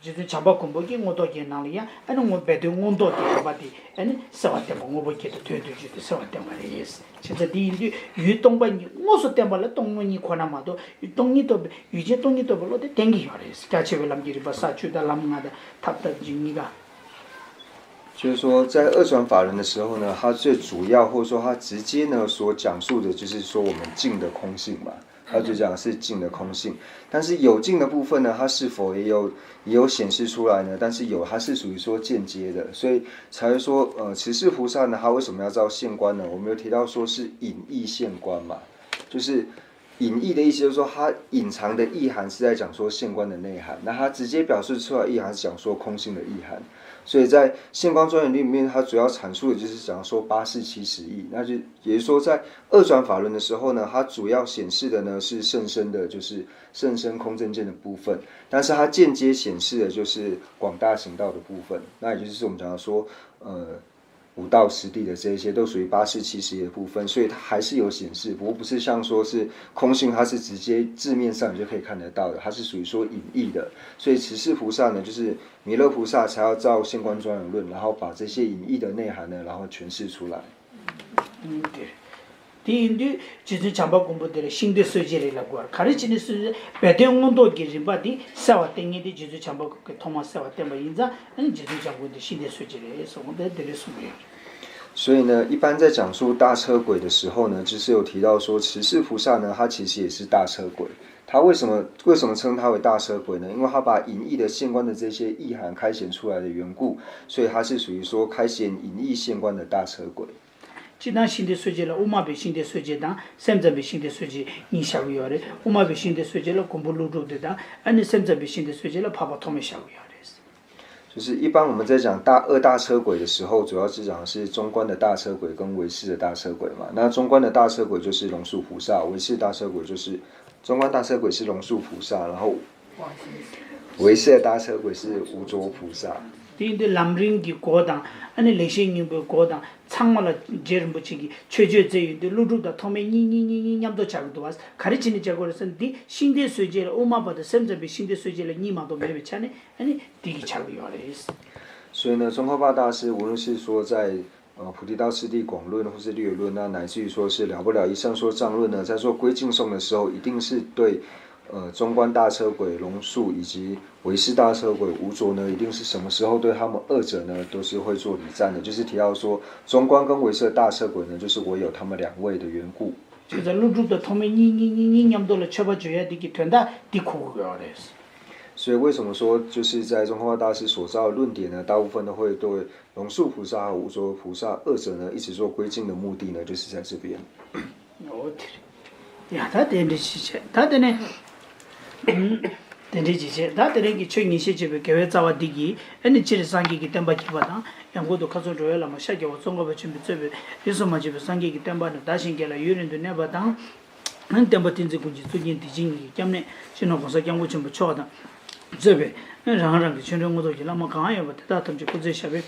རྗེ་བཙུན་བྱམས་པ་མགོན་པོ་གིས་མངོན་རྟོགས་རྒྱན་ནང་ལ་ཡང་ཨ་ནི་དངོས་སྦས་དོན་མངོན་རྟོགས་ཀྱི་རིམ་པ་དེ་ཨ་ནི་གསལ་བར་བསྟན་པ་དངོས་པོ་བརྒྱད་དང་དོན་བདུན་ཅུ་དེ་གསལ་བར་བསྟན་པ་རེད། བྱས་ཙང་དེ་ཡིན་དུས་ཡུལ་སྟོང་པ་ཉིད་དངོས་སུ་བསྟན་པ་ལ་སྟོང་ཉིད་ཁོ་ན་མ་གཏོགས་ཡུལ་སྟོང་ཉིད་རྟོགས་པའི་ཡུལ་ཅན་སྟོང་ཉིད་རྟོགས་པའི་བློ་དེ་བསྟན་གྱི་ཡོད་རེད། རྒྱ་ཆེ་བའི་ལམ་གྱི་རིམ་པ་ས་བཅུ་དང་ལམ་ལྔ་དང་ཐབས་ཐབས་ཀྱི་གཉིས་ཀ 就是说，在二转法轮的时候呢，它最主要或者说它直接呢所讲述的就是说我们静的空性嘛。它就讲是静的空性，但是有静的部分呢，它是否也有也有显示出来呢？但是有，它是属于说间接的，所以才会说，呃，持世菩萨呢，他为什么要照现观呢？我们有提到说是隐意现观嘛，就是隐意的意思，就是说它隐藏的意涵是在讲说现观的内涵，那它直接表示出来的意涵是讲说空性的意涵。所以在现观庄严律里面，它主要阐述的就是讲说八识七十一，那就也就是说在 二转法轮的时候呢，它主要显示的呢是甚深的，就是甚深空正见的部分，但是它间接显示的就是广大行道的部分。那也就是我们讲到说，呃，五道十地的这一些都属于八识七十一的部分，所以它还是有显示，不过不是像说是空性，它是直接字面上你就可以看得到的，它是属于说隐意的。所以持世菩萨呢，就是弥勒菩萨才要照现观庄严论，然后把这些隐意的内涵呢，然后诠释出来。 དེ་ཡིན་དུས་རྗེ་བཙུན་བྱམས་པ་མགོན་པོ་དེ་ལ་ཤིང་རྟའི་སྲོལ་འབྱེད་རེད་ལབ་དགོས་པ་རེད། ག་རེ་བྱས་ནས་སྲོལ་འབྱེད་སྦས་དོན་མངོན་རྟོགས་ཀྱི་རིམ་པ་དེ་གསལ་བར་བསྟན་མཁན་དེ་རྗེ་བཙུན་བྱམས་པ་མགོན་པོས་ཐོག་མར་གསལ་བར་བསྟན་པ་ཡིན་ཙང་ཨ་ནི་རྗེ་བཙུན་བྱམས་མགོན་དེ་ཤིང་རྟའི་སྲོལ་འབྱེད་རེད་གསུངས་དེ་དེ་འདྲས་གསུངས་ཡོད་རེད། 所以呢，一般在讲述大车轨的时候呢，就是有提到说，持世菩萨呢，他其实也是大车轨。他为什么为什么称他为大车轨呢？因为他把隐意的现观的这些意涵开显出来的缘故，所以他是属于说开显隐意现观的大车轨。 སྤྱིར་བཏང་ཤིང་རྟའི་སྲོལ་འབྱེད་ལ་དབུ་མ་པའི་ཤིང་རྟའི་སྲོལ་འབྱེད་དང་སེམས་ཙམ་པའི་ཤིང་རྟའི་སྲོལ་འབྱེད་གཉིས་བཞག་གི་ཡོད་རེད། དབུ་མ་པའི་ཤིང་རྟའི་སྲོལ་འབྱེད་ལ་མགོན་པོ་ཀླུ་སྒྲུབ་དེ་དང་ཨ་ནི་སེམས་ཙམ་པའི་ཤིང་རྟའི་སྲོལ་འབྱེད་ལ་འཕགས་པ་ཐོགས་མེད་བཞག་གི་ཡོད་རེད། 就是一般我们在讲大二大车轨的时候，主要是讲的是中观的大车轨跟唯识的大车轨嘛。那中观的大车轨就是龙树菩萨，唯识大车轨就是中观大车轨是龙树菩萨，然后唯识的大车轨是无着菩萨。 དེ་ཡིན་དུས་ལམ་རིམ་གྱི་སྒོ་དང་ཨ་ནི་ལེགས་བཤད་སྙིང་པོའི་སྒོ་དང་ཚང་མ་ལ་རྗེ་རིན་པོ་ཆེ་གིས་ཆོས་སྤྱོད་མཛད་ཡོང་དུས་ཀླུ་སྒྲུབ་དང་ཐོགས་མེད་གཉིས་གཉིས་གཉིས་གཉིས་མཉམ་དུ་བྱ་གི་འདུག་བ། ག་རེ་བྱས་ནས་བྱ་དགོས་རེད་ཟེར་ན་འདི་ཤིང་རྟའི་སྲོལ་འབྱེད་ལ་དབུ་མ་པ་དང་སེམས་ཙམ་པའི་ཤིང་རྟའི་སྲོལ་འབྱེད་ལ་གཉིས་མ་གཏོགས་མེད་པའི་ཆ་ནས་ཨ་ནི་འདི་གིས་བྱ་གི་ཡོད་རེད། 所以呢，宗喀巴大师无论是说在呃，菩提道次第广论或是略论啊，乃至于说是了不了一生说藏论呢，在做归净颂的时候，一定是对，呃，中观大车轨龙树以及唯识大车轨无着呢，一定是什么时候对他们二者呢，都是会做礼赞的。就是提到说，中观跟唯识的大车轨呢，就是唯有他们两位的缘故。 བྱས་ཙང་ཀླུ་སྒྲུབ་དང་ཐོགས་མེད་གཉིས་གཉིས་གཉིས་གཉིས་མཉམ་དུ་ལ་མཆོད་པ་བརྗོད་ཡ་འདི་གི་དོན་དག་འདི་གོ་དགོས་ཡོད་རེད། 所以为什么说就是在宗喀巴大师所造的论点呢，大部分都会对龙树菩萨和无着菩萨二者呢一直做归敬的目的呢，就是在这边。 འོ་དེ་རེད། ཡ་ད་དེ་འདྲ་ཞིག་བྱས་ད་དེ་ནས་དེ་འདྲ་ཞིག་བྱས་ད་དེ་རིང་གི་ཆོས་ཉན་བཤད་བྱེད་པའི་དགེ་བའི་རྩ་བ་འདི་གིས་ཨ་ནི་སྤྱིར་སངས་རྒྱས་ཀྱི་བསྟན་པ་བསྐྱེད་པ་དང་ཡང་སྒོས་སུ་མཁའ་ཟུར་འགྲོ་བའི་བླ་མ་ཤཱཀྱ་པ་ཙོང་ཁ་པ་ཆེན་པོས་གཙོས་པའི་རིས་སུ་མ་ཆད་པའི་སངས་རྒྱས་ཀྱི་བསྟན་པ་ནི་དར་ཞིང་རྒྱས་ལ་ཡུན་རིང་དུ་གནས་པ་དང་། བསྟན་པ་བསྟན་འཛིན་ཀུན་གྱི་གཙུག་རྒྱན་བདེ་ཆེན་གྱི་སྐྱབས་གནས་སྤྱི་ནོར་༸གོང་ས་༸སྐྱབས་མགོན་ཆེན་པོ་མཆོག་དང་གཙོས་པའི་རང་རང་གི་ཆོས་འབྲེལ་དངོས་ཐོག་གི་བླ་མ་གང་ཡོད་པ་དེ་དག་ཐམས་ཅད་སྐུ་ཚེ་ཞབས་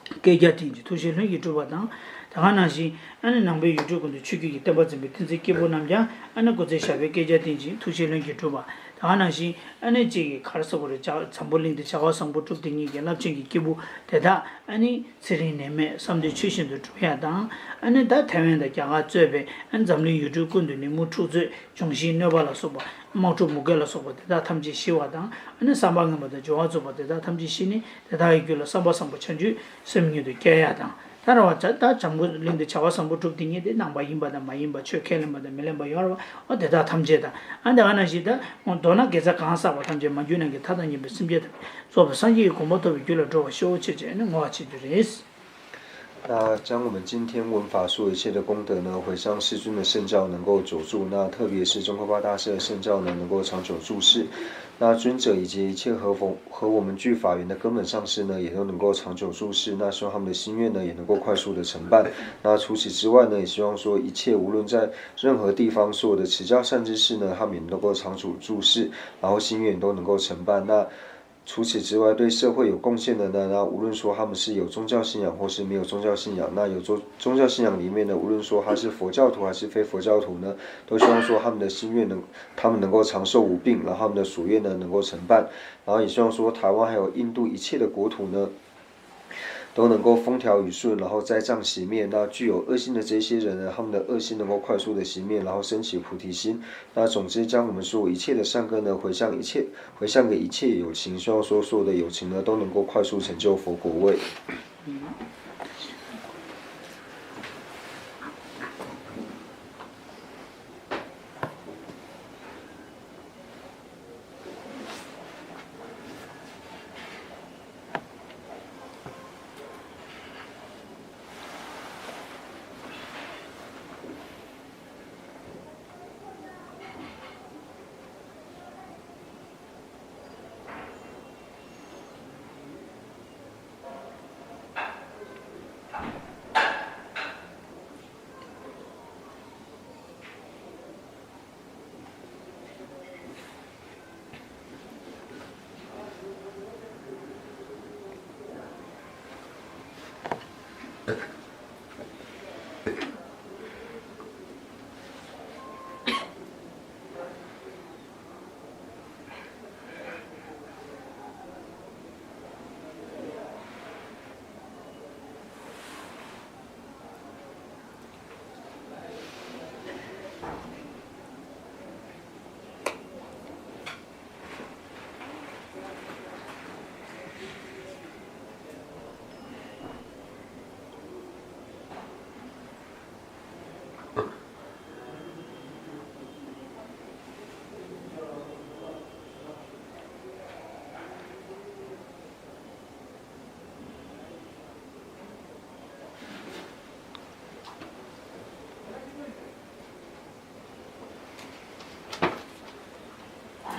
པད་ བསྐལ་བརྒྱར་བརྟན་ཅིང་ཐུགས་རྗེའི་ལྷུན་གྱིས་གྲུབ་པ་དང་། དེ་ག་ནང་བཞིན་ཨ་ནི་ནང་པའི་ཡུལ་གྲུ་ཀུན་ཏུ་ཆོས་བརྒྱུད་ཀྱི་བསྟན་པ་འཛིན་པའི་བསྟན་འཛིན་སྐྱེས་བུ་རྣམས་ཀྱང་ཨ་ནི་སྐུ་ཚེ་ཞབས་པད་བསྐལ་བརྒྱར་བརྟན་ཅིང་ཐུགས་རྗེའི་ལྷུན་གྱིས་གྲུབ་པ། དེ་ག་ནང་བཞིན་ཨ་ནི་གཅིག་གིས་ག་རེ་ཟེར་དགོས་རེད། འཇའ་འཛམ་བུ་གླིང་འདི་བྱ་བ་བཟང་པོ་གྲུབ་བསྡད་མཁན་གྱི་རླབས་ཆེན་གྱི་སྐྱེས་བུ་དེ་དག་ཨ་ནི་ཚེ་རིང་ནད་མེད་བསམ་དོན་ཆོས་བཞིན་དུ་འགྲུབ་ཡ་དང་། ཨ་ནི་ད་ཐའེ་ཝན་དང་རྒྱ་གར་གཙོས་པའི་ཨ་ནི་འཛམ་གླིང་ཡུལ་གྲུ་ཀུན་ཏུ་ནད་མུག་འཁྲུག་རྩོད་འབྱུང་བཞིའི་གནོད་པ་ལ་སོགས་པ། དམག་འཁྲུག་མུ་གེ་ལ་སོགས་པ་དེ་དག་ཐམས་ཅད་ཞི་བ་དང་། ཨ་ནི་བསམ་པ་ངན་པ་དང་སྦྱོར་བ་རྩུབ་པ་དེ་དག་ཐམས་ཅད་ཞི་ནས། དེ་དག་གི་རྒྱུད་ལ་བསམ་པ་བཟང་པོ་བྱང་ཆུབ་སེམས་མྱུར་དུ་སྐྱེ་ཡ་དང་། ད་རེད་བ། ད་འཛམ་བུ་གླིང་འདི་བྱ་བ་བཟང་པོ་སྒྲུབ་བསྡད་མཁན་དེ་ནང་པ་ཡིན་པ་དང་མ་ཡིན་པ། ཆོས་ཁས་ལེན་པ་དང་མི་ལེན་པ་ཡོད་རེད་བ། འོ་དེ་དག་ཐམས་ཅད་དང་། ཨ་འདི་ག་ནང་བཞིན་ད་མདོར་ན་དགེ་རྩ་གང་བསགས་པ་ཐམས་ཅད་མ་གྱུར་ནམ་མཁའི་མཐའ་དང་མཉམ་པའི་སེམས་ཅན་ཐམས་ཅད་རྫོགས་པའི་སངས་རྒྱས་ཀྱི་གོ་འཕང་ཐོབ་པའི་རྒྱུ་ལ་འགྲོ་བར་ཤོག་ཅེས་བྱས་ནས་བསྔོ་བ་བྱེད་རྒྱུ་རེད། 那将我们今天闻法所有一切的功德呢，回向世尊的圣教能够久住，那特别是宗喀巴大师的圣教呢，能够长久住世。那尊者以及一切和佛和我们具法缘的根本上师呢，也都能够长久住世。那希望他们的心愿呢，也能够快速的成办。那除此之外呢，也希望说一切无论在任何地方所有的持教善知识呢，他们也能够长久住世，然后心愿都能够成办。那除此之外，对社会有贡献的呢，那无论说他们是有宗教信仰或是没有宗教信仰，那有宗宗教信仰里面呢，无论说他是佛教徒还是非佛教徒呢，都希望说他们的心愿能，他们能够长寿无病，然后他们的所愿呢能够成办，然后也希望说台湾还有印度一切的国土呢，都能够风调雨顺，然后灾障熄灭。那具有恶性的这些人呢，他们的恶性能够快速的熄灭，然后升起菩提心。那总之，将我们所有一切的善根呢，回向一切，回向给一切有情，希望说所有的有情呢，都能够快速成就佛果位。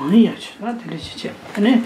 ཡ་ཆེ་ན་དེ་འདྲ་ཞིག་བྱས་པ་ནི།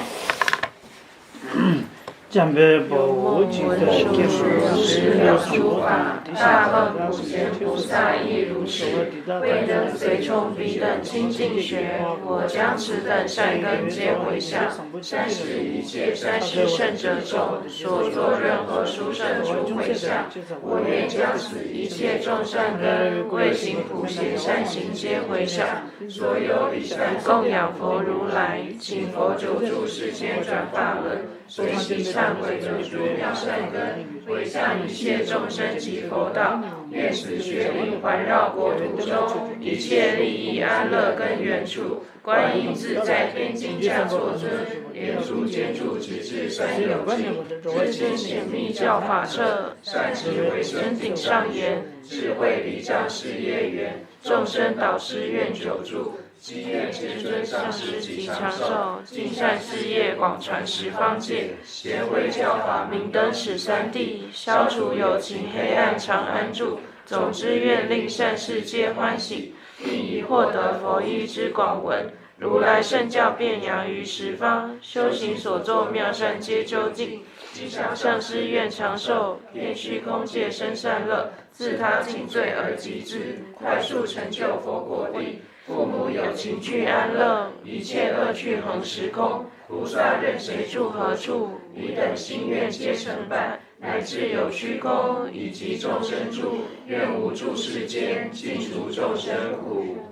འཇམ་དཔལ་དཔའ་བོས་ཇི་ལྟར་སྐྱེས་བུ་ཡོངས་སུ་བཟུང་བ་དེ་བཞིན་གཤེགས་པ་ཐུབ་པ་ཆེན་པོ་ཡི་བསྟན་པ་འདི་དག་ཐམས་ཅད་ཀྱང་། 我将此等善根皆回向，善逝一切善逝圣者众，所作任何殊胜诸回向。我愿将此一切众善根，归行普贤善行皆回向，所有礼赞供养佛如来，请佛久住世间转法轮，随喜忏悔者诸妙善根，回向一切众生及佛道。愿此学令环绕国土中，一切利益安乐根源处， 观音自在天境驾坐尊，莲足坚柱直至山有尽，至精显密教法刹，善智为身顶上缘，智慧离教事业缘，众生导师愿久住。祈愿至尊上师吉祥寿，尽善事业广传十方界，贤为教法明灯始三地，消除有情黑暗长安住。总之愿令善世皆欢喜，并以获得佛衣之广闻， 如来圣教遍扬于十方，修行所作妙善皆究竟。吉祥上师愿长寿，遍虚空界生善乐，自他尽罪而及之，快速成就佛果地。父母有情去安乐，一切恶趣恒时空。菩萨任谁住何处，一等心愿皆成办。乃至有虚空，以及众生住，愿无住世间，尽除众生苦。